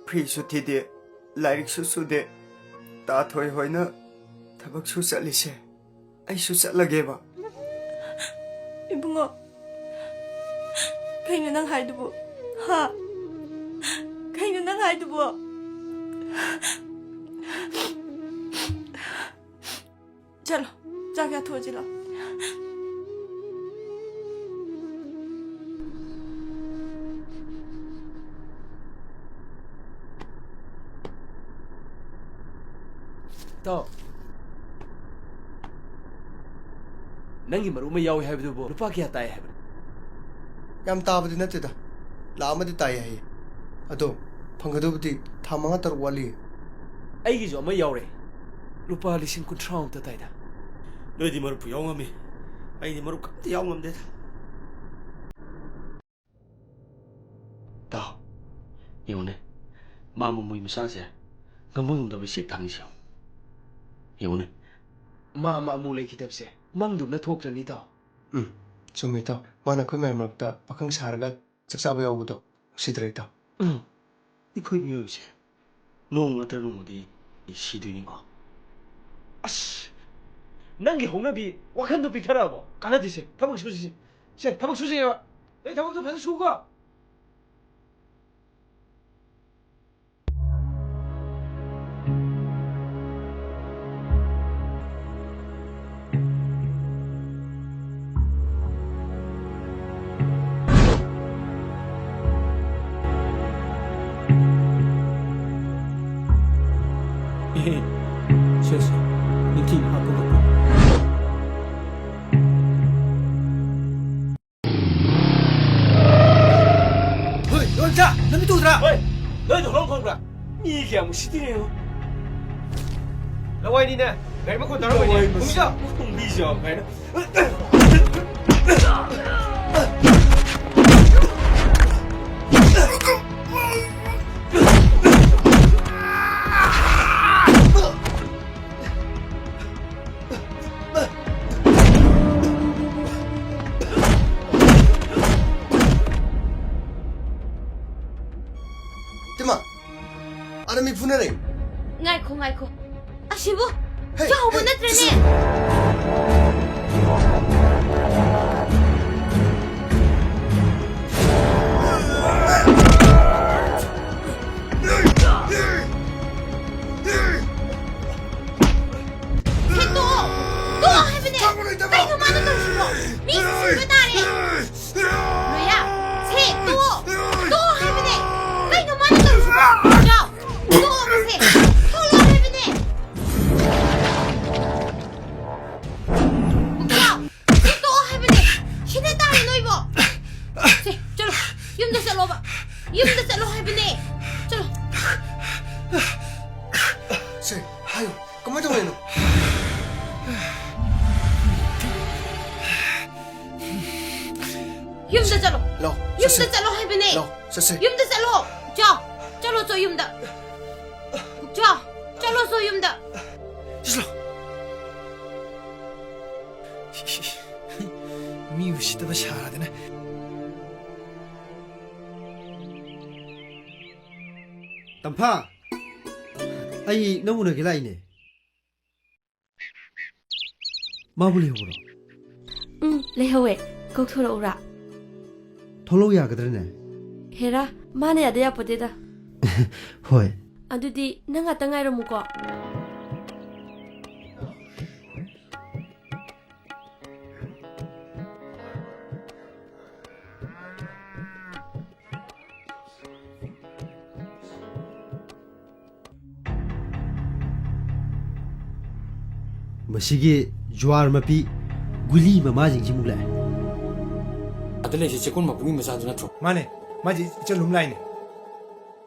ꯐꯤꯁꯨ ꯊꯤꯗꯦ, ꯂꯥꯏꯔꯤꯛꯁꯨ ꯁꯨꯗꯦ, ꯇꯥꯊꯣꯏ ꯍꯣꯏꯅ ꯊꯕꯛ ꯁꯨ ꯆꯠꯂꯤꯁꯦ ꯑꯩꯁꯨ ꯆꯠꯂꯒꯦꯕ꯫ ꯏꯕꯨꯡꯉꯣ, ꯀꯩꯅꯣ ꯅꯪ ꯍꯥꯏꯗꯨꯕꯣ? ꯍꯥ? ꯀꯩꯅꯣ ꯅꯪ ꯍꯥꯏꯗꯨꯕꯣ? ꯆꯠꯂꯣ, ꯆꯥꯛ ꯆꯥꯊꯣꯛꯑꯁꯤ ꯂꯥꯛꯑꯣ꯫ ꯇꯣ꯫ ꯅꯪꯒꯤ ꯃꯔꯨꯞ ꯑꯃ ꯌꯥꯎꯏ ꯍꯥꯏꯕꯗꯨꯕꯨ ꯂꯨꯄꯥ ꯀꯌꯥ ꯇꯥꯏ ꯍꯥꯏꯕꯅꯣ? ꯌꯥꯝ ꯇꯥꯕꯗꯤ ꯅꯠꯇꯦꯗ, ꯂꯥꯛ ꯑꯃꯗꯤ ꯇꯥꯏ ꯍꯥꯏꯌꯦ꯫ ꯑꯗꯣ ꯐꯪꯒꯗꯕꯗꯤ ꯊꯥ ꯃꯉꯥ ꯇꯔꯨꯛ ꯋꯥꯠꯂꯤ꯫ ꯑꯩꯒꯤꯁꯨ ꯑꯃ ꯌꯥꯎꯔꯦ, ꯂꯨꯄꯥ ꯂꯤꯁꯤꯡ ꯀꯨꯟꯊ꯭ꯔꯥ ꯃꯨꯛꯇ ꯇꯥꯏꯗ꯫ ꯅꯣꯏꯗꯤ ꯃꯔꯨꯞꯄꯨ ꯌꯥꯎ ꯉꯝꯃꯤ, ꯑꯩꯗꯤ ꯃꯔꯨꯞ ꯑꯝꯇ ꯌꯥꯎ ꯉꯝꯗꯦꯗ꯫ ꯇꯥꯎ, ꯌꯦꯡꯉꯨꯅꯦ, ꯃꯥ ꯃꯃꯣꯏ ꯃꯆꯥꯁꯦ ꯉꯝꯕ ꯉꯝꯗꯕ ꯆꯦꯛ ꯊꯥꯡꯉꯤꯁꯦ ꯌꯦꯡꯉꯨ꯫ ꯌꯦꯡꯉꯨꯅꯦ꯫ ꯃꯥ ꯑꯃ ꯑꯃꯨꯛ ꯂꯩꯈꯤꯗꯕꯁꯦ ꯃꯪꯗꯨꯝꯅ ꯊꯣꯛꯇ꯭ꯔꯅꯤ, ꯇꯥꯎ? ꯎꯝ, ꯆꯨꯝꯃꯤ, ꯏꯇꯥꯎ꯫ ꯃꯥꯅ ꯑꯩꯈꯣꯏ ꯃꯌꯥꯝ ꯃꯔꯛꯇ ꯄꯥꯈꯪ ꯁꯥꯔꯒ ꯆꯥꯛ ꯆꯥꯕ ꯌꯥꯎꯕꯗꯣ ꯅꯨꯡꯁꯤꯗ꯭ꯔꯦ, ꯏꯇꯥꯎ꯫ ꯎꯝ꯫ ꯑꯩꯈꯣꯏ ꯃꯤꯑꯣꯏꯕꯁꯦ ꯅꯣꯡꯃ ꯅꯠꯇ꯭ꯔ ꯅꯣꯡꯃꯗꯤ ꯁꯤꯗꯣꯏꯅꯤꯀꯣ꯫ ꯑꯁ! ꯅꯪꯒꯤ ꯍꯧꯅꯕꯤ ꯋꯥꯈꯜꯗꯣ ꯄꯤꯛꯊꯔꯛꯑꯕꯣ? ꯀꯥꯟꯅꯗꯦꯁꯦ꯫ ꯊꯕꯛ ꯁꯨꯁꯤꯁꯦ꯫ ꯁꯦ, ꯊꯕꯛ ꯁꯨꯁꯦꯕ꯫ ꯅꯪ ꯊꯕꯛꯇꯣ ꯐꯖꯅ ꯁꯨꯀꯣ꯫ ꯑꯦ, ꯁꯦ, ꯁꯦ, ꯅꯤꯡꯊꯤꯅ ꯍꯥꯞꯄꯒ꯫ ꯍꯣꯏ, ꯌꯣꯟꯆꯥ, ꯅꯪ ꯃꯤꯠ ꯎꯗ꯭ꯔꯥ? ꯍꯣꯏ, ꯅꯣꯏꯗꯣ ꯍꯣꯔꯣꯟ ꯈꯪꯕ꯭ꯔꯥ? ꯃꯤ ꯀꯌꯥꯃꯨꯛ ꯁꯤꯠꯇꯤꯅꯦ ꯌꯦꯡꯉꯣ꯫ ꯂꯋꯥꯏꯅꯤꯅꯦ, ꯒꯥꯔꯤ ꯃꯈꯣꯟ ꯇꯥꯔꯝꯃꯣꯏꯅꯦ꯫ ꯂꯋꯥꯏ ꯃꯁꯤ ꯈꯨꯝꯕꯤꯖꯥꯎ ꯀꯥꯏꯅ꯫ ꯏꯃꯥ, ꯑꯥꯗ ꯃꯤ ꯐꯨꯅꯔꯦ꯫ ꯉꯥꯏꯈꯣ, ꯉꯥꯏꯈꯣ꯫ ꯑꯁꯤꯕꯨ ꯍꯦ, ꯆꯥꯎꯕ ꯍꯦ, ꯅꯠꯇ꯭ꯔꯅꯦ? ꯆꯠꯁꯤ꯫ ꯁꯦ, ꯇꯣꯛꯑꯣ! ꯇꯣꯛꯑꯣ ꯍꯥꯏꯕꯅꯦ! ꯀꯩꯅꯣ ꯃꯥꯅ ꯇꯧꯔꯤꯁꯤꯕꯣ? ꯃꯤ ꯁꯤꯕ ꯇꯥꯔꯦ! ꯂꯣꯌꯥ! ꯁꯦ, ꯇꯣꯛꯑꯣ! ꯇꯣꯛꯑꯣ ꯍꯥꯏꯕꯅꯦ! ꯀꯩꯅꯣ ꯃꯥꯅ ꯇꯧꯔꯤꯁꯤꯕꯣ? ꯖꯥꯎ! ꯇꯣꯛꯑꯣ ꯃꯁꯦ! ꯊꯣꯛꯂꯛꯑꯣ ꯍꯥꯏꯕꯅꯦ! ꯄꯨꯡꯖꯥꯎ! ꯁꯦ, ꯍꯥꯏꯌꯨ꯫ ꯀꯃꯥꯏ ꯇꯧꯕꯅꯣ? ꯌꯨꯝꯗ ꯆꯠꯂꯣ꯫ ꯂꯥꯎ, ꯌꯨꯝꯗ ꯆꯠꯁꯦ꯫ ꯆꯠꯂꯣ ꯍꯥꯏꯕꯅꯦ꯫ ꯂꯥꯎ, ꯆꯠꯁꯦ꯫ ꯌꯨꯝꯗ ꯆꯠꯂꯣ꯫ ꯆꯣ, ꯆꯠꯂꯣ ꯆꯣ ꯌꯨꯝꯗ꯫ ꯆꯣ, ꯆꯠꯂꯣ ꯆꯣ ꯌꯨꯝꯗ꯫ ꯆꯠꯂꯣ꯫ ꯃꯤ ꯎꯁꯤꯠꯇꯕ ꯁꯥꯗꯅ꯫ ꯇꯝꯐꯥ, ꯑꯩ ꯅꯪ ꯎꯅꯒꯦ ꯂꯥꯛꯏꯅꯦ꯫ ꯃꯥꯕꯨ ꯂꯩꯍꯧꯕ꯭ꯔꯣ? ꯎꯝ, ꯂꯩꯍꯧꯋꯦ꯫ ꯀꯧꯊꯣꯔꯛꯎꯔꯥ? ꯊꯣꯛꯂꯛꯎ ꯌꯥꯒꯗ꯭ꯔꯅꯦ? ꯍꯦꯔꯥ, ꯃꯥꯅ ꯌꯥꯗ ꯌꯥꯄꯣꯠꯇꯦꯗ꯫ ꯍꯣꯏ꯫ ꯑꯗꯨꯗꯤ ꯅꯪ ꯉꯥꯛꯇ ꯉꯥꯏꯔꯝꯃꯨꯀꯣ꯫ ꯃꯁꯤꯒꯤ ꯖ꯭ꯋꯥꯔ ꯃꯄꯤ ꯒꯨꯂꯤ ꯃꯃꯥꯁꯤꯡꯁꯤꯃꯨꯛ ꯂꯥꯛꯑꯦ꯫ ꯑꯗ ꯂꯩꯁꯦ ꯆꯦꯛꯀꯣꯟ ꯃꯄꯨꯒꯤ ꯃꯆꯥꯗꯨ ꯅꯠꯇ꯭ꯔꯣ? ꯃꯥꯅꯦ, ꯃꯥꯁꯦ ꯏꯆꯜ ꯂꯨꯝ ꯂꯥꯛꯏꯅꯦ꯫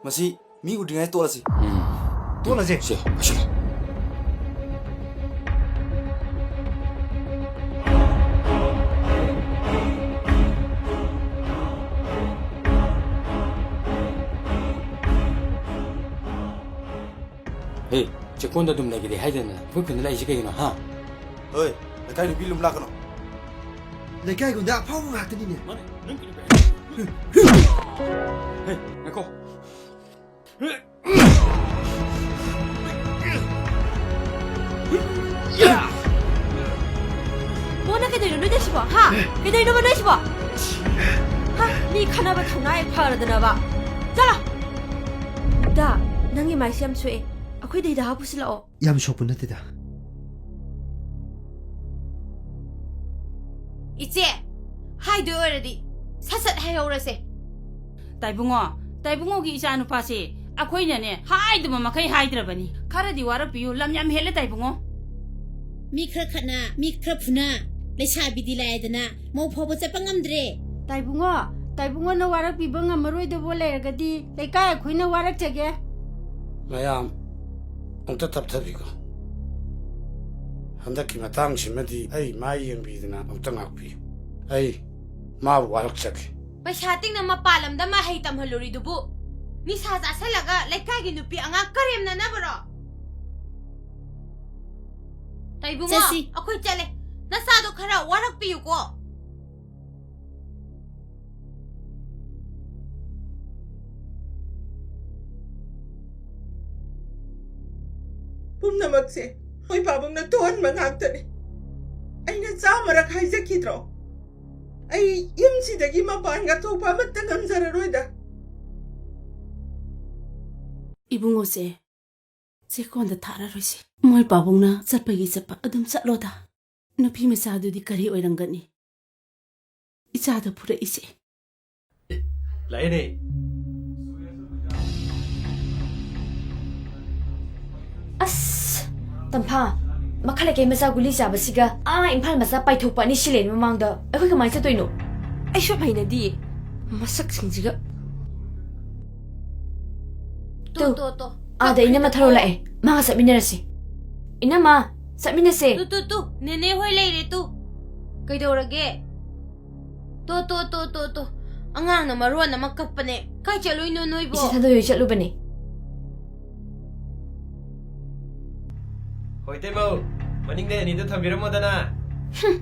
ꯃꯁꯤ ꯃꯤ ꯎꯗ꯭ꯔꯤꯉꯩ ꯇꯣꯠꯂꯁꯤ꯫ ꯎꯝ꯫ ꯇꯣꯠꯂꯁꯦ꯫ ꯁꯦ, ꯄꯥꯏꯁꯤꯜꯂꯣ꯫ ꯍꯦ, ꯆꯦꯛꯀꯣꯟꯗ ꯑꯗꯨꯝ ꯂꯩꯒꯗꯤ ꯍꯥꯏꯗꯅ ꯑꯩꯈꯣꯏ ꯈꯨꯟꯗ ꯂꯥꯛꯏꯁꯤ ꯀꯩꯒꯤꯅꯣ, ꯍꯥ? ꯍꯣꯏ, ꯂꯩꯀꯥꯏ ꯅꯨꯄꯤ ꯂꯨꯝ ꯂꯥꯛꯀꯅꯣ꯫ ꯂꯩꯀꯥꯏ ꯈꯨꯟꯗ ꯑꯐꯥꯎꯕ ꯉꯥꯛꯇꯅꯤꯅꯦ꯫ ꯃꯥꯅꯦ, ꯅꯪ ꯀꯩꯅꯣ ꯄꯦ-, ꯍꯦ, ꯉꯥꯏꯈꯣ꯫ ꯃꯣ, ꯅꯪ ꯀꯩꯗꯧꯔꯤꯅꯣ ꯅꯣꯏꯗ ꯁꯤꯕꯣ? ꯍꯥ? ꯀꯩꯗꯧꯔꯤꯅꯣꯕ ꯅꯣꯏ ꯁꯤꯕꯣ? ꯍꯥ? ꯃꯤ ꯈꯠꯅꯕ ꯊꯧꯅꯥ ꯍꯦꯛ ꯐꯔꯗꯅꯕ꯫ ꯆꯠꯂꯣ! ꯗꯥ, ꯅꯪꯒꯤ ꯃꯥꯏꯁꯦ ꯌꯥꯝ ꯁꯣꯛꯑꯦ꯫ ꯑꯩꯈꯣꯏꯗ ꯍꯤꯗꯥꯛ ꯍꯥꯞꯄꯨꯁꯤ ꯂꯥꯛꯑꯣ꯫ ꯌꯥꯝ ꯁꯣꯛꯄ ꯅꯠꯇꯦꯗ꯫ ꯏꯆꯦ, ꯍꯥꯏꯗꯣꯏ ꯑꯣꯏꯔꯗꯤ ꯁꯠ ꯁꯠ ꯍꯥꯏꯍꯧꯔꯁꯦ꯫ ꯇꯥꯏꯕꯨꯡꯉꯣ, ꯇꯥꯏꯕꯨꯡꯉꯣꯒꯤ ꯏꯆꯥ ꯅꯨꯄꯥꯁꯦ ꯑꯩꯈꯣꯏꯅꯅꯦ ꯍꯥꯏꯗꯕ ꯃꯈꯩ ꯍꯥꯏꯗ꯭ꯔꯕꯅꯤ꯫ ꯈꯔꯗꯤ ꯋꯥꯔꯛꯄꯤꯌꯨ, ꯂꯝ ꯌꯥꯝ ꯍꯦꯜꯂꯦ ꯇꯥꯏꯕꯨꯡꯉꯣ꯫ ꯃꯤ ꯈꯔ ꯈꯠꯅ, ꯃꯤ ꯈꯔ ꯐꯨꯅ, ꯂꯩꯁꯥꯕꯤꯗꯤ ꯂꯥꯏꯗꯅ ꯃꯧ ꯐꯥꯎꯕ ꯆꯠꯄ ꯉꯝꯗ꯭ꯔꯦ꯫ ꯇꯥꯏꯕꯨꯡꯉꯣ, ꯇꯥꯏꯕꯨꯡꯉꯣꯅ ꯋꯥꯔꯛꯄꯤꯕ ꯉꯝꯃꯔꯣꯏꯗꯕ ꯂꯩꯔꯒꯗꯤ ꯂꯩꯀꯥꯏ ꯑꯩꯈꯣꯏꯅ ꯋꯥꯔꯛꯆꯒꯦ꯫ ꯃꯌꯥꯝ, ꯑꯃꯨꯛꯇ ꯇꯞꯊꯕꯤꯈꯣ꯫ ꯍꯟꯗꯛꯀꯤ ꯃꯇꯥꯡꯁꯤꯃꯗꯤ ꯑꯩ ꯃꯥꯏ ꯌꯦꯡꯕꯤꯗꯅ ꯑꯃꯨꯛꯇ ꯉꯥꯛꯄꯤꯌꯨ꯫ ꯑꯩ ꯃꯥꯕꯨ ꯋꯥꯔꯛꯆꯒꯦ꯫ ꯄꯩꯁꯥ ꯇꯤꯡꯅ ꯃꯄꯥꯟ ꯂꯝꯗ ꯃꯍꯩ ꯇꯝꯍꯜꯂꯨꯔꯤꯗꯨꯕꯨ ꯅꯤꯁꯥ ꯆꯥꯁꯜꯂꯒ ꯂꯩꯀꯥꯏꯒꯤ ꯅꯨꯄꯤ ꯑꯉꯥꯡ ꯀꯔꯦꯝꯅꯅꯕꯔꯣ? ꯇꯩꯕꯨꯡꯉꯣ, ꯆꯠꯁꯤ꯫ ꯑꯩꯈꯣꯏ ꯆꯠꯂꯦ꯫ ꯅꯆꯥꯗꯣ ꯈꯔ ꯋꯥꯔꯛꯄꯤꯌꯨꯀꯣ꯫ ꯄꯨꯝꯅꯃꯛꯁꯦ ꯃꯣꯏ ꯄꯥꯕꯨꯡꯅ ꯇꯨꯍꯟꯕ ꯉꯥꯛꯇꯅꯤ꯫ ꯑꯩꯅ ꯆꯥꯝꯃꯔꯛ ꯍꯥꯏꯖꯈꯤꯗ꯭ꯔꯣ? ꯑꯩ ꯌꯨꯝꯁꯤꯗꯒꯤ ꯃꯄꯥꯟꯒ ꯊꯣꯛꯄ ꯑꯃꯠꯇ ꯉꯝꯖꯔꯔꯣꯏꯗ꯫ ꯏꯕꯨꯡꯉꯣꯁꯦ ꯆꯦꯛꯀꯣꯟꯗ ꯊꯥꯔꯔꯣꯏꯁꯦ꯫ ꯃꯣꯏ ꯄꯥꯕꯨꯡꯅ ꯆꯠꯄꯒꯤ ꯆꯠꯄ ꯑꯗꯨꯝ ꯆꯠꯂꯣꯗ꯫ ꯅꯨꯄꯤ ꯃꯆꯥꯗꯨꯗꯤ ꯀꯔꯤ ꯑꯣꯏꯔꯝꯒꯅꯤ? ꯏꯆꯥꯗ ꯐꯨꯔꯛꯏꯁꯦ꯫ ꯂꯥꯛꯑꯦꯅꯦ꯫ ꯑꯁ, ꯇꯝꯐꯥ, ꯃꯈꯥ ꯂꯩꯀꯥꯏ ꯃꯆꯥ ꯒꯨꯂꯤ ꯆꯥꯕꯁꯤꯒ ꯑꯥ ꯏꯝꯐꯥꯜ ꯃꯆꯥ ꯄꯥꯏꯊꯣꯛꯄ ꯑꯅꯤ ꯁꯤ ꯂꯩꯔꯦ ꯃꯃꯥꯡꯗ꯫ ꯑꯩꯈꯣꯏ ꯀꯃꯥꯏꯅ ꯆꯠꯇꯣꯏꯅꯣ? ꯑꯩꯁꯨ ꯌꯥꯝ ꯍꯩꯅꯗꯤꯌꯦ ꯃꯁꯛꯁꯤꯡꯁꯤꯒ꯫ ꯇꯨ, ꯇꯨ, ꯇꯨ, ꯇꯨ꯫ ꯑꯥꯗ ꯏꯅꯝꯃ ꯊꯔꯣ ꯂꯥꯛꯑꯦ꯫ ꯃꯥꯒ ꯆꯠꯃꯤꯟꯅꯔꯁꯤ꯫ ꯏꯅꯝꯃ, ꯆꯠꯃꯤꯟꯅꯁꯦ꯫ ꯇꯨ, ꯇꯨ, ꯇꯨ꯫ ꯅꯦꯅꯦ ꯍꯣꯏ ꯂꯩꯔꯦ ꯇꯨ꯫ ꯀꯩꯗꯧꯔꯒꯦ? ꯇꯣ, ꯇꯣ, ꯇꯣ, ꯇꯣ, ꯇꯣ꯫ ꯑꯉꯥꯡꯅ ꯃꯔꯣꯟ ꯑꯃ ꯀꯞꯄꯅꯦ꯫ ꯀꯥꯏ ꯆꯠꯂꯨꯏꯅꯣ ꯅꯣꯏꯕꯣ? ꯏꯆꯦ ꯊꯥꯗꯣꯏ ꯍꯣꯏ ꯆꯠꯂꯨꯕꯅꯦ꯫ ꯍꯣꯏ, ꯏꯇꯩꯃꯧ, ꯃꯅꯤꯡꯗ ꯑꯅꯤꯗꯣ ꯊꯝꯕꯤꯔꯝꯃꯣꯗꯅ꯫ ꯍꯨꯝ,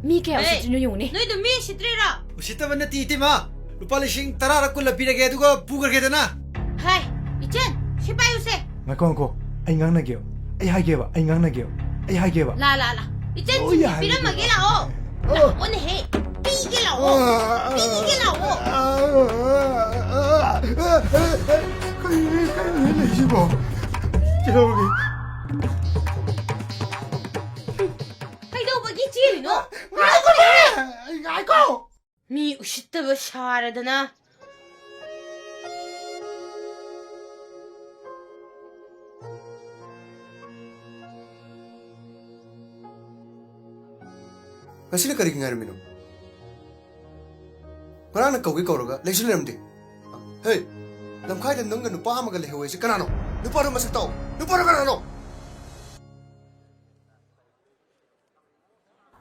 ꯃꯤ ꯀꯌꯥ ꯍꯦ, ꯎꯁꯤꯠꯇ꯭ꯔꯤꯅꯣ ꯌꯦꯡꯉꯨꯅꯦ꯫ ꯅꯣꯏꯗꯣ ꯃꯤ ꯎꯁꯤꯠꯇ꯭ꯔꯤꯔꯣ? ꯎꯁꯤꯠꯇꯕ ꯅꯠꯇꯦ, ꯏꯇꯩꯃ꯫ ꯂꯨꯄꯥ ꯂꯤꯁꯤꯡ ꯇꯔꯥꯔ ꯀꯨꯟꯂ ꯄꯤꯔꯒꯦ, ꯑꯗꯨꯒ ꯄꯨꯈ꯭ꯔꯒꯦꯗꯅ꯫ ꯍꯥꯏ, ꯏꯆꯟ, ꯁꯤ ꯄꯥꯏꯌꯨꯁꯦ꯫ ꯉꯥꯏꯈꯣ, ꯉꯥꯏꯈꯣ꯫ ꯑꯩ ꯉꯥꯡꯅꯒꯦꯕ꯫ ꯑꯩ ꯍꯥꯏꯒꯦꯕ, ꯑꯩ ꯉꯥꯡꯅꯒꯦꯕ꯫ ꯑꯩ ꯍꯥꯏꯒꯦꯕ꯫ ꯂꯥ, ꯂꯥ, ꯂꯥ꯫ ꯏꯆꯟ, ꯑꯣ, ꯁꯤꯗꯤ ꯌꯥꯔꯦ, ꯄꯤꯔꯝꯃꯒꯦ ꯌꯥꯔꯦ꯫ ꯂꯥꯛꯑꯣ꯫ ꯑꯣ꯫ ꯂꯥꯛꯑꯣꯅꯦꯍꯦ꯫ ꯄꯤꯒꯦ ꯂꯥꯛꯑꯣ꯫ ꯑꯣ꯫ ꯄꯤꯒꯦ ꯂꯥꯛꯑꯣ꯫ ꯀꯩꯅꯣ, ꯀꯩꯅꯣ ꯂꯩꯁꯤꯕꯣ? ꯀꯩꯗꯧꯔꯒꯦ? ꯀꯩꯗꯧꯕꯒꯤ ꯆꯦꯜꯂꯤꯅꯣ? ꯉꯥꯏꯈꯣꯅꯦ! ꯉꯥꯏꯈꯣ! ꯃꯤ ꯎꯁꯤꯠꯇꯕ ꯁꯥꯔꯗꯅ꯫ ꯉꯁꯤꯅ ꯀꯔꯤꯒꯤ ꯉꯥꯏꯔꯝꯃꯤꯅꯣ? ꯉꯔꯥꯡꯅ ꯀꯧꯒꯦ ꯀꯧꯔꯒ ꯂꯩꯁꯨ ꯂꯩꯔꯝꯗꯦ꯫ ꯍꯦ, ꯂꯝꯈꯥꯏꯗ ꯅꯪꯒ ꯅꯨꯄꯥ ꯑꯃꯒ ꯂꯩꯍꯧꯋꯦꯁꯦ ꯀꯅꯥꯅꯣ? ꯅꯨꯄꯥꯗꯣ ꯃꯁꯛ ꯇꯥꯛꯑꯣ꯫ ꯅꯨꯄꯥꯗꯣ ꯀꯅꯥꯅꯣ?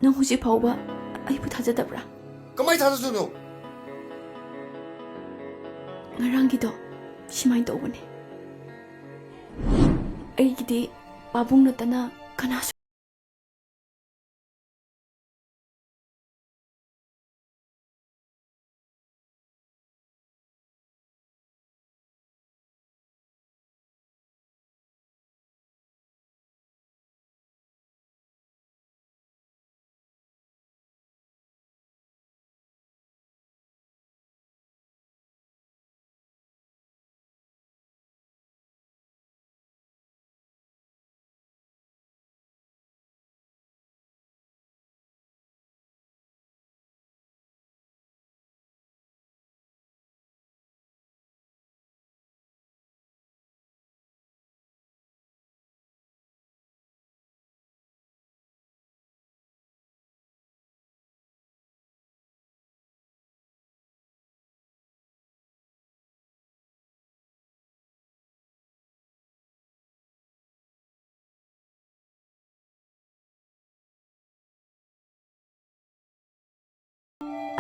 ꯅꯪ ꯍꯧꯖꯤꯛ ꯐꯥꯎꯕ ꯑꯩꯕꯨ ꯊꯥꯖꯗꯕ꯭ꯔꯥ? ꯀꯃꯥꯏ ꯊꯥꯖꯗꯣꯏꯅꯣ? ꯉꯔꯥꯡꯒꯤꯗꯣ ꯁꯨꯃꯥꯏꯅ ꯇꯧꯕꯅꯦ꯫ ꯑꯩꯒꯤꯗꯤ ꯄꯥꯕꯨꯡ ꯅꯠꯇꯅ ꯀꯅꯥꯁꯨ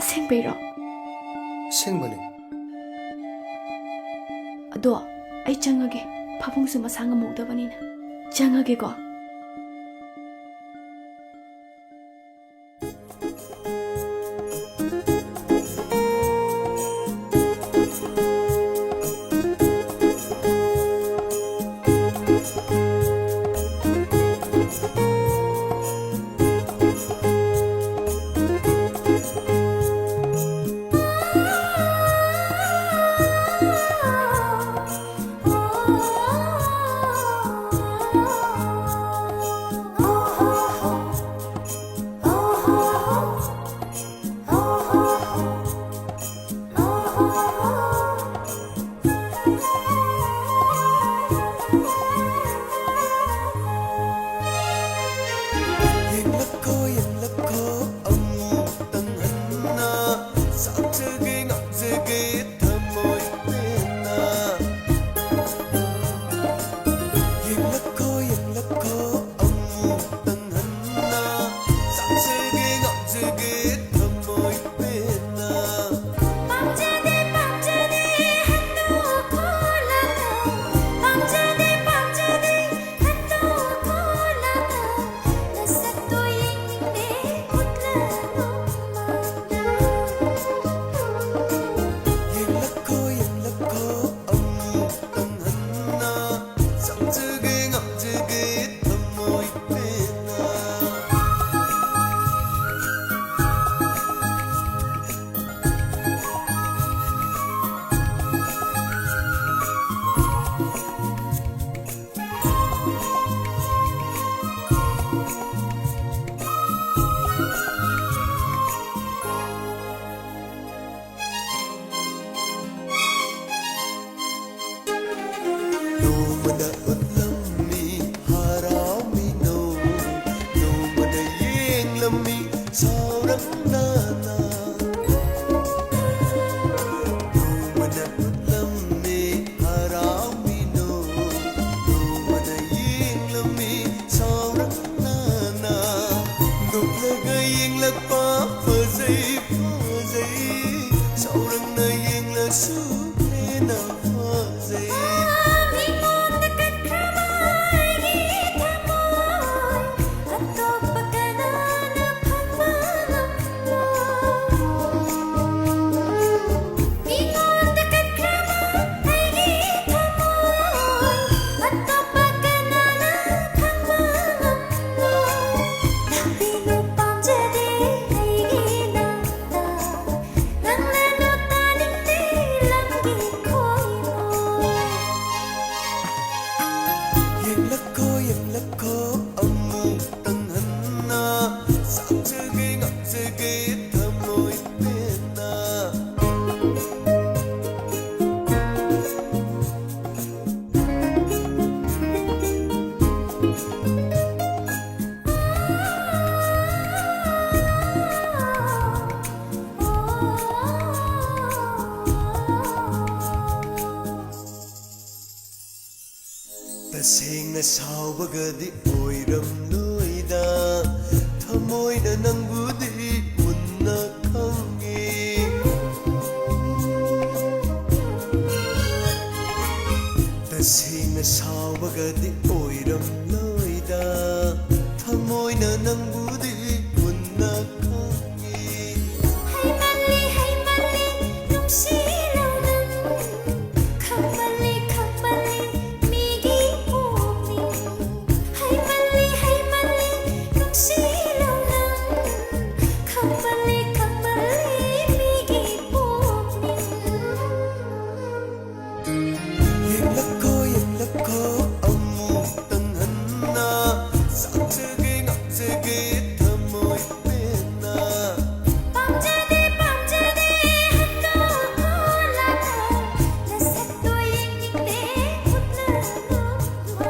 ꯑꯁꯦꯡꯕꯩꯔꯣ? ꯑꯁꯦꯡꯕꯅꯦ꯫ ꯑꯗꯣ ꯑꯩ ꯆꯪꯉꯒꯦ, ꯄꯥꯕꯨꯡꯁꯨ ꯃꯁꯥ ꯉꯝꯃꯧꯗꯕꯅꯤꯅ꯫ ꯆꯪꯉꯒꯦꯀꯣ꯫ ꯇꯁꯦꯡꯅ ꯁꯥꯎꯕꯒꯗꯤ ꯑꯣꯏꯔꯝꯂꯣꯏꯗ, ꯊꯃꯣꯏꯅ ꯅꯪꯕꯨꯗꯤ ꯃꯨꯟꯅ ꯈꯪꯉꯤ꯫ ꯇꯁꯦꯡꯅ ꯁꯥꯎꯕꯒꯗꯤ ꯑꯣꯏꯔꯝꯂꯣꯏꯗ, ꯊꯃꯣꯏꯅ ꯅꯪꯕꯨꯗꯤ ꯃꯨꯟꯅ ꯈꯪꯉꯤ꯫ ꯍꯩꯃꯜꯂꯤ, ꯍꯩꯃꯜꯂꯤ, ꯅꯨꯡꯁꯤꯔꯣ ꯅꯪ꯫ ꯈꯪꯃꯜꯂꯤ, ꯈꯪꯃꯜꯂꯤ, ꯃꯤꯒꯤ ꯄꯨꯛꯅꯤꯡ꯫ ꯍꯩꯃꯜꯂꯤ, ꯍꯩꯃꯜꯂꯤ, ꯅꯨꯡꯁꯤꯔꯣ ꯅꯪ꯫ ꯈꯪꯃꯜꯂꯤ, ꯈꯪꯃꯜꯂꯤ, ꯃꯤꯒꯤ ꯄꯨꯛꯅꯤꯡ꯫ ꯌꯦꯡꯂꯛꯈꯣ, ꯌꯦꯡꯂꯛꯈꯣ, ꯑꯃꯨꯛꯇꯪ ꯍꯟꯅ꯫ ꯆꯥꯛꯆꯒꯦ, ꯉꯥꯛꯆꯒꯦ, ꯊꯃꯣꯏ ꯄꯦꯟꯅ꯫ ꯄꯥꯝꯖꯗꯦ, ꯄꯥꯝꯖꯗꯦ, ꯍꯟꯗꯣꯛꯈꯣ ꯂꯥꯛꯈꯣ꯫ ꯅꯁꯛꯇꯣ ꯌꯦꯡꯅꯤꯡꯗꯦ, ꯎꯠꯂꯅꯨ ꯃꯥꯡꯗ꯫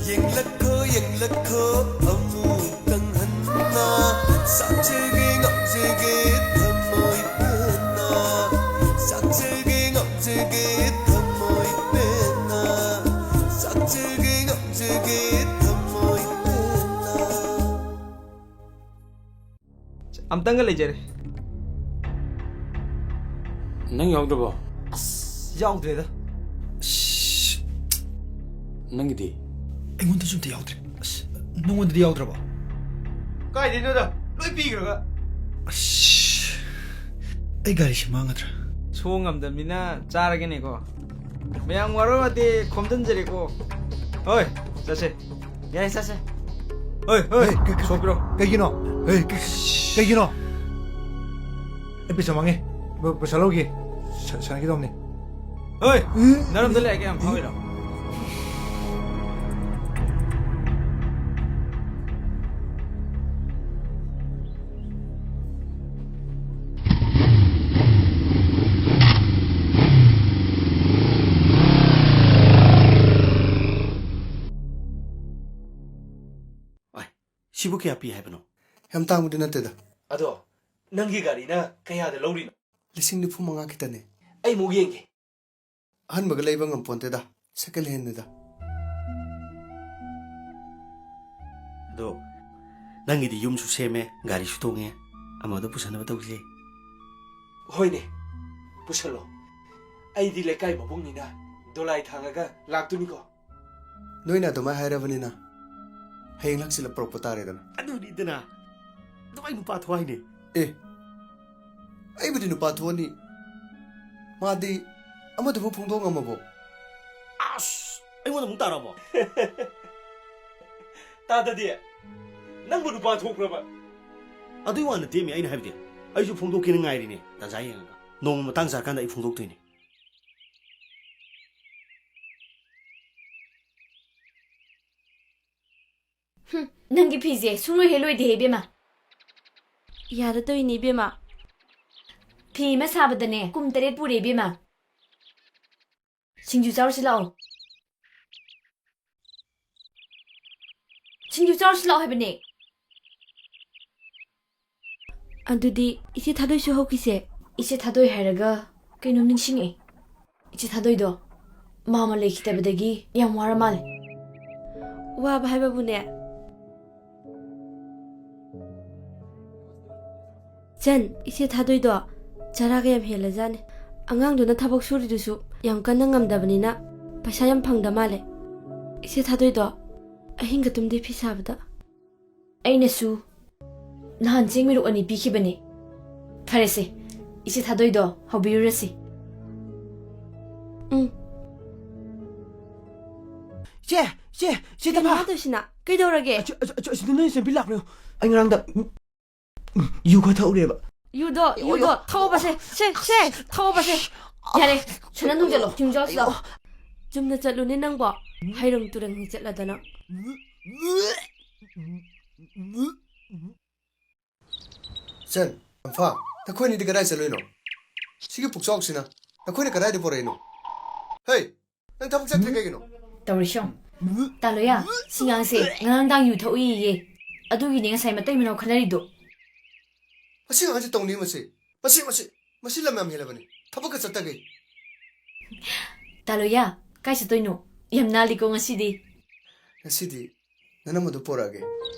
ꯌꯦꯡꯂꯛꯈꯣ, ꯌꯦꯡꯂꯛꯈꯣ, ꯑꯃꯨꯛꯇꯪ ꯍꯟꯅ꯫ ꯆꯥꯛꯆꯒꯦ, ꯉꯥꯛꯆꯒꯦ, ꯊꯃꯣꯏ ꯄꯦꯟꯅ꯫ ꯆꯥꯛꯆꯒꯦ, ꯉꯥꯛꯆꯒꯦ, ꯊꯃꯣꯏ ꯄꯦꯟꯅ꯫ ꯆꯥꯛꯆꯒꯦ, ꯉꯥꯛꯆꯒꯦ, ꯊꯃꯣꯏ ꯄꯦꯟꯅ꯫ ꯑꯝꯇꯪꯒ ꯂꯩꯖꯔꯦ꯫ ꯅꯪ ꯌꯥꯎꯗ꯭ꯔꯕꯣ? ꯑꯁ, ꯌꯥꯎꯗ꯭ꯔꯦꯗ꯫ ꯑꯁ, ꯅꯪꯒꯤꯗꯤ? ꯑꯩꯉꯣꯟꯗꯁꯨ ꯑꯝꯇ ꯌꯥꯎꯗ꯭ꯔꯦ꯫ ꯑꯁ, ꯅꯉꯣꯟꯗꯗꯤ ꯌꯥꯎꯗ꯭ꯔꯕꯣ? ꯀꯥꯏꯗꯩꯅꯣꯗ? ꯂꯣꯏ ꯄꯤꯈ꯭ꯔꯒ꯫ ꯑꯁ, ꯑꯩ ꯒꯥꯔꯤꯁꯤ ꯃꯥꯡꯒꯗ꯭ꯔꯥ? ꯁꯣ ꯉꯝꯗꯕꯅꯤꯅ ꯆꯥꯔꯒꯦꯅꯦꯀꯣ꯫ ꯃꯌꯥꯝ ꯋꯥꯔꯧꯔꯗꯤ ꯈꯣꯝꯖꯤꯟꯖꯔꯦꯀꯣ꯫ ꯍꯣꯏ, ꯆꯠꯁꯦ꯫ ꯌꯥꯏ, ꯆꯠꯁꯦ꯫ ꯍꯣꯏ, ꯍꯣꯏ, ꯍꯦ, ꯀ-, ꯀ-, ꯁꯣꯛꯄꯤꯔꯣ꯫ ꯀꯩꯒꯤꯅꯣ? ꯍꯦ, ꯀ-, ꯀꯩꯒꯤꯅꯣ? ꯑꯩ ꯄꯩꯁꯥ ꯃꯥꯡꯉꯦ꯫ ꯕ-, ꯄꯩꯁꯥ ꯂꯧꯒꯦ꯫ ꯁ-, ꯁꯥꯟꯅꯈꯤꯗꯧꯕꯅꯦ꯫ ꯍꯣꯏ, ꯎꯝ꯫ ꯅꯔꯝꯗ ꯂꯩꯔꯒꯦ ꯌꯥꯝ ꯐꯥꯎꯔꯤꯔꯣ? ꯁꯤꯕꯨ ꯀꯌꯥ ꯄꯤ ꯍꯥꯏꯕꯅꯣ? ꯌꯥꯝ ꯇꯥꯡꯕꯗꯤ ꯅꯠꯇꯦꯗ꯫ ꯑꯗꯣ ꯅꯪꯒꯤ ꯒꯥꯔꯤꯅ ꯀꯌꯥꯗ ꯂꯧꯔꯤꯅꯣ? ꯂꯤꯁꯤꯡ ꯅꯤꯐꯨ ꯃꯉꯥ ꯈꯤꯇꯅꯦ꯫ ꯑꯩ ꯑꯃꯨꯛ ꯌꯦꯡꯒꯦ꯫ ꯑꯍꯟꯕꯒ ꯂꯩꯕ ꯉꯝꯄꯣꯟꯇꯦꯗ, ꯁꯦꯀꯦꯟ ꯍꯦꯟꯅꯤꯗ꯫ ꯑꯗꯣ ꯅꯪꯒꯤꯗꯤ ꯌꯨꯝꯁꯨ ꯁꯦꯝꯃꯦ, ꯒꯥꯔꯤꯁꯨ ꯇꯣꯡꯉꯦ, ꯑꯃꯗꯣ ꯄꯨꯁꯟꯅꯕ ꯇꯧꯁꯦ꯫ ꯍꯣꯏꯅꯦ, ꯄꯨꯁꯜꯂꯣ꯫ ꯑꯩꯗꯤ ꯂꯩꯀꯥꯏ ꯃꯕꯨꯡꯅꯤꯅ ꯗꯣꯂꯥꯏ ꯊꯥꯡꯉꯒ ꯂꯥꯛꯇꯣꯏꯅꯤꯀꯣ꯫ ꯅꯣꯏꯅ ꯑꯗꯨꯃꯥꯏꯅ ꯍꯥꯏꯔꯕꯅꯤꯅ ꯍꯌꯦꯡ ꯍꯪꯆꯤꯠꯂ ꯄꯨꯔꯛꯄ ꯇꯥꯔꯦꯗꯅ꯫ ꯑꯗꯨꯅꯤꯗꯅ꯫ ꯑꯗꯨꯃꯥꯏ ꯅꯨꯄꯥ ꯊꯣꯛ ꯍꯥꯏꯅꯦ꯫ ꯑꯦ, ꯑꯩꯕꯨꯗꯤ ꯅꯨꯄꯥ ꯊꯣꯛꯑꯅꯤ꯫ ꯃꯥꯗꯤ ꯑꯃꯗꯨꯕꯨ ꯐꯣꯡꯗꯣꯛ ꯉꯝꯃꯕꯣ? ꯑꯁ, ꯑꯩꯉꯣꯟꯗ ꯑꯃꯨꯛ ꯇꯥꯔꯕꯣ? ꯇꯥꯗꯗꯤ꯫ ꯅꯪꯕꯨ ꯅꯨꯄꯥ ꯊꯣꯛꯄ꯭ꯔꯕ? ꯑꯗꯨꯏ ꯋꯥ ꯅꯠꯇꯦꯃꯤ ꯑꯩꯅ ꯍꯥꯏꯕꯗꯤ꯫ ꯑꯩꯁꯨ ꯐꯣꯡꯗꯣꯛꯀꯦꯅ ꯉꯥꯏꯔꯤꯅꯦ꯫ ꯇꯥꯟꯖꯥ ꯌꯦꯡꯉꯒ꯫ ꯅꯣꯡꯃ ꯃꯇꯥꯡ ꯆꯥꯔꯀꯥꯟꯗ ꯑꯩ ꯐꯣꯡꯗꯣꯛꯇꯣꯏꯅꯦ꯫ ꯍꯨꯝ, ꯅꯪꯒꯤ ꯐꯤꯁꯦ ꯁꯨꯡꯂꯣꯏ ꯍꯦꯛ ꯂꯣꯏꯗꯦꯍꯦ ꯏꯕꯦꯝꯃ꯫ ꯌꯥꯔꯗꯣꯏꯅꯤ ꯏꯕꯦꯝꯃ꯫ ꯐꯤ ꯑꯃ ꯁꯥꯕꯗꯅꯦ ꯀꯨꯝ ꯇꯔꯦꯠ ꯄꯨꯔꯦ ꯏꯕꯦꯝꯃ꯫ ꯁꯤꯡꯖꯨ ꯆꯥꯎꯔꯁꯤ ꯂꯥꯛꯑꯣ꯫ ꯁꯤꯡꯖꯨ ꯆꯥꯎꯔꯁꯤ ꯂꯥꯛꯑꯣ ꯍꯥꯏꯕꯅꯦ꯫ ꯑꯗꯨꯗꯤ ꯏꯆꯦ ꯊꯥꯗꯣꯏꯁꯨ ꯍꯧꯈꯤꯁꯦ꯫ ꯏꯆꯦ ꯊꯥꯗꯣꯏ ꯍꯥꯏꯔꯒ ꯀꯩꯅꯣꯝ ꯅꯤꯡꯁꯤꯡꯉꯛꯑꯦ꯫ ꯏꯆꯦ ꯊꯥꯗꯣꯏꯗꯣ ꯃꯥꯃ ꯂꯩꯈꯤꯗꯕꯗꯒꯤ ꯌꯥꯝ ꯋꯥꯔ ꯃꯥꯜꯂꯦ꯫ ꯋꯥꯕ ꯍꯥꯏꯕꯕꯨꯅꯦ, ꯆꯟ, ꯏꯆꯦ ꯊꯥꯗꯣꯏꯗꯣ ꯆꯔꯥꯒ ꯌꯥꯝ ꯍꯦꯜꯂꯖꯥꯠꯅꯤ꯫ ꯑꯉꯥꯡꯗꯨꯅ ꯊꯕꯛ ꯁꯨꯔꯤꯗꯨꯁꯨ ꯌꯥꯝ ꯀꯟꯅ ꯉꯝꯗꯕꯅꯤꯅ ꯄꯩꯁꯥ ꯌꯥꯝ ꯐꯪꯗ ꯃꯥꯜꯂꯦ꯫ ꯏꯆꯦ ꯊꯥꯗꯣꯏꯗꯣ ꯑꯍꯤꯡꯒ ꯇꯨꯝꯗꯦ ꯐꯤ ꯁꯥꯕꯗ꯫ ꯑꯩꯅꯁꯨ ꯅꯍꯥꯟ ꯆꯦꯡ ꯃꯤꯔꯨꯛ ꯑꯅꯤ ꯄꯤꯈꯤꯕꯅꯦ꯫ ꯐꯔꯦꯁꯦ, ꯏꯆꯦ ꯊꯥꯗꯣꯏꯗꯣ ꯍꯧꯕꯤꯔꯨꯔꯁꯤ꯫ ꯎꯝ꯫ ꯆꯦ, ꯆꯦ, ꯆꯦ ꯀꯩꯅꯣ ꯇꯝꯐꯥ꯫ ꯃꯥ ꯇꯧꯏꯁꯤꯅ? ꯀꯩꯗꯧꯔꯒꯦ? ꯑꯆꯨ-, ꯑꯆꯨ-, ꯑꯆꯨ-, ꯑꯁꯤꯗ ꯅꯣꯏ ꯏꯆꯟꯅꯨꯄꯤ ꯂꯥꯛꯄ꯭ꯔꯣ? ꯑꯩ ꯉꯔꯥꯡꯗ ꯌꯨ ꯈꯔ ꯊꯛꯎꯔꯦꯕ꯫ ꯌꯨꯗꯣ, ꯑꯌꯣ, ꯌꯨꯗꯣ, ꯑꯌꯣ꯫ ꯊꯛꯑꯣꯕꯁꯦ, ꯁꯦ, ꯁꯦ, ꯊꯛꯑꯣꯕꯁꯦ꯫ ꯌꯥꯔꯦ, ꯁꯅꯥ ꯅꯨꯡꯖꯜꯂꯣ, ꯊꯤꯡꯖꯜꯂꯣ꯫ ꯆꯨꯝꯅ ꯆꯠꯂꯨꯅꯦ ꯅꯪꯕꯣ꯫ ꯍꯩꯔꯪ ꯇꯨꯔꯪ ꯆꯠꯂꯗꯅ꯫ ꯆꯟ, ꯇꯝꯐꯥ, ꯅꯈꯣꯏꯅꯤꯗꯤ ꯀꯗꯥꯏ ꯆꯠꯂꯨꯏꯅꯣ? ꯁꯤꯒꯤ ꯄꯨꯛꯆꯥꯎꯁꯤꯅ ꯅꯈꯣꯏꯅ ꯀꯗꯥꯏꯗ ꯄꯨꯔꯛꯏꯅꯣ? ꯍꯦ, ꯅꯪ ꯊꯕꯛ ꯆꯠꯇ꯭ꯔꯦ ꯀꯩꯒꯤꯅꯣ? ꯇꯧꯔꯤꯁꯤ ꯌꯦꯡꯉꯨ꯫ ꯇꯥꯂꯣꯌꯥ, ꯁꯤ ꯉꯥꯡꯁꯦ ꯉꯔꯥꯡ ꯅꯨꯡꯗꯥꯡ ꯌꯨ ꯊꯛꯎꯏꯌꯦ꯫ ꯑꯗꯨꯒꯤꯅꯦ ꯉꯁꯥꯏ ꯃꯇꯩ ꯃꯅꯥꯎ ꯈꯟꯅꯔꯤꯗꯣ꯫ ꯃꯁꯤ ꯑꯉꯥꯡꯁꯦ ꯇꯧꯅꯤ ꯃꯁꯤ꯫ ꯃꯁꯤ, ꯃꯁꯤ, ꯃꯁꯤ ꯂꯝ ꯌꯥꯝ ꯍꯦꯜꯂꯕꯅꯤ꯫ ꯊꯕꯛꯀ ꯆꯠꯇꯒꯩ꯫ ꯇꯥꯂꯣꯌꯥ, ꯀꯥꯏ ꯆꯠꯇꯣꯏꯅꯣ? ꯌꯥꯝ ꯅꯥꯜꯂꯤꯀꯣ ꯉꯁꯤꯗꯤ꯫ ꯉꯁꯤꯗꯤ ꯅꯅꯝꯃꯗꯨ ꯄꯣꯔꯛꯑꯒꯦ꯫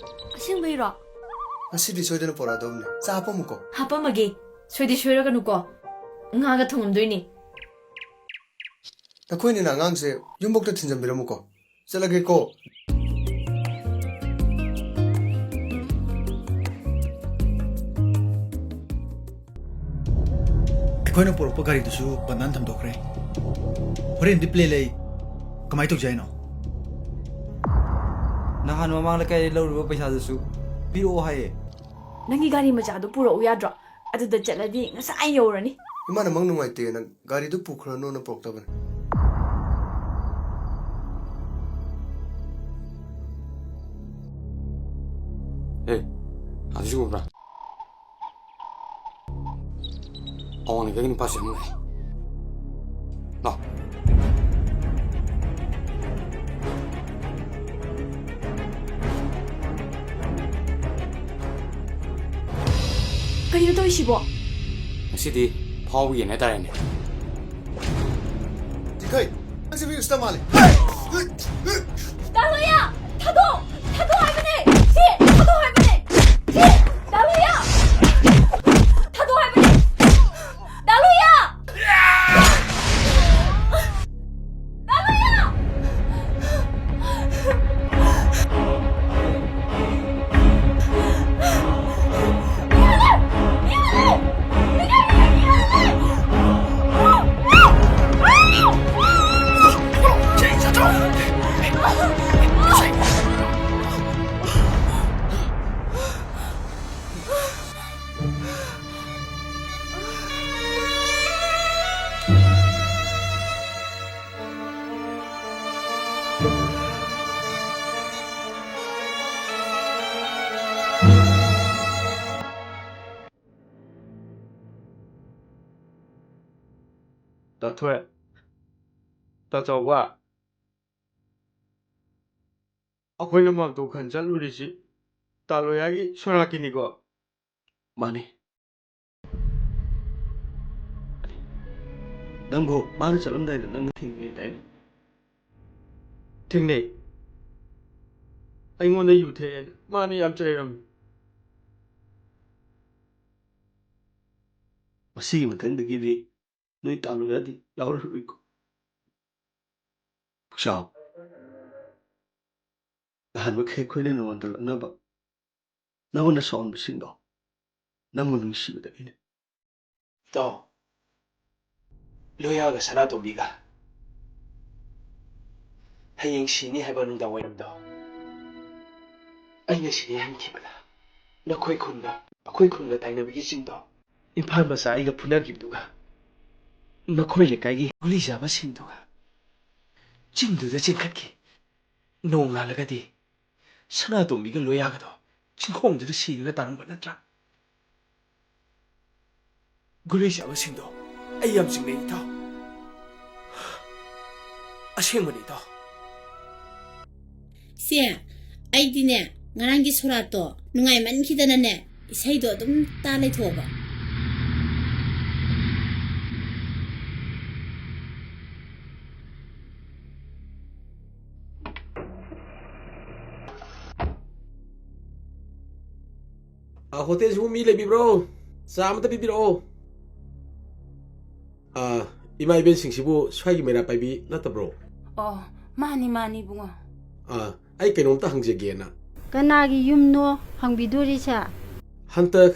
ꯑꯁꯦꯡꯕꯩꯔꯣ? ꯉꯁꯤꯗꯤ ꯁꯣꯏꯗꯅ ꯄꯣꯔꯛꯑꯗꯧꯕꯅꯦ꯫ ꯆꯥ ꯍꯥꯞꯄꯝꯃꯨꯀꯣ꯫ ꯍꯥꯞꯄꯝꯃꯒꯦ꯫ ꯁꯣꯏꯗꯤ ꯁꯣꯏꯔꯛꯀꯅꯨꯀꯣ꯫ ꯉꯥꯒ ꯊꯣꯡꯉꯝꯗꯣꯏꯅꯦ꯫ ꯅꯈꯣꯏꯅꯤꯅ ꯑꯉꯥꯡꯁꯦ ꯌꯨꯝꯕꯣꯛꯇ ꯊꯤꯟꯖꯟꯕꯤꯔꯝꯃꯨꯀꯣ꯫ ꯆꯠꯂꯒꯦꯀꯣ꯫ ꯑꯩꯈꯣꯏꯅ ꯄꯨꯔꯛꯄ ꯒꯥꯔꯤꯗꯨꯁꯨ ꯕꯟꯗꯥꯟ ꯊꯝꯗꯣꯛꯈ꯭ꯔꯦ꯫ ꯍꯣꯔꯦꯟꯗꯤ ꯄ꯭ꯂꯦ ꯂꯩ꯫ ꯀꯃꯥꯏ ꯇꯧꯁꯦ ꯍꯥꯏꯅꯣ? ꯅꯍꯥꯟ ꯃꯃꯥꯡ ꯂꯩꯀꯥꯏꯗꯒꯤ ꯂꯧꯔꯨꯕ ꯄꯩꯁꯥꯗꯨꯁꯨ ꯄꯤꯔꯛꯑꯣ ꯍꯥꯏꯌꯦ꯫ ꯅꯪꯒꯤ ꯒꯥꯔꯤ ꯃꯆꯥꯗꯣ ꯄꯨꯔꯛꯎ ꯌꯥꯗ꯭ꯔꯣ? ꯑꯗꯨꯗ ꯆꯠꯂꯗꯤ ꯉꯁꯥꯏ ꯌꯧꯔꯅꯤ꯫ ꯏꯃꯥꯅ ꯃꯪ ꯅꯨꯡꯉꯥꯏꯇꯦꯅ ꯒꯥꯔꯤꯗꯨ ꯄꯨꯈ꯭ꯔꯅꯨꯅ ꯄꯨꯔꯛꯇꯕꯅꯤ꯫ ꯑꯦ, ꯑꯗꯨꯁꯨ ꯎꯕ꯭ꯔꯥ? ꯑꯋꯥꯡ ꯂꯩꯀꯥꯏꯒꯤ ꯅꯨꯄꯥꯁꯦ ꯑꯃꯨꯛ ꯂꯥꯛꯑꯦ꯫ ꯂꯥꯎ꯫ ꯀꯩꯅꯣ ꯇꯧꯔꯤꯁꯤꯕꯣ? ꯉꯁꯤꯗꯤ ꯐꯥꯎꯕ ꯌꯦꯟ ꯍꯥꯏꯇꯥꯔꯦꯅꯦ꯫ ꯆꯤꯡꯈꯩ, ꯅꯪꯁꯦ ꯃꯤ ꯎꯁꯤꯠꯇ ꯃꯥꯜꯂꯦ꯫ ꯗꯥ ꯂꯣꯌꯥ! ꯊꯥꯗꯣꯛ! ꯊꯥꯗꯣꯛ ꯍꯥꯏꯕꯅꯦ! ꯁꯤ! ꯊꯥꯗꯣꯛ ꯍꯥꯏꯕꯅꯦ! ꯁꯤ! ꯗꯥ ꯂꯣꯌꯥ! ꯊꯥꯗꯣꯛ ꯍꯥꯏꯕꯅꯦ! ꯗꯥ ꯂꯣꯌꯥ! ꯗꯥ ꯂꯣꯌꯥ! ꯇꯥꯊꯣꯏ, ꯇꯥꯆꯧꯕ, ꯑꯩꯈꯣꯏꯅ ꯃꯥꯝꯇꯣꯞ ꯈꯟ ꯆꯠꯂꯨꯔꯤꯁꯤ ꯂꯣꯌꯥꯒꯤ ꯁꯣꯅꯥꯀꯤꯅꯤꯀꯣ? ꯃꯥꯅꯤ꯫ ꯅꯪꯕꯨ ꯃꯥꯅ ꯆꯠꯂꯝꯗꯥꯏꯗ ꯅꯪ ꯊꯦꯡꯅꯩ ꯍꯥꯏꯗꯥꯏꯅꯦ? ꯊꯦꯡꯅꯩ꯫ ꯑꯩꯉꯣꯟꯗ ꯌꯨ ꯊꯛꯑꯦꯅ ꯃꯥꯅ ꯌꯥꯝ ꯆꯩꯔꯝꯃꯤ꯫ ꯃꯁꯤꯒꯤ ꯃꯊꯪꯗꯒꯤꯗꯤ ꯅꯣꯏ ꯇꯥꯂꯨ ꯌꯥꯗꯤ ꯌꯥꯎꯔꯔꯣꯏꯀꯣ꯫ ꯄꯨꯛꯆꯥꯎ, ꯅꯍꯥꯟꯃꯨꯛ ꯑꯩꯈꯣꯏꯅ ꯅꯉꯣꯟꯗ ꯂꯛꯅꯕ, ꯅꯉꯣꯟꯗ ꯁꯥꯎꯍꯟꯕꯁꯤꯡꯗꯣ ꯅꯪꯕꯨ ꯅꯨꯡꯁꯤꯕꯗꯒꯤꯅꯦ꯫ ꯏꯇꯥꯎ, ꯂꯣꯌꯥꯒ ꯁꯅꯥꯇꯣꯝꯕꯤꯒ ꯍꯌꯦꯡ ꯁꯤꯅꯤ ꯍꯥꯏꯕ ꯅꯨꯡꯗꯥꯡ ꯋꯥꯏꯔꯝꯗꯣ ꯑꯩꯅ ꯁꯤꯅꯤ ꯍꯥꯏꯈꯤꯕꯗ ꯅꯈꯣꯏ ꯈꯨꯟꯗ, ꯑꯩꯈꯣꯏ ꯈꯨꯟꯒ ꯇꯥꯏꯅꯕꯒꯤ ꯆꯤꯡꯗꯣ ꯏꯝꯐꯥꯜ ꯃꯆꯥ ꯑꯩꯒ ꯐꯨꯅꯈꯤꯕꯗꯨꯒ ꯃꯈꯣꯏ ꯂꯩꯀꯥꯏꯒꯤ ꯒꯨꯂꯤ ꯆꯥꯕꯁꯤꯡꯗꯨꯒ ꯆꯤꯡꯗꯨꯗ ꯆꯦꯟꯈꯠꯈꯤ꯫ ꯅꯣꯡ ꯉꯥꯜꯂꯒꯗꯤ ꯁꯅꯥꯇꯣꯝꯕꯤꯒ ꯂꯣꯌꯥꯒꯗꯣ ꯆꯤꯡꯈꯣꯡꯗꯨꯗ ꯁꯤꯔꯒ ꯇꯥꯔꯝꯕ ꯅꯠꯇ꯭ꯔꯥ? ꯒꯨꯂꯤ ꯆꯥꯕꯁꯤꯡꯗꯣ ꯑꯩ ꯌꯥꯝ ꯆꯤꯡꯅꯩ, ꯏꯇꯥꯎ꯫ ꯑꯁꯦꯡꯕꯅꯤ, ꯏꯇꯥꯎ꯫ ꯁꯦ, ꯑꯩꯗꯤꯅꯦ, ꯉꯔꯥꯡꯒꯤ ꯁꯣꯔꯥꯠꯇꯣ ꯅꯨꯡꯉꯥꯏꯃꯟꯈꯤꯗꯅꯅꯦ, ꯏꯁꯩꯗꯣ ꯑꯗꯨꯝ ꯇꯥ ꯂꯩꯊꯣꯛꯑꯕ꯫ ꯑ, ꯍꯣꯇꯦꯜꯁꯤꯕꯨ ꯃꯤ ꯂꯩꯕꯤꯕ꯭ꯔꯣ? ꯆꯥ ꯑꯃꯇ ꯄꯤꯕꯤꯔꯛꯑꯣ꯫ ꯑ, ꯏꯃꯥ ꯏꯕꯦꯟꯁꯤꯡꯁꯤꯕꯨ ꯁ꯭ꯋꯥꯏꯒꯤ ꯃꯩꯔꯥ ꯄꯥꯏꯕꯤ ꯅꯠꯇꯕ꯭ꯔꯣ? ꯑꯣ, ꯃꯥꯅꯤ, ꯃꯥꯅꯤ, ꯏꯕꯨꯡꯉꯣ꯫ ꯑ, ꯑꯩ ꯀꯩꯅꯣꯝꯇ ꯍꯪꯖꯒꯦꯅ꯫ ꯀꯅꯥꯒꯤ ꯌꯨꯝꯅꯣ ꯍꯪꯕꯤꯗꯣꯔꯤꯁꯦ? ꯍꯟꯇꯛ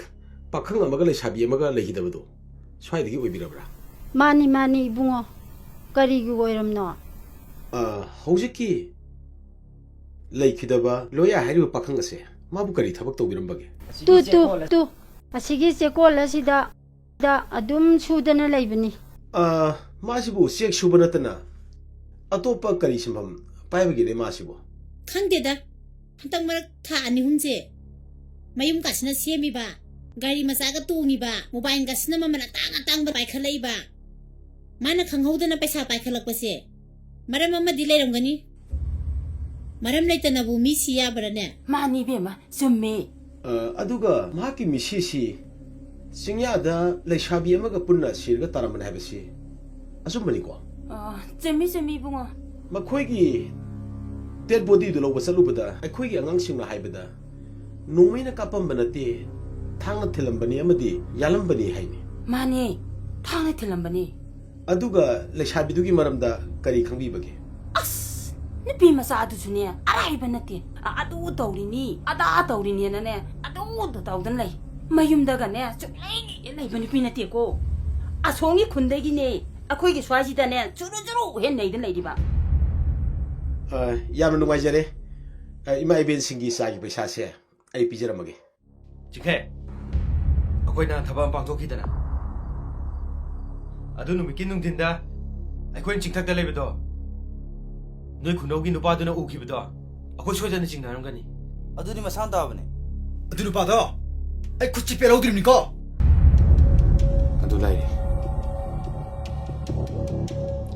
ꯄꯥꯈꯪ ꯑꯃꯒ ꯂꯩꯁꯥꯕꯤ ꯑꯃꯒ ꯂꯩꯈꯤꯗꯕꯗꯣ, ꯁ꯭ꯋꯥꯏꯗꯒꯤ ꯑꯣꯏꯕꯤꯔꯕ꯭ꯔꯥ? ꯃꯥꯅꯤ, ꯃꯥꯅꯤ, ꯏꯕꯨꯡꯉꯣ꯫ ꯀꯔꯤꯒꯤ ꯑꯣꯏꯔꯝꯅꯣ? ꯑ, ꯍꯧꯖꯤꯛꯀꯤ ꯂꯩꯈꯤꯗꯕ ꯂꯣꯌꯥ ꯍꯥꯏꯔꯤꯕ ꯄꯥꯈꯪ ꯑꯁꯦ ꯃꯥꯕꯨ ꯀꯔꯤ ꯊꯕꯛ ꯇꯧꯕꯤꯔꯝꯕꯒꯦ? ꯇꯨ, ꯇꯨ, ꯇꯨ꯫ ꯑꯁꯤꯒꯤ ꯆꯦꯛꯀꯣꯜ ꯑꯁꯤꯗ ꯗ ꯑꯗꯨꯝ ꯁꯨꯗꯅ ꯂꯩꯕꯅꯤ꯫ ꯑ, ꯃꯥꯁꯤꯕꯨ ꯆꯦꯛ ꯁꯨꯕ ꯅꯠꯇꯅ ꯑꯇꯣꯞꯄ ꯀꯔꯤ ꯁꯤꯟꯐꯝ ꯄꯥꯏꯕꯒꯦꯅꯦ ꯃꯥꯁꯤꯕꯨ? ꯈꯪꯗꯦꯗ, ꯍꯟꯗꯛ ꯃꯔꯛ ꯊꯥ ꯑꯅꯤ ꯑꯍꯨꯝꯁꯦ ꯃꯌꯨꯝ ꯀꯥꯁꯤꯅ ꯁꯦꯝꯃꯤꯕ, ꯒꯥꯔꯤ ꯃꯆꯥꯒ ꯇꯣꯡꯉꯤꯕ, ꯃꯣꯕꯥꯏꯜ ꯀꯥꯁꯤꯅ ꯃꯃꯜ ꯑꯇꯥꯡ ꯑꯇꯥꯡꯕ ꯄꯥꯏꯈꯠꯂꯛꯏꯕ꯫ ꯃꯥꯅ ꯈꯪꯍꯧꯗꯅ ꯄꯩꯁꯥ ꯄꯥꯏꯈꯠꯂꯛꯄꯁꯦ ꯃꯔꯝ ꯑꯃꯗꯤ ꯂꯩꯔꯝꯒꯅꯤ꯫ ꯃꯔꯝ ꯂꯩꯇꯅꯕꯨ ꯃꯤ ꯁꯤ ꯌꯥꯕ꯭ꯔꯥꯅꯦ? ꯃꯥꯅꯤ ꯏꯕꯦꯝꯃ, ꯆꯨꯝꯃꯤ꯫ ꯑ, ꯑꯗꯨꯒ ꯃꯍꯥꯛꯀꯤ ꯃꯤꯁꯤꯁꯤ ꯆꯤꯡꯌꯥꯗ ꯂꯩꯁꯥꯕꯤ ꯑꯃꯒ ꯄꯨꯟꯅ ꯁꯤꯔꯒ ꯇꯥꯔꯝꯕꯅꯤ ꯍꯥꯏꯕꯁꯤ ꯑꯆꯨꯝꯕꯅꯤꯀꯣ? ꯑ, ꯆꯨꯝꯃꯤ, ꯆꯨꯝꯃꯤ, ꯏꯕꯨꯡꯉꯣ꯫ ꯃꯈꯣꯏꯒꯤ dead bodyꯗꯨ ꯂꯧꯕ ꯆꯠꯂꯨꯕꯗ ꯑꯩꯈꯣꯏꯒꯤ ꯑꯉꯥꯡꯁꯤꯡꯅ ꯍꯥꯏꯕꯗ ꯅꯣꯡꯃꯩꯅ ꯀꯥꯞꯄꯝꯕ ꯅꯠꯇꯦ, ꯊꯥꯡꯅ ꯊꯤꯜꯂꯝꯕꯅꯤ ꯑꯃꯗꯤ ꯌꯥꯜꯂꯝꯕꯅꯤ ꯍꯥꯏꯅꯤ꯫ ꯃꯥꯅꯦ, ꯊꯥꯡꯅ ꯊꯤꯜꯂꯝꯕꯅꯤ꯫ ꯑꯗꯨꯒ ꯂꯩꯁꯥꯕꯤꯗꯨꯒꯤ ꯃꯔꯝꯗ ꯀꯔꯤ ꯈꯪꯕꯤꯕꯒꯦ? ꯑꯁ, ꯅꯨꯄꯤ ꯃꯆꯥ ꯑꯗꯨꯁꯨꯅꯦ, ꯑꯔꯥꯏꯕ ꯅꯠꯇꯦ꯫ ꯑ-, ꯑꯗꯨ ꯇꯧꯔꯤꯅꯤ, ꯑꯗꯥ ꯇꯧꯔꯤꯅꯦꯅꯅꯦ, ꯑꯗꯨꯗ ꯇꯧꯗꯅ ꯂꯩ꯫ ꯃꯌꯨꯝꯗꯒꯅꯦ ꯁꯨꯛꯂꯩ ꯂꯩꯕ ꯅꯨꯄꯤ ꯅꯠꯇꯦꯀꯣ꯫ ꯑꯁꯣꯝꯒꯤ ꯈꯨꯟꯗꯒꯤꯅꯦ ꯑꯩꯈꯣꯏꯒꯤ ꯁ꯭ꯋꯥꯏꯁꯤꯗꯅꯦ ꯆꯨꯔꯨ ꯆꯨꯔꯨ ꯍꯦꯟ ꯅꯩꯗꯅ ꯂꯩꯔꯤꯕ꯫ ꯑ, ꯌꯥꯝꯅ ꯅꯨꯡꯉꯥꯏꯖꯔꯦ꯫ ꯑ, ꯏꯃꯥ ꯏꯕꯦꯟꯁꯤꯡꯒꯤ ꯆꯥꯒꯤ ꯄꯩꯁꯥꯁꯦ ꯑꯩ ꯄꯤꯖꯔꯝꯃꯒꯦ꯫ ꯆꯤꯡꯈꯩ, ꯑꯩꯈꯣꯏꯅ ꯊꯕꯛ ꯑꯃ ꯄꯥꯡꯊꯣꯛꯈꯤꯗꯅ, ꯑꯗꯨ ꯅꯨꯃꯤꯠꯀꯤ ꯅꯨꯡꯊꯤꯟꯗ ꯑꯩꯈꯣꯏꯅ ꯆꯤꯡꯊꯛꯇ ꯂꯩꯕꯗꯣ, ꯅꯣꯏ ꯈꯨꯅꯧꯒꯤ ꯅꯨꯄꯥꯗꯨꯅ ꯎꯈꯤꯕꯗꯣ ꯑꯩꯈꯣꯏ ꯁꯣꯏꯗꯅ ꯆꯤꯡꯅꯔꯝꯒꯅꯤ꯫ ꯑꯗꯨꯗꯤ ꯃꯁꯥꯅ ꯇꯥꯕꯅꯦ꯫ ꯑꯗꯨ ꯅꯨꯄꯥꯗꯣ ꯑꯩ ꯈꯨꯠꯁꯤ ꯄꯦꯜꯍꯧꯗ꯭ꯔꯤꯕꯅꯤꯀꯣ꯫ ꯑꯗꯨ ꯂꯩꯔꯦ꯫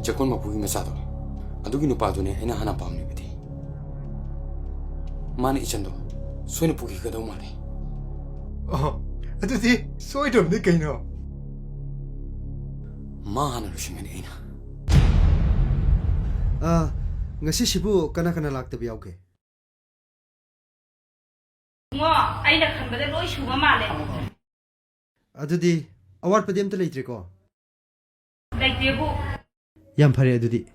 ꯆꯦꯛꯀꯣꯟ ꯃꯄꯨꯒꯤ ꯃꯆꯥꯗꯣ, ꯑꯗꯨꯒꯤ ꯅꯨꯄꯥꯗꯨꯅꯦ ꯑꯩꯅ ꯍꯥꯟꯅ ꯄꯥꯝꯂꯤꯕꯗꯤ꯫ ꯃꯥꯅ ꯏꯆꯟꯗꯣ ꯁꯣꯏꯅ ꯄꯨꯈꯤꯒꯗꯧ ꯃꯥꯜꯂꯦ꯫ ꯑꯣ, ꯑꯗꯨꯗꯤ ꯁꯣꯏꯗ꯭ꯔꯕꯅꯤ ꯀꯩꯅꯣ꯫ ꯃꯥ ꯍꯥꯟꯅ ꯂꯣꯏꯁꯤꯟꯒꯅꯤ ꯑꯩꯅ꯫ ꯑꯥ, ꯉꯁꯤꯁꯤꯕꯨ ꯀꯅꯥ ꯀꯅꯥ ꯂꯥꯛꯇꯕ ꯌꯥꯎꯒꯦ? ꯏꯕꯨꯡꯉꯣ, ꯑꯩꯅ ꯈꯟꯕꯗ ꯂꯣꯏ ꯁꯨꯕ ꯃꯥꯜꯂꯦ꯫ ꯑꯗꯨꯗꯤ ꯑꯋꯥꯠꯄꯗꯤ ꯑꯝꯇ ꯂꯩꯇ꯭ꯔꯦꯀꯣ? ꯂꯩꯇꯦꯕꯨ꯫ ꯌꯥꯝ ꯐꯔꯦ ꯑꯗꯨꯗꯤ꯫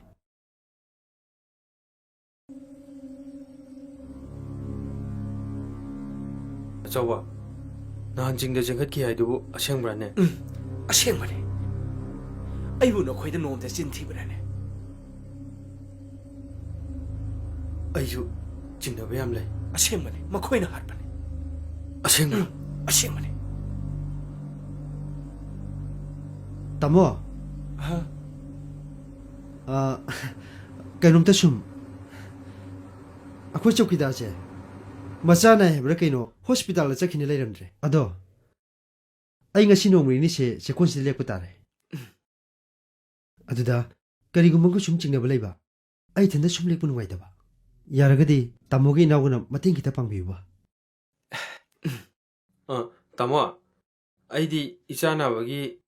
ꯑꯆꯧꯕ, ꯅꯍꯥꯟ ꯆꯤꯡꯗ ꯆꯦꯟꯈꯠꯈꯤ ꯍꯥꯏꯗꯨꯕꯨ ꯑꯁꯦꯡꯕ꯭ꯔꯥꯅꯦ? ꯎꯝ, ꯑꯁꯦꯡꯕꯅꯦ꯫ ꯑꯩꯕꯨ ꯅꯈꯣꯏꯗ ꯅꯣꯡꯃꯇ ꯆꯤꯟ ꯊꯤꯕ꯭ꯔꯥꯅꯦ? ꯑꯩꯁꯨ ꯆꯤꯡꯅꯕ ꯌꯥꯝ ꯂꯩ꯫ ꯑꯁꯦꯡꯕꯅꯦ, ꯃꯈꯣꯏꯅ ꯍꯥꯠꯄꯅꯦ꯫ ꯑꯁꯦꯡꯕ? ꯎꯝ, ꯑꯁꯦꯡꯕꯅꯦ꯫ ꯇꯥꯃꯣ꯫ ꯍꯥ? ꯑ, ꯀꯩꯅꯣꯝꯇ ꯁꯨꯝ, ꯑꯩꯈꯣꯏ ꯆꯧꯀꯤꯗꯥꯔꯁꯦ ꯃꯆꯥ ꯅꯥꯏ ꯍꯥꯏꯕ꯭ꯔꯥ ꯀꯩꯅꯣ ꯍꯣꯁꯄꯤꯇꯥꯜꯗ ꯆꯠꯈꯤꯅ ꯂꯩꯔꯝꯗ꯭ꯔꯦ꯫ ꯑꯗꯣ ꯑꯩ ꯉꯁꯤ ꯅꯣꯡꯃ ꯅꯤꯅꯤꯁꯦ ꯆꯦꯛꯀꯣꯟꯁꯤꯗ ꯂꯦꯛꯄ ꯇꯥꯔꯦ꯫ ꯑꯗꯨꯗ ꯀꯔꯤꯒꯨꯝꯕꯒ ꯁꯨꯝ ꯆꯤꯡꯅꯕ ꯂꯩꯕ, ꯑꯩ ꯏꯊꯟꯗ ꯁꯨꯝ ꯂꯦꯛꯄ ꯅꯨꯡꯉꯥꯏꯇꯕ꯫ ꯌꯥꯔꯒꯗꯤ ꯇꯥꯃꯣꯒꯤ ꯏꯅꯥꯎꯒꯅ ꯃꯇꯦꯡ ꯈꯤꯇ ꯄꯥꯡꯕꯤꯌꯨꯕ꯫ ꯑ, ꯇꯥꯃꯣ, ꯑꯩꯗꯤ ꯏꯆꯥ ꯅꯥꯕꯒꯤ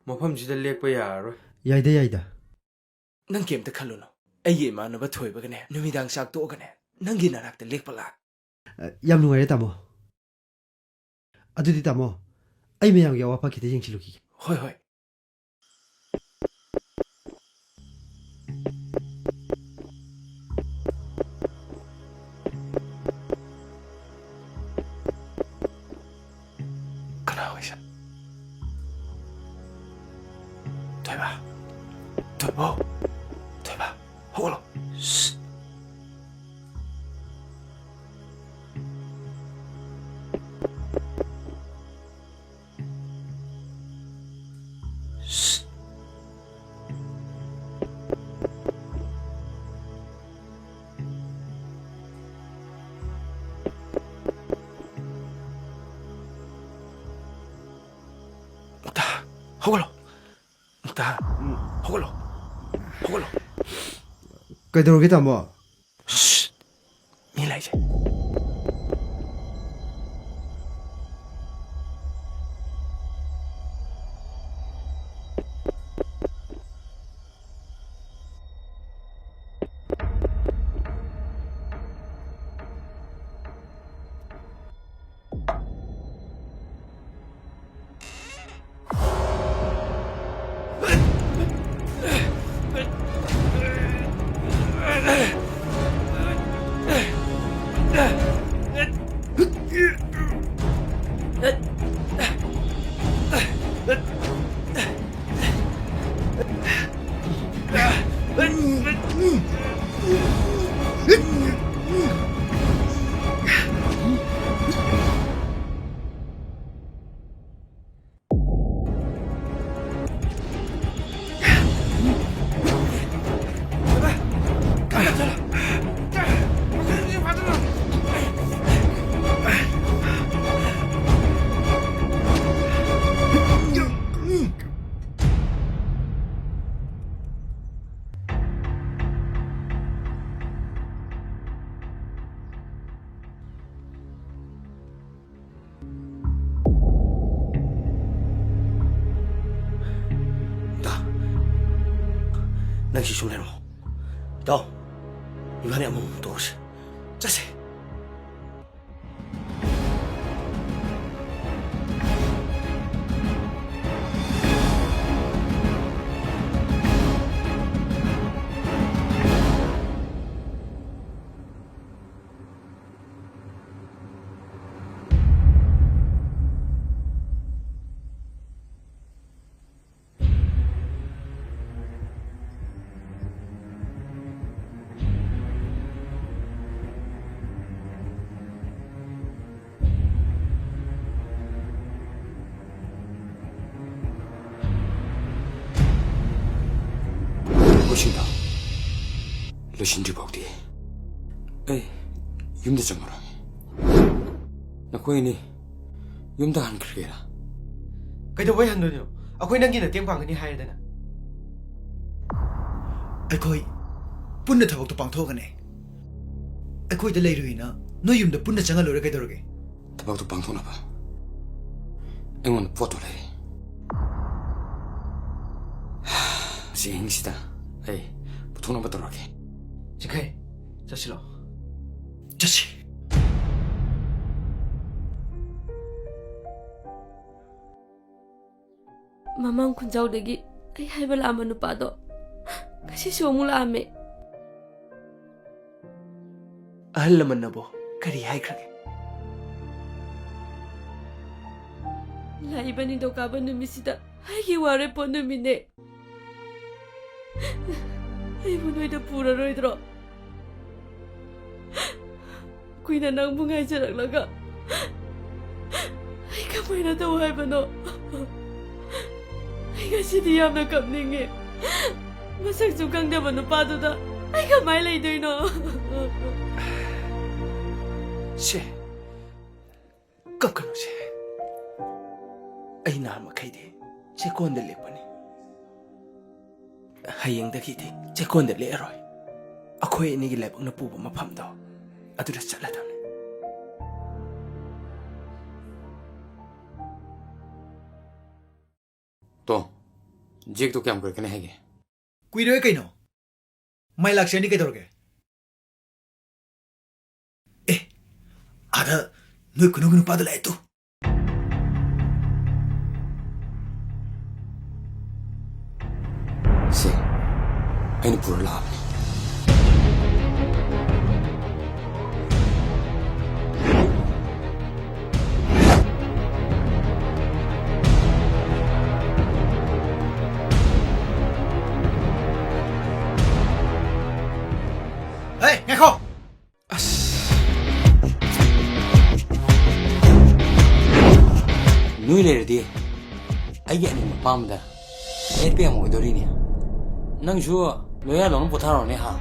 ꯃꯐꯝꯁꯤꯗ ꯂꯦꯛꯄ ꯌꯥꯔꯔꯣꯏ꯫ ꯌꯥꯏꯗ, ꯌꯥꯏꯗ꯫ ꯅꯪ ꯀꯩꯝꯇ ꯈꯜꯂꯨꯅꯨ꯫ ꯑꯩꯒꯤ ꯏꯃꯥꯟꯅꯕ ꯊꯣꯏꯕꯒꯅꯦ, ꯅꯨꯃꯤꯗꯥꯡ ꯆꯥꯛ ꯇꯣꯛꯑꯒꯅꯦ, ꯅꯪꯒꯤ ꯅꯅꯥꯛꯇ ꯂꯦꯛꯄ ꯂꯥꯛ꯫ ꯑ, ꯌꯥꯝ ꯅꯨꯡꯉꯥꯏꯔꯦ, ꯇꯥꯃꯣ꯫ ꯑꯗꯨꯗꯤ, ꯇꯥꯃꯣ, ꯑꯩ ꯃꯌꯥꯝꯒꯤ ꯑꯋꯥ ꯑꯐ ꯈꯤꯇ ꯌꯦꯡꯁꯤꯜꯂꯨꯈꯤꯒꯦ꯫ ꯍꯣꯏ, ꯍꯣꯏ꯫ ꯀꯅꯥ ꯑꯣꯏꯁꯥ? ꯊꯣꯏꯕ꯫ ꯊꯣꯏꯕ꯫ ꯊꯣꯏꯕ꯫ ꯍꯧꯒꯠꯂꯣ꯫ ꯁꯁ꯫ ꯁꯁ꯫ ꯃꯨꯛꯇꯥ, ꯍꯧꯒꯠꯂꯣ꯫ ꯃꯨꯛꯇꯥ, ꯍꯧꯒꯠꯂꯣ꯫ ꯍꯧꯒꯠꯂꯣ꯫ ꯀꯩꯗꯧꯔꯒꯦ, ꯇꯥꯃꯣ? ꯁꯁ! ꯃꯤ ꯂꯩꯁꯦ꯫ ꯅꯪ ꯁꯤ ꯁꯨꯝ ꯂꯩꯔꯝꯃꯣ꯫ ꯏꯇꯥꯎ, ꯏꯕꯥꯅꯤ ꯑꯃꯃꯝ ꯇꯣꯛꯑꯁꯤ꯫ ꯆꯠꯁꯦ꯫ ꯂꯣꯏꯁꯤꯟꯗ꯫ ꯂꯣꯏꯁꯤꯟꯗ꯭ꯔꯤ ꯐꯥꯎꯗꯤ ꯑꯩ ꯌꯨꯝꯗ ꯆꯪꯉꯔꯣꯏ꯫ ꯅꯈꯣꯏ ꯑꯅꯤ ꯌꯨꯝꯗ ꯍꯟꯈ꯭ꯔꯒꯦꯔꯥ? ꯀꯩꯗꯧꯕꯩ ꯍꯟꯗꯣꯏꯅꯣ? ꯑꯩꯈꯣꯏ ꯅꯪꯒꯤ ꯃꯇꯦꯡ ꯄꯥꯡꯒꯅꯤ ꯍꯥꯏꯔꯗꯅ꯫ ꯑꯩꯈꯣꯏ ꯄꯨꯟꯅ ꯊꯕꯛꯇꯣ ꯄꯥꯡꯊꯣꯛꯀꯅꯤ꯫ ꯑꯩꯈꯣꯏꯗ ꯂꯩꯔꯨꯏꯅ ꯅꯣꯏ ꯌꯨꯝꯗ ꯄꯨꯟꯅ ꯆꯪꯍꯜꯂꯨꯔꯦ ꯀꯩꯗꯧꯔꯒꯦ? ꯊꯕꯛꯇꯣ ꯄꯥꯡꯊꯣꯛꯅꯕ ꯑꯩꯉꯣꯟꯗ ꯄꯣꯠꯇꯣ ꯂꯩꯔꯦ꯫ ꯃꯁꯤ ꯑꯍꯤꯡꯁꯤꯗ ꯑꯩ ꯄꯨꯊꯣꯛꯅꯕ ꯇꯧꯔꯒꯦ꯫ ꯆꯤꯡꯈꯩ, ꯆꯠꯁꯤꯂꯣ꯫ ꯆꯠꯁꯤ꯫ ꯃꯃꯥꯡ ꯈꯨꯟꯖꯥꯎꯗꯒꯤ ꯑꯩ ꯍꯥꯏꯕ ꯂꯥꯛꯑꯝꯕ ꯅꯨꯄꯥꯗꯣ ꯉꯁꯤꯁꯨ ꯑꯃꯨꯛ ꯂꯥꯛꯑꯝꯃꯦ꯫ ꯑꯍꯜ ꯂꯃꯟꯅꯕꯣ ꯀꯔꯤ ꯍꯥꯏꯈ꯭ꯔꯒꯦ? ꯂꯥꯛꯏꯕ ꯅꯤꯡꯊꯧꯀꯥꯕ ꯅꯨꯃꯤꯠꯁꯤꯗ ꯑꯩꯒꯤ ꯋꯥꯔꯣꯏꯄꯣꯠ ꯅꯨꯃꯤꯠꯅꯦ꯫ ꯑꯩꯕꯨ ꯅꯣꯏꯗ ꯄꯨꯔꯔꯣꯏꯗ꯭ꯔꯣ? ꯀꯨꯏꯅ ꯅꯪꯕꯨ ꯉꯥꯏꯖꯔꯛꯂꯒ ꯑꯩ ꯀꯃꯥꯏꯅ ꯇꯧ ꯍꯥꯏꯕꯅꯣ? ꯑꯩ ꯉꯁꯤꯗꯤ ꯌꯥꯝꯅ ꯀꯞꯅꯤꯡꯉꯦ꯫ ꯃꯁꯛꯁꯨ ꯈꯪꯗꯕ ꯅꯨꯄꯥꯗꯨꯗ ꯑꯩ ꯀꯃꯥꯏ ꯂꯩꯗꯣꯏꯅꯣ? ꯁꯦ, ꯀꯞꯀꯅꯨꯁꯦ꯫ ꯑꯩ ꯅꯍꯥꯟ ꯃꯈꯩꯗꯤ ꯆꯦꯛꯀꯣꯟꯗ ꯂꯦꯞꯄꯅꯤ꯫ ꯍꯌꯦꯡꯗꯒꯤꯗꯤ ꯆꯦꯛꯀꯣꯟꯗ ꯂꯦꯛꯑꯔꯣꯏ꯫ ꯑꯩꯈꯣꯏ ꯑꯅꯤꯒꯤ ꯂꯥꯏꯕꯛꯅ ꯄꯨꯕ ꯃꯐꯝꯗꯣ ꯑꯗꯨꯗ ꯆꯠꯂꯗꯕꯅꯤ꯫ ꯇꯣ, ꯖꯦꯛꯇꯣ ꯀꯌꯥꯝ ꯀꯨꯏꯔꯛꯀꯅꯤ ꯍꯥꯏꯒꯦ? ꯀꯨꯏꯔꯣꯏ ꯀꯩꯅꯣ꯫ ꯃꯥꯏ ꯂꯥꯛꯆꯔꯅꯤ ꯀꯩꯗꯧꯔꯒꯦ? ꯑꯦ, ꯑꯥꯗ ꯅꯣꯏ ꯈꯨꯅꯨꯒꯤ ꯅꯨꯄꯥꯗꯣ ꯂꯥꯛꯑꯦ ꯇꯨ꯫ ꯁꯦ, ꯑꯩꯅ ꯄꯨꯔ ꯂꯥꯛꯑꯕꯅꯤ꯫ ꯍꯦ, ꯉꯥꯏꯈꯣ! ꯑꯁ꯫ ꯅꯣꯏ ꯂꯩꯔꯗꯤ ꯑꯩꯒꯤ ꯑꯅꯤꯡꯕ ꯑꯄꯥꯝꯕꯗ ꯂꯦꯞꯄ ꯌꯥꯝ ꯑꯣꯏꯗꯣꯔꯤꯅꯦ꯫ ꯅꯪꯁꯨ ꯂꯣꯌꯥ ꯂꯧꯅ ꯄꯣꯊꯥꯔꯣꯅꯦ ꯍꯥ?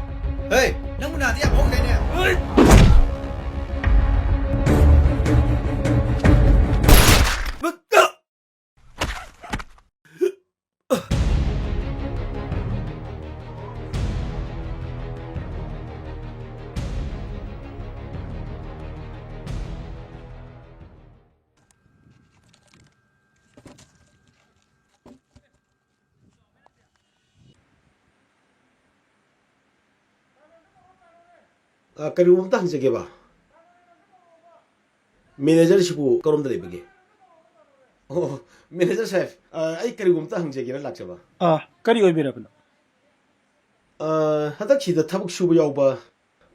ꯍꯦ, ꯅꯪꯕꯨ ꯅꯥꯗꯤ ꯌꯥꯝ ꯍꯧꯗꯥꯏꯅꯦ? ꯑ, ꯀꯔꯤꯒꯨꯝꯕ ꯑꯝꯇ ꯍꯪꯖꯒꯦꯕ꯫ ꯃꯦꯅꯦꯖꯔꯁꯤꯕꯨ ꯀꯔꯣꯝꯗ ꯂꯩꯕꯒꯦ? ꯑꯣ, ꯃꯦꯅꯦꯖꯔ ꯁꯥꯍꯦꯕ, ꯑ, ꯑꯩ ꯀꯔꯤꯒꯨꯝꯕ ꯑꯝꯇ ꯍꯪꯖꯒꯦꯅ ꯂꯥꯛꯆꯕ꯫ ꯑ, ꯀꯔꯤ ꯑꯣꯏꯕꯤꯔꯕꯅꯣ? ꯑ, ꯍꯟꯗꯛꯁꯤꯗ ꯊꯕꯛ ꯁꯨꯕ ꯌꯥꯎꯕ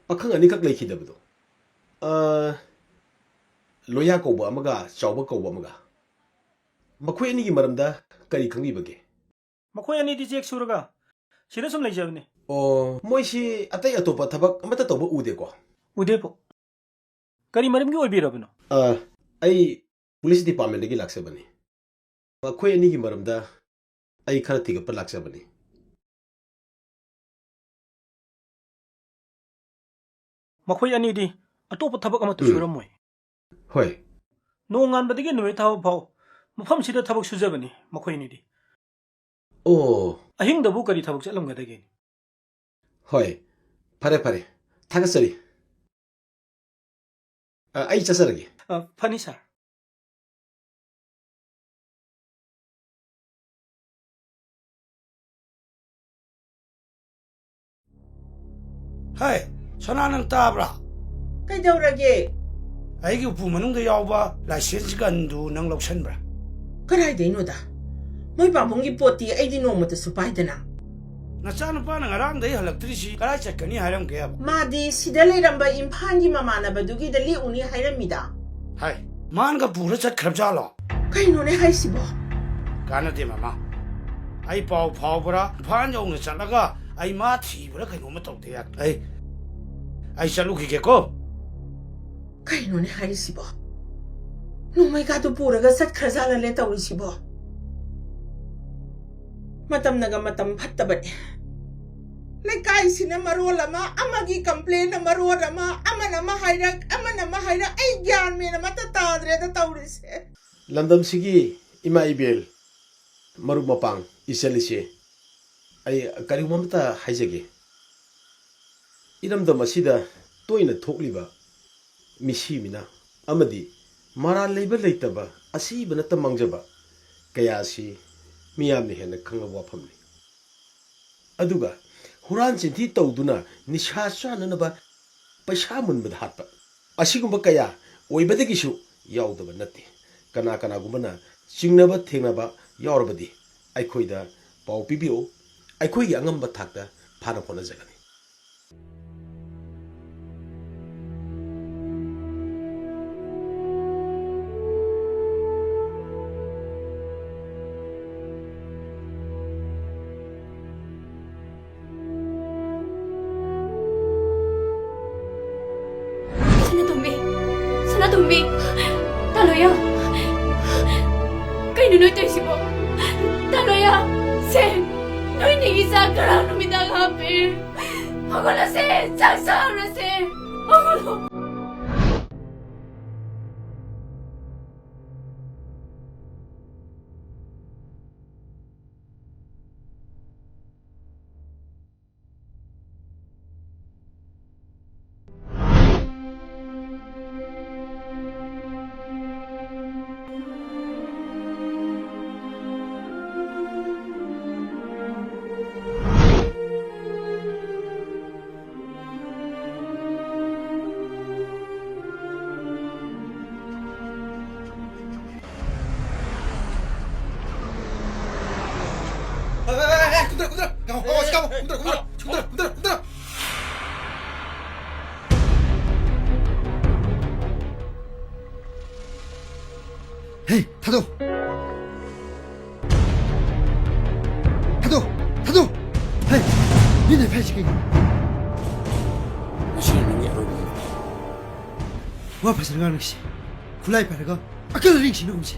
ꯄꯥꯈꯪ ꯑꯅꯤꯈꯛ ꯂꯩꯈꯤꯗꯕꯗꯣ꯫ ꯑ, ꯂꯣꯌꯥ ꯀꯧꯕ ꯑꯃꯒ ꯆꯥꯎꯕ ꯀꯧꯕ ꯑꯃꯒ꯫ ꯃꯈꯣꯏ ꯑꯅꯤꯒꯤ ꯃꯔꯝꯗ ꯀꯔꯤ ꯈꯪꯕꯤꯕꯒꯦ? ꯃꯈꯣꯏ ꯑꯅꯤꯗꯤ ꯆꯦꯛ ꯁꯨꯔꯒ ꯁꯤꯗ ꯁꯨꯝ ꯂꯩꯖꯕꯅꯤ꯫ ꯑꯣ, ꯃꯣꯏꯁꯤ ꯑꯇꯩ ꯑꯇꯣꯞꯄ ꯊꯕꯛ ꯑꯃꯠꯇ ꯇꯧꯕ ꯎꯗꯦꯀꯣ? ꯎꯗꯦ ꯄꯣ꯫ ꯀꯔꯤ ꯃꯔꯝꯒꯤ ꯑꯣꯏꯕꯤꯔꯕꯅꯣ? ꯑ, ꯑꯩ ꯄꯨꯂꯤꯁ ꯗꯤꯄꯥꯔꯠꯃꯦꯟꯗꯒꯤ ꯂꯥꯛꯆꯕꯅꯤ꯫ ꯃꯈꯣꯏ ꯑꯅꯤꯒꯤ ꯃꯔꯝꯗ ꯑꯩ ꯈꯔ ꯊꯤꯒꯠꯄ ꯂꯥꯛꯆꯕꯅꯤ꯫ ꯃꯈꯣꯏ ꯑꯅꯤꯗꯤ ꯑꯇꯣꯞꯄ ꯊꯕꯛ ꯑꯃꯠꯇ ꯎꯝ꯫ ꯁꯨꯔꯝꯃꯣꯏ꯫ ꯍꯣꯏ꯫ ꯅꯣꯡꯉꯥꯟꯕꯗꯒꯤ ꯅꯨꯃꯤꯠ ꯊꯥꯕ ꯐꯥꯎ ꯃꯐꯝꯁꯤꯗ ꯊꯕꯛ ꯁꯨꯖꯕꯅꯤ ꯃꯈꯣꯏ ꯑꯅꯤꯗꯤ꯫ ꯑꯣ꯫ ꯑꯍꯤꯡꯗꯕꯨ ꯀꯔꯤ ꯊꯕꯛ ꯆꯠꯂꯝꯒꯗꯒꯦ? ꯍꯣꯏ꯫ ꯐꯔꯦ, ꯐꯔꯦ꯫ ꯊꯥꯒꯠꯆꯔꯤ꯫ ꯑ, ꯑꯩ ꯆꯠꯆꯔꯒꯦ꯫ ꯑ, ꯐꯅꯤ, ꯁꯥꯔ꯫ ꯍꯦ, ꯁꯅꯥ, ꯅꯪ ꯇꯥꯕ꯭ꯔꯥ? ꯀꯩꯗꯧꯔꯒꯦ? ꯑꯩꯒꯤ ꯎꯄꯨ ꯃꯅꯨꯡꯗ ꯌꯥꯎꯕ license gunꯗꯨ ꯅꯪ ꯂꯧꯁꯟꯕ꯭ꯔꯥ? ꯀꯗꯥꯏꯗꯩꯅꯣꯗ? ꯃꯣꯏ ꯄꯥꯕꯨꯡꯒꯤ ꯄꯣꯠꯇꯤ ꯑꯩꯗꯤ ꯅꯣꯡꯃꯇꯁꯨ ꯄꯥꯏꯗꯅ꯫ ꯅꯆꯥꯅꯨꯄꯥꯅ ꯉꯔꯥꯡꯗꯩ ꯍꯜꯂꯛꯇ꯭ꯔꯤꯁꯤ ꯀꯗꯥꯏ ꯆꯠꯀꯅꯤ ꯍꯥꯏꯔꯝꯒꯦꯕ? ꯃꯥꯗꯤ ꯁꯤꯗ ꯂꯩꯔꯝꯕ ꯏꯝꯐꯥꯜꯒꯤ ꯃꯃꯥꯟꯅꯕꯗꯨꯒꯤꯗ ꯂꯦꯛꯎꯅꯤ ꯍꯥꯏꯔꯝꯃꯤꯗ꯫ ꯍꯥꯏ, ꯃꯥꯅꯒ ꯄꯨꯔ ꯆꯠꯈ꯭ꯔꯕꯖꯥꯠꯂꯣ? ꯀꯩꯅꯣꯅꯦ ꯍꯥꯏꯁꯤꯕꯣ? ꯀꯥꯟꯅꯗꯦ, ꯃꯃꯥ꯫ ꯑꯩ ꯄꯥꯎ ꯐꯥꯎꯕ꯭ꯔꯥ, ꯏꯝꯐꯥꯜ ꯌꯧꯅ ꯆꯠꯂꯒ ꯑꯩ ꯃꯥ ꯊꯤꯕ꯭ꯔꯥ ꯀꯩꯅꯣꯝꯃ ꯇꯧꯗ ꯌꯥꯗꯦ꯫ ꯑꯩ, ꯑꯩ ꯆꯠꯂꯨꯈꯤꯒꯦꯀꯣ꯫ ꯀꯩꯅꯣꯅꯦ ꯍꯥꯏꯔꯤꯁꯤꯕꯣ? ꯅꯣꯡꯃꯩꯒꯥꯗꯨ ꯄꯨꯔꯒ ꯆꯠꯈ꯭ꯔꯖꯥꯠꯂꯅꯦ ꯇꯧꯔꯤꯁꯤꯕꯣ? ꯃꯇꯝꯅꯒ ꯃꯇꯝ ꯐꯠꯇꯕꯅꯦ꯫ ꯂꯩꯀꯥꯏꯁꯤꯅ ꯃꯔꯣꯜ ꯑꯃ, ꯑꯃꯒꯤ complainꯅ ꯃꯔꯣꯜ ꯑꯃ, ꯑꯃꯅ ꯑꯃ ꯍꯥꯏꯔꯛ, ꯑꯃꯅ ꯑꯃ ꯍꯥꯏꯔꯛ, ꯑꯩ ꯒ꯭ꯌꯥꯟ ꯃꯦꯟ ꯑꯃꯠꯇ ꯇꯥꯗ꯭ꯔꯦꯗ ꯇꯧꯔꯤꯁꯦ꯫ ꯂꯝꯗꯝꯁꯤꯒꯤ ꯏꯃꯥ ꯏꯕꯦꯜ, ꯃꯔꯨꯞ ꯃꯄꯥꯡ, ꯏꯆꯜ ꯏꯆꯦ, ꯑꯩ ꯀꯔꯤꯒꯨꯝꯕ ꯑꯃꯇ ꯍꯥꯏꯖꯒꯦ꯫ ꯏꯔꯝꯗꯝ ꯑꯁꯤꯗ ꯇꯣꯏꯅ ꯊꯣꯛꯂꯤꯕ ꯃꯤꯁꯤ ꯃꯤꯅꯥ ꯑꯃꯗꯤ ꯃꯔꯥꯜ ꯂꯩꯕ ꯂꯩꯇꯕ ꯑꯁꯤꯕ ꯅꯠꯇ ꯃꯥꯡꯖꯕ ꯀꯌꯥ ꯑꯁꯤ ꯃꯤꯌꯥꯝꯅ ꯍꯦꯟꯅ ꯈꯪꯂꯕ ꯋꯥꯐꯝꯅꯤ꯫ ꯑꯗꯨꯒ ꯍꯨꯔꯥꯟ ꯆꯤꯟꯊꯤ ꯇꯧꯗꯨꯅ ꯅꯤꯁꯥ ꯆꯥꯅꯅꯕ ꯄꯩꯁꯥ ꯃꯨꯟꯕꯗ ꯍꯥꯠꯄ, ꯑꯁꯤꯒꯨꯝꯕ ꯀꯌꯥ ꯑꯣꯏꯕꯗꯒꯤꯁꯨ ꯌꯥꯎꯗꯕ ꯅꯠꯇꯦ꯫ ꯀꯅꯥ ꯀꯅꯥꯒꯨꯝꯕꯅ ꯆꯤꯡꯅꯕ ꯊꯦꯡꯅꯕ ꯌꯥꯎꯔꯕꯗꯤ ꯑꯩꯈꯣꯏꯗ ꯄꯥꯎ ꯄꯤꯕꯤꯌꯨ, ꯑꯩꯈꯣꯏꯒꯤ ꯑꯉꯝꯕ ꯊꯥꯛꯇ ꯐꯥꯅꯕ ꯍꯣꯠꯅꯖꯒꯅꯤ꯫ ꯁꯅꯥꯇꯣꯝꯕꯤ, ꯁꯅꯥꯇꯣꯝꯕꯤ, ꯇꯥꯂꯣꯌꯥ, ꯀꯩꯅꯣ ꯅꯣꯏ ꯇꯧꯔꯤꯁꯤꯕꯣ? ꯇꯥꯂꯣꯌꯥ, ꯁꯦ, ꯅꯣꯏꯅꯤꯒꯤ ꯆꯥꯛ ꯉꯔꯥꯡ ꯅꯨꯃꯤꯗꯥꯡ ꯍꯥꯞꯄꯦ꯫ ꯍꯧꯒꯠꯂꯁꯦ, ꯆꯥꯛ ꯆꯥꯔꯁꯦ, ꯍꯧꯒꯠꯂꯣ꯫ ꯍꯦ, ꯊꯥꯗꯣꯛ꯫ ꯊꯥꯗꯣꯛ! ꯊꯥꯗꯣꯛ! ꯍꯦ! ꯃꯤꯅ ꯐꯥꯏꯁꯤ ꯀꯩꯅꯣ? ꯃꯁꯤꯅ ꯅꯪꯒꯤ ꯑꯔꯣꯏꯕ ꯅꯨꯃꯤꯠꯅꯤ꯫ ꯋꯥ ꯐꯖꯅ ꯉꯥꯡꯅꯁꯤ꯫ ꯈꯨꯠꯂꯥꯏ ꯄꯥꯏꯔꯒ ꯑꯀꯜ ꯑꯔꯤꯡ ꯁꯤꯟꯅꯒꯨꯝꯁꯤ꯫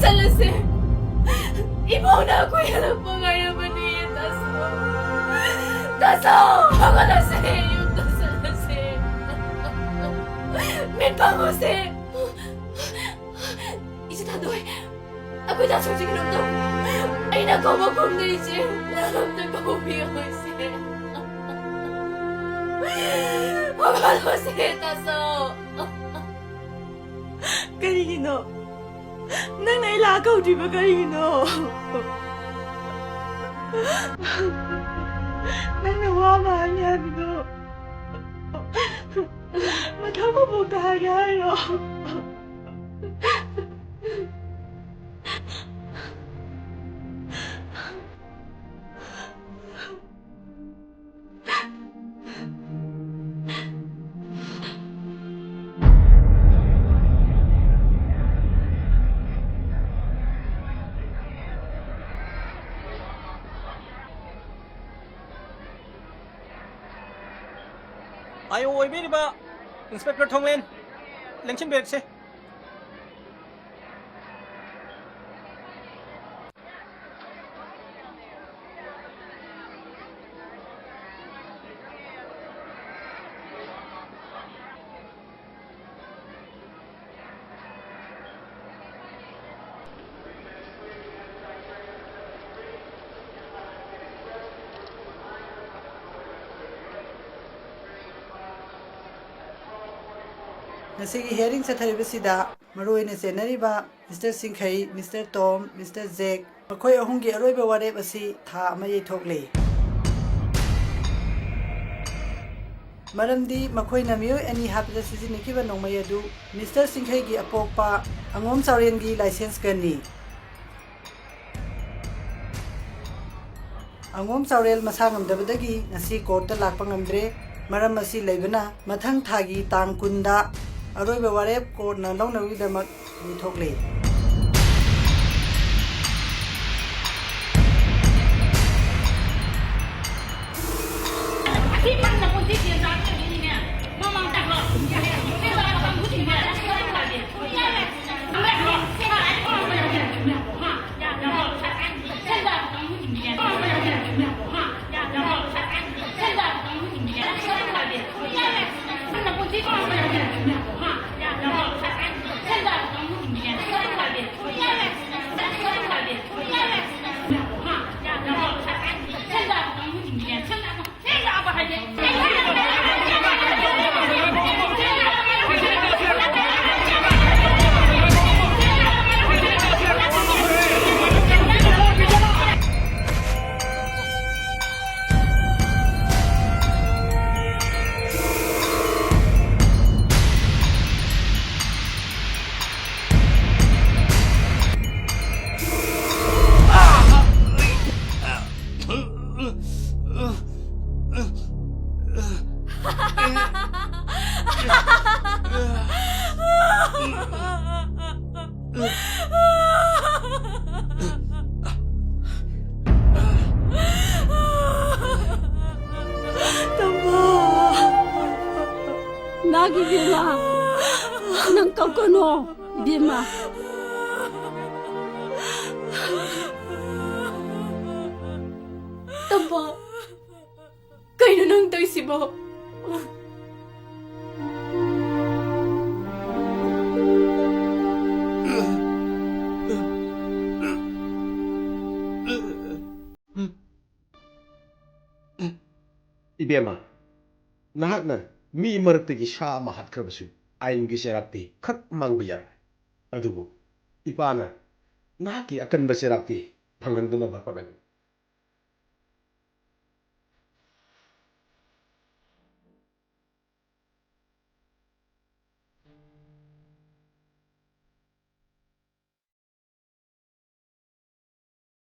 ꯆꯠꯂꯁꯦ꯫ ꯏꯕꯣꯛꯅ ꯑꯩꯈꯣꯏ ꯍꯜꯂꯛꯄ ꯉꯥꯏꯔꯕꯅꯤ, ꯇꯥꯁꯣ꯫ ꯇꯥꯁꯣ, ꯍꯧꯒꯠꯂꯁꯦ, ꯌꯨꯝꯗ ꯆꯠꯂꯁꯦ꯫ ꯃꯤꯠ ꯄꯥꯡꯉꯨꯁꯦ꯫ ꯏꯆꯦ ꯊꯥꯗꯣꯏ, ꯑꯩꯈꯣꯏ ꯇꯥꯁꯣꯁꯦ ꯀꯩꯅꯣꯝ ꯇꯧꯔꯦ꯫ ꯑꯩꯅ ꯀꯧꯕ ꯈꯨꯝꯗꯦ, ꯏꯆꯦ꯫ ꯅꯪ ꯑꯝꯇ ꯀꯧꯕꯤꯌꯣ, ꯏꯆꯦ꯫ ꯍꯧꯒꯠꯂꯣꯁꯦ, ꯇꯥꯁꯣ꯫ ꯀꯔꯤꯒꯤꯅꯣ? ꯅꯪꯅ ꯑꯩ ꯂꯥꯛ ꯀꯧꯗ꯭ꯔꯤꯕ ꯀꯔꯤꯒꯤꯅꯣ? ꯅꯪꯅ ꯋꯥ ꯑꯃ ꯍꯥꯏꯅꯤ ꯍꯥꯏꯕꯗꯣ ꯃꯊꯪ ꯃꯄꯣꯛꯇ ꯍꯥꯏꯒꯦ ꯍꯥꯏꯔꯣ? I O ꯑꯣꯏꯕꯤꯔꯤꯕ inspector ꯊꯣꯡꯂꯦꯟ, ꯂꯦꯡꯁꯤꯟꯕꯤꯔꯛꯁꯦ꯫ ꯉꯁꯤꯒꯤ hearing ꯆꯠꯊꯔꯤꯕꯁꯤꯗ ꯃꯔꯨꯑꯣꯏꯅ ꯆꯦꯟꯅꯔꯤꯕ ꯃꯤꯁꯇꯔ ꯁꯤꯡꯈꯩ, ꯃꯤꯁꯇꯔ ꯇꯣꯝ, ꯃꯤꯁꯇꯔ ꯖꯦꯛ, ꯃꯈꯣꯏ ꯑꯍꯨꯝꯒꯤ ꯑꯔꯣꯏꯕ ꯋꯥꯔꯦꯞ ꯑꯁꯤ ꯊꯥ ꯑꯃ ꯌꯩꯊꯣꯛꯂꯦ꯫ ꯃꯔꯝꯗꯤ ꯃꯈꯣꯏꯅ ꯃꯤꯑꯣꯏ ꯑꯅꯤ ꯍꯥꯠꯄꯗ ꯁꯤꯖꯤꯟꯅꯈꯤꯕ ꯅꯣꯡꯃꯩ ꯑꯗꯨ ꯃꯤꯁꯇꯔ ꯁꯤꯡꯈꯩꯒꯤ ꯑꯄꯣꯛꯄ ꯑꯉꯣꯝ ꯆꯥꯎꯔꯦꯟꯒꯤ license gunꯅꯤ꯫ ꯑꯉꯣꯝ ꯆꯥꯎꯔꯦꯜ ꯃꯁꯥ ꯉꯝꯗꯕꯗꯒꯤ ꯉꯁꯤ courtꯇ ꯂꯥꯛꯄ ꯉꯝꯗ꯭ꯔꯦ꯫ ꯃꯔꯝ ꯑꯁꯤ ꯂꯩꯕꯅ ꯃꯊꯪ ꯊꯥꯒꯤ ꯇꯥꯡ ꯀꯨꯟꯗ ꯑꯔꯣꯏꯕ ꯋꯥꯔꯦꯞ courtꯅ ꯂꯧꯅꯕꯒꯤꯗꯃꯛ ꯌꯩꯊꯣꯛꯂꯦ꯫ ꯏꯕꯦꯝꯃ, ꯅꯪ ꯀꯞꯀꯅꯣ, ꯏꯕꯦꯝꯃ꯫ ꯇꯝꯐ, ꯀꯩꯅꯣ ꯅꯪ ꯇꯧꯔꯤꯁꯤꯕꯣ? ꯏꯕꯦꯝꯃ, ꯅꯍꯥꯛꯅ ꯃꯤ ꯃꯔꯛꯇꯒꯤ ꯁꯥ ꯑꯃ ꯍꯥꯠꯈ꯭ꯔꯕꯁꯨ ꯑꯥꯏꯟꯒꯤ ꯆꯩꯔꯥꯛꯇꯤ ꯈꯛ ꯃꯥꯡꯕ ꯌꯥꯏ꯫ ꯑꯗꯨꯕꯨ ꯏꯄꯥꯅ ꯅꯍꯥꯛꯀꯤ ꯑꯀꯟꯕ ꯆꯩꯔꯥꯛꯇꯤ ꯐꯪꯍꯟꯗꯅꯕ ꯍꯣꯠꯅꯒꯅꯤ꯫